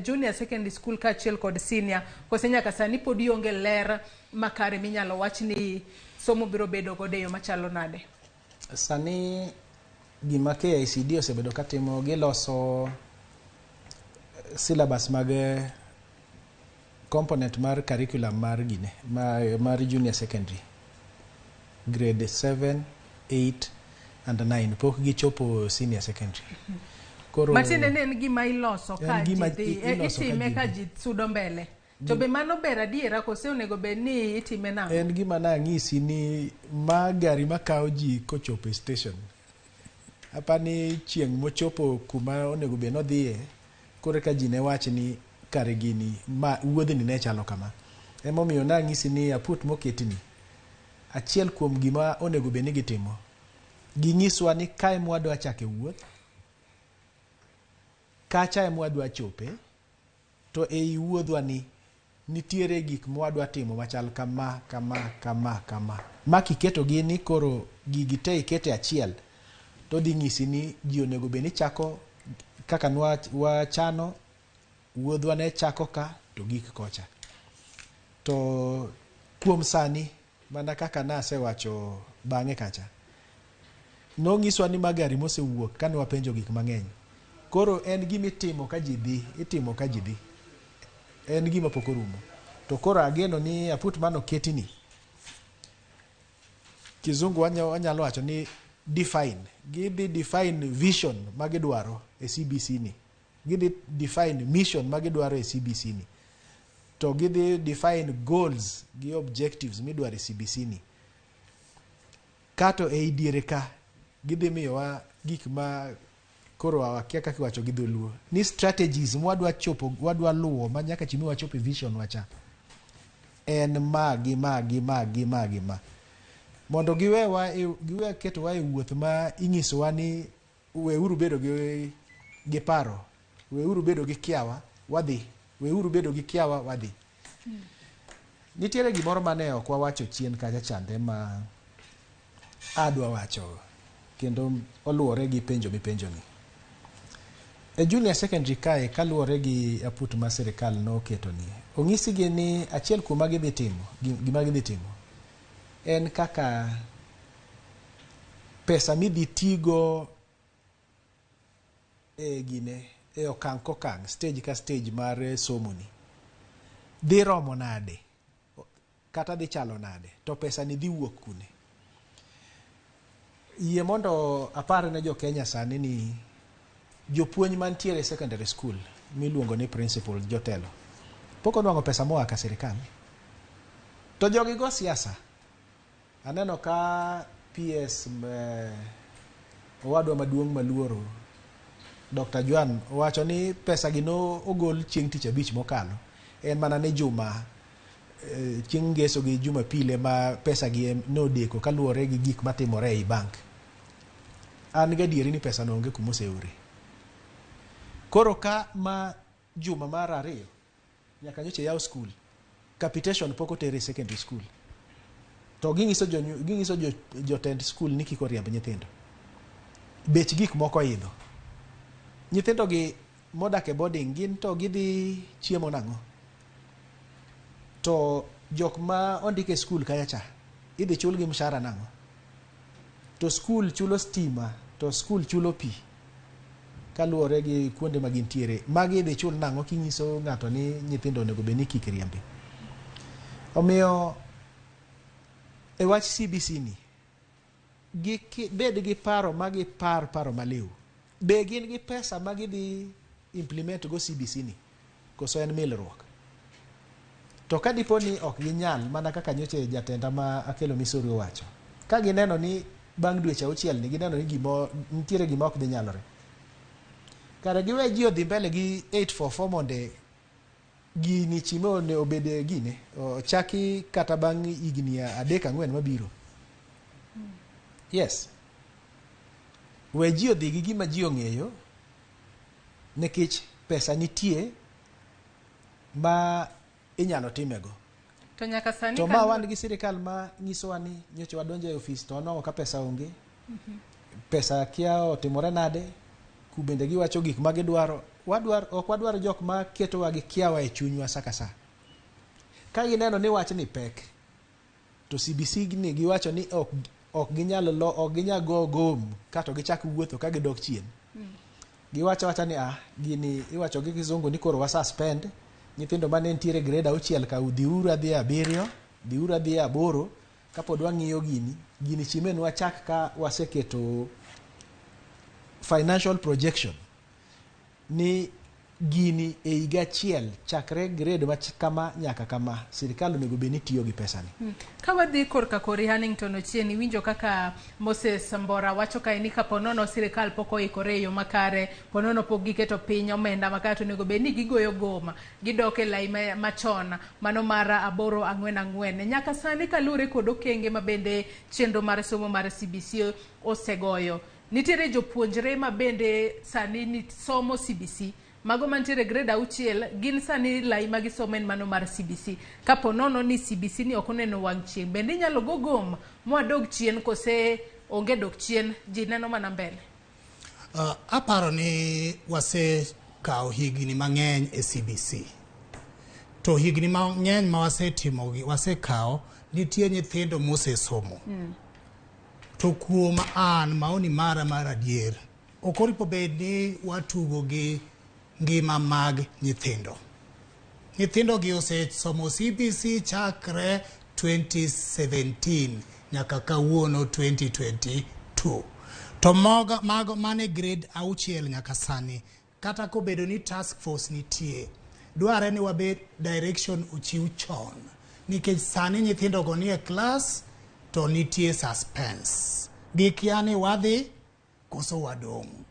junior secondary school kaachiel kod senior, kose nyaka sani pod ionge ler makare minyalo wach ni somo biro bedo godo e yo machalo nade? Sani gima KICD osebedo katimo, giloso syllabus mag component mar curriculum mar gine mar junior secondary grade 7, 8 and 9 pok gichopo senior secondary. Koro matiende ni en gima iloso ka En gima ji dhi, iloso ka itime ji ka dhi. ji sudo mbele. To be mano ber adiera kose onego bed ni itime nang'o? En gima nang'isi ni ma gari makawo ji kochopo e station. Apani chieng' mochopo kuma onego bed nodhiye, koro eka ji ne wach ni kare gini ma wuodhni ne chalo kama. Emomiyo nang'isi ni aput moketni, achiel kuom gima onego bed ni gitimo, ginyiswa ni kae mwadwa chake wuoth, kacha emwadwa chope, to ei wuodhwa ni nitiere gik mwadwa timo machal kama, kama, kama, kama. Ma kiketo gini koro gigi te ikete achiel, to dhi nyisi ni ji onego bed ni chako kaka wachano wuodhwa ne chako ka to gik kocha. To kuom sani mana kaka nasewacho bang'e kacha, nonyiswa ni ma gari mosewuok kane wapenjo gik mang'eny. Koro en gima itimo ka ji dhi, itimo ka ji dhi. En gima pok orumo. To koro ageno ni aput manoketi ni, kizungu wanyalo wacho ni define. Gidhi define vision magidwaro e CBC ni. Gidhi define mission magidwaro e CBC ni. To gidhi define goals gi objectives midwaro e CBC ni. Kato ei diere ka, gidhi miyowa gik ma koro wakia kaka iwacho gi dholuo. Ni strategies mwadwa chopo, wadwa luwo ma nyaka chieng' wachopo e vision wacha. En ma gi ma gi ma gi ma gi ma. Mondo giwe ketowa e wuoth ma inyisowa ni weuru bedo gi paro, weuru bedo gi kiawa, wadhi, weuru bedo gi kiawa, wadhi. Nitiere gimoro mane ok wawacho chien kacha chande ma adwa wacho kendo oluwore gi penjo mipenjo ni. E junior secondary kae kaluwore gi aput ma sirikal noketo ni, onyisigi ni achiel kuom ma gidhi timo, gima gidhi timo en kaka pesa midhi tigo e gine, e okang' kokang', stage ka stage mar somo ni dhi romo nade kata dhi chalo nade, to pesa ni dhi wuok kune. Yie mondo apar ne jo Kenya sani ni jopuonj mantiere e secondary school miluongo ni principal jotelo pok onwang'o pesa moa ka sirikal. To jogi go siasa. Aneno ka PS owadwa maduong' maluoro Dr. Juan owacho ni pesa gi no ogol chieng' tich abich mokalo. En mana ni juma chieng' ngeso gi Jumapil ema pesa gi nodeko kaluwore gi gik matimore ei bank. An gadieri ni pesa no onge kuma oseore. Koro ka ma juma mar 2 nyaka nyocha yaw school, capitation pok otere e secondary school. To ging'iso jotend school ni kik oriemb nyithindo. Bech gik moko idho. Nyithindo gi modak e boarding gin to gidhi chiemo nang'o? To jok ma ondik e school kacha cha idhi chulgi mshahara nang'o? To school chulo stima To skul chulo pi kaluwore gi kuonde ma gintiere. Magi idhi chul nang'o kinyiso ng'ato ni nyithindo onego bed ni kik riembi. Omiyo e wach CBC ni gibed gi paro ma gipar paro maliw. Be gin gi pesa ma gidhi implement go CBC ni koso en milruok? To ka dipo ni ok ginyal mana kaka nyocha jatenda ma Akelo Misori owacho, ka gineno ni bang' dweche auchiel ni gineno ni gimo, nitiere gima ok dhi nyalore, kare giwe ji odhi mbele gi 844 monde gini chime one obed gine ochaki kata bang' higni 3-4 mabiro. Yes, we ji odhi gi gima ji ong'eyo nikech pesa nitie ma inyalo timego. To nyaka sani To ma wan gi sirikal ma nyisowa ni nyocha wadonjo e ofis to wanwang'o ka pesa onge, pesa kia otimore nade, ku bende giwacho gik ma gidwaro. Wadwar, ok wadwar jok ma ketowa gi kiawa e chunywa sa ka sa. Ka gineno ni wachni pek, to CBC ni giwacho ni ok ginyal lo, ok ginyal go gom kato gichak wuotho ka gidok chien. Giwacho awacha ni gini iwacho gi kizungu ni koro wa suspend nyithindo mane nitiere grade 6 ka dhiuru adhi 7, dhiuru adhi 8 kapod wang'iyo gini, gini chimenwa chak ka waseketo financial projection ni gini e higa achiel chakre grade ma kama nyaka kama sirikal onego bed ni tiyo gi pesa ni. Ka wadhi korka kori Hannington Ochieng, iwinjo kaka Moses Mbora wacho kae ni kapo nono sirikal pok oikore e yo makare, po nono pok giketo piny omenda makare, to onego bed ni gigoyo goma, gidok e lai machon mano mar 844. Nyaka sani kaluwore kod okenge ma bende chenro mar somo mar CBC osegoyo, nitiere jopuonjre ma bende sani ni somo CBC. Mago mantiere grade 6 gin sani lai ma gisomo en mano mar CBC. Kapo nono ni CBC ni ok oneno wang' chieng', bende inyalo go gom mwadog chien kose onge dok chien, ji neno mana mbele? Aparo ni wasekawo higni mang'eny e CBC. To higni mang'eny ma wasetimo wasekawo, nitie nyithindo mosesomo. To kuom an maoni mara mar adier, ok oripo bed ni watugo gi ngima mag nyithindo. Nyithindo gi osesomo CBC chakre 2017 nyaka kawuono 2022. To mago mane grade 6 nyaka sani, kata kobedo ni task force nitie, dware ni wabed direction ochiw chon. Nikech sani nyithindo go nie class to nitie suspense. Gikia ni wadhi koso wadong'.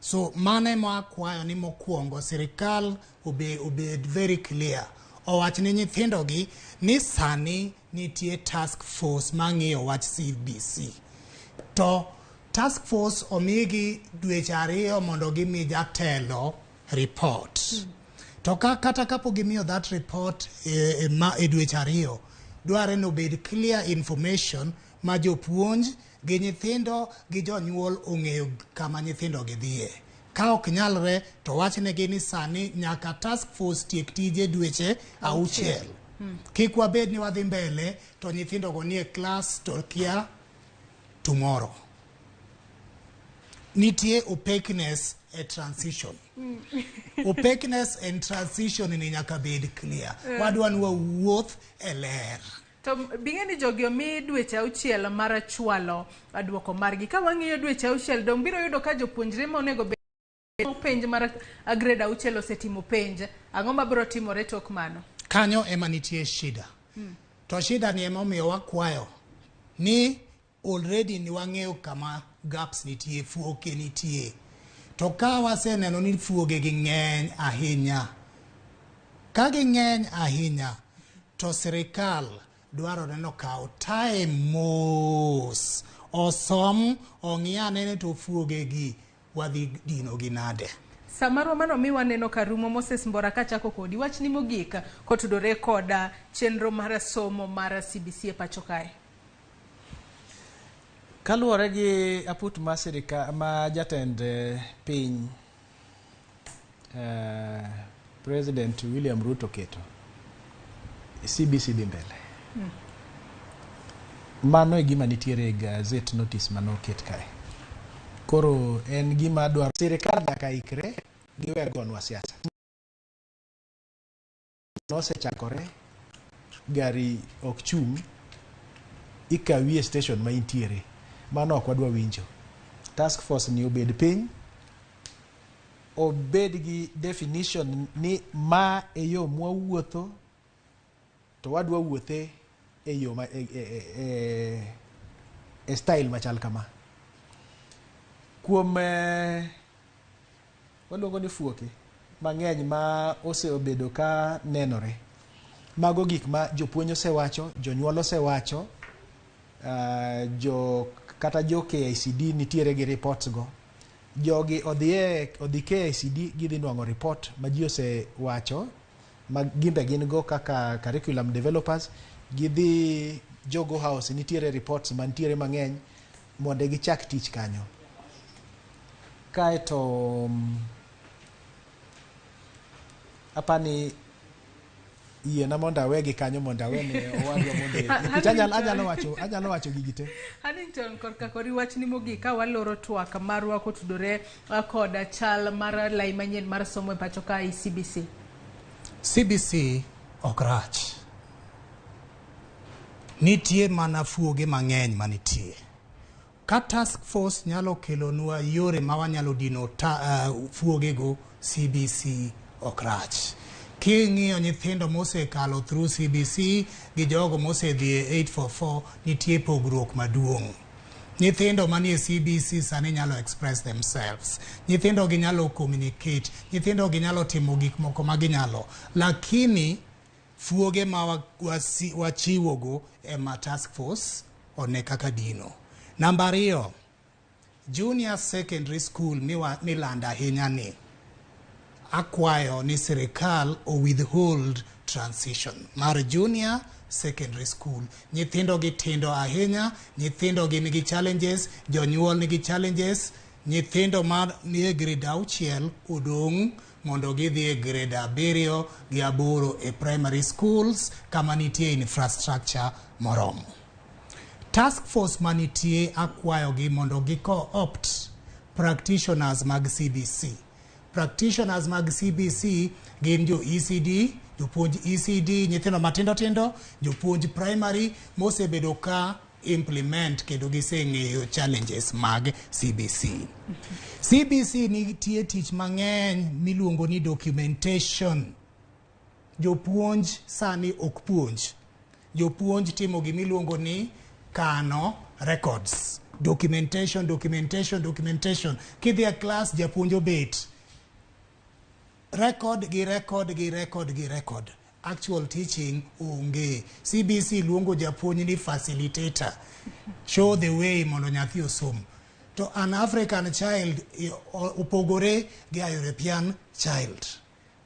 So mane ma akwayo ni mokwongo sirikal obed very clear. Owach ni nyithindo gi ni sani nitie task force mang'iyo wach CBC. To task force omigi dweche 2 mondo gimi jatelo report. To kata kapo gimiyo that report e dweche 2, dware ni obed clear information ma jopuonj gi nyithindo gi jonyuol ong'eyo kama nyithindo gi dhiye. Ka ok nyalre to wachnegi ni sani nyaka task force tiek tije dweche 6. Kik wabed ni wadhi mbele to nyithindo go nie class to kia tomorrow. Nitie opaqueness e transition. Opaqueness and transition ni nyaka bed clear. Wadwa ni wawuoth e ler. To bing'e ni jogi omi dweche 6 mar chwalo duoko margi. Ka wang'iyo dweche 6 dong' biro yudo ka jopuonjre ma onego bed penj mar grade 6 osetimo penj. Ang'o mabiro timore tok mano? Kanyo ema nitie shida. To shida ni ema omiyo wakwayo ni already ni wang'eyo kama gaps nitie, fuoke nitie. To ka waseneno ni fuoge gi ng'eny ahinya, ka ging'eny ahinya, to sirikal dwarore ni okaw time mos, osom, ong'i ane ni to fuoge gi wadhi dino gi nade. Samoro mano mi waneno ka rumo. Moses Mbora, kachako kodi, wachni mogik kotudore kod chenro mar somo mar CBC e pacho kae. Kaluwore gi aput ma sirika ma jatend piny President William Ruto keto, CBC dhi mbele. Mano e gima nitiere e gazette notice manoket kae. Koro en gima dwaro sirikal nyaka ikre giwe gonwa siasa. Nosechakore, gari ok chung', ikawi e station ma intiere. Mano ok wadwa winjo. Task force ni obed piny, obed gi definition ni ma e yo mwawuotho to wadwa wuothe e yo ma, e style machal kama. Kuom waluongo ni fuoke mang'eny ma osebedo ka nenore. Mago gik ma jopuonj osewacho, jonyuol osewacho, jo kata jo KICD nitiere gi reports go. Jogi odhi KICD gidhi nwang'o report ma ji osewacho ma gimbe gin go kaka curriculum developers. Gidhi Jogo House nitiere reports mantiere mang'eny mondo gichak tich kanyo. Kaeto apani yiena mondo awegi kanyo mondo awene owadwa mondo nikech anyalo wacho gigi te. Hannington, korka kori wachni mogik ka waloro twak marwa kotudore kod chal mar lai manyien mar somo e pacho ka CBC. CBC ok rach. Nitie mana fuoge mang'eny manitie. Ka task force nyalo kelonwa yore ma wanyalo dino fuogego, CBC ok rach. King'iyo nyithindo mosekalo through CBC gi jogo mosedhi e 844, nitie pogruok maduong'. Nyithindo manie CBC sani nyalo express themselves. Nyithindo gi nyalo communicate. Nyithindo gi nyalo timo gik moko ma ginyalo. Lakini fuoge ma wachiwogo ema task force one kaka dino. Namba 2, junior secondary school milando ahinya ni akwayo ni sirikal o withhold transition mar junior secondary school. Nyithindo gi tindo ahinya, nyithindo gi nigi challenges, jonyuol nigi challenges, nyithindo ma nie grade 6 odong' mondo gidhi e grade 7 gi 8 e primary schools kama nitie infrastructure moromo. Task force manitie akwayo gi mondo gi co-opt practitioners mag CBC. Practitioners mag CBC gin jo ECD, jopuonj ECD, nyithindo matindo tindo, jopuonj primary mosebedo ka implement kendo giseng'eyo challenges mag CBC. CBC nitie tich mang'eny miluongo ni documentation. Jopuonj sani ok puonj. Jopuonj timo gimiluongo ni kano records. Documentation, documentation, documentation. Kidhi e class, japuonj obet. Record gi record gi record gi record. Actual teaching onge. CBC luongo japuonj ni facilitator. Show the way mondo nyathi osom. To an African child opogore gi a European child.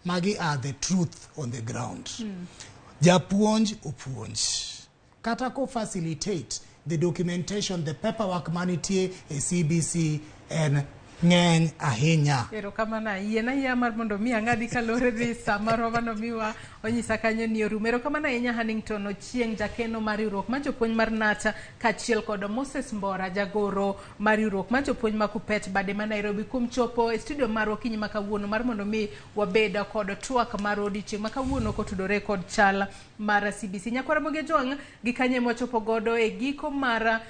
Magi are the truth on the ground. Japuonj opuonj. Kata ko facilitate the documentation, the paperwork manitie e CBC en ng'eny ahinya. Erokamano yiena yie mar mondo mi ang'adi kaluwore ni sa marwa manomiwa onyisa kanyo ni orumo. Erokamano ahinya Hannington Ochieng, jakeno mar riwruok mar jopuonj mar NATA, kaachiel kod Moses Mbora, jagoro mar riwruok mar jopuonj ma KUPPET bade ma Nairobi, kuom chopo e studio marwa okinyi ma kawuono mar mondo mi wabed kod twak mar odiochieng' ma kawuono kotudore kod chal mar CBC. Nyakwara Moge Jwang' gi kanye mwachopo godo e giko mar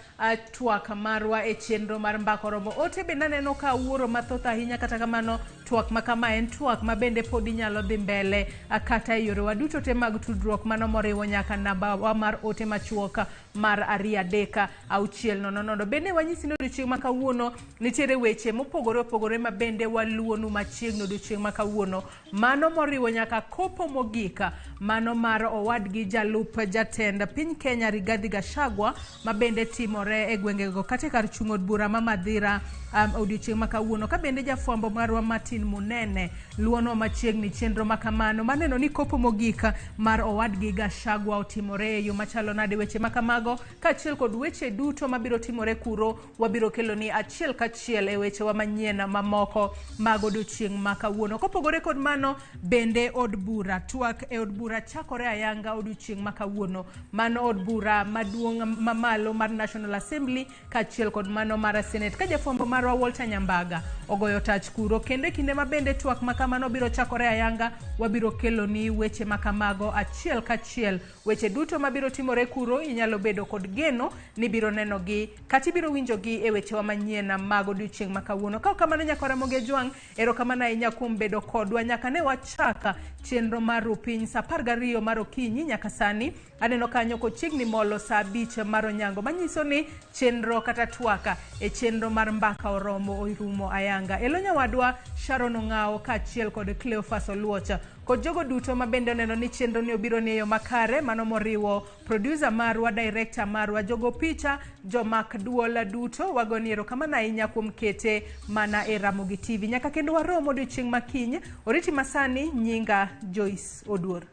twak marwa e chenro mar Mbaka Oromo. Ote bende aneno ka wuoro mathoth ahinya, kata kamano twak ma kama en twak ma bende pod inyalo dhi mbele kata e yorewa duto te mag tudruok, mano moriwo nyaka namba wa mar ote machuok mar 2 3 6 0 0. Bende wanyisi ni odiochieng' ma kawuono nitiere weche mopogore opogore ma bende waluwonu machiegni odiochieng' ma kawuono, mano moriwo nyaka kopo mogik mano mar owadgi jalup jatend piny Kenya Rigathi Gachagua ma bende timore e gwengego kata e kar chung' od bura ma Madhira odiochieng' ma kawuono, ka bende jafwambo marwa Martin Munene luonwa machiegni chenro ma kamano maneno ni kopo mogik mar owadgi Gachagua otimore e yo machalo nade. Weche ma kamago kaachiel kod weche duto mabiro timore kuro wabiro kelo ni achiel kachiel e wechewa manyien mamoko mag odiochieng' ma kawuono. Kopogore kod mano bende od bura, twak e od bura chakore ayanga. ayanga odiochieng' ma kawuono. Mano od bura maduong' mamalo mar National Assembly kaachiel kod mano mar Senate. Ka jafwambo marwa Walter Nyambaga ogoyo tach kuro, kendo e kinde ma bende twak ma kamano biro chakore ayanga, wabiro keloni weche ma kamago achiel kachiel. Weche duto mabiro timore kuro inyalo bedo kod geno ni ibiro nenogi kata ibiro winjogi e wechewa manyien mag odiochieng' ma kawuono. Ka ok kamano nyaka Ramogi Ojwang', erokamano ahinya kuom bedo kodwa nyaka ne wachak chenro mar rupiny saa 12 mar okinyi nyaka sani. Aneno kanyo kochiegni molo saa 5 mar onyango, manyiso ni chenro kata twaka e chenro mar mbaka oromo orumo ayanga. Elo nyawadwa Sharon Ong'awo kaachiel kod Cleophas Oluoch kod jogo duto ma bende oneno ni chenro ni obiro ni e yo makare, mano moriwo producer marwa, director marwa, jogo picha, jomak duol duto, wagoni erokamano ahinya kuom kete mana e Ramogi TV. Nyaka kendo warom odiochieng' ma kiny. Oriti masani, nyinga Joyce Oduor.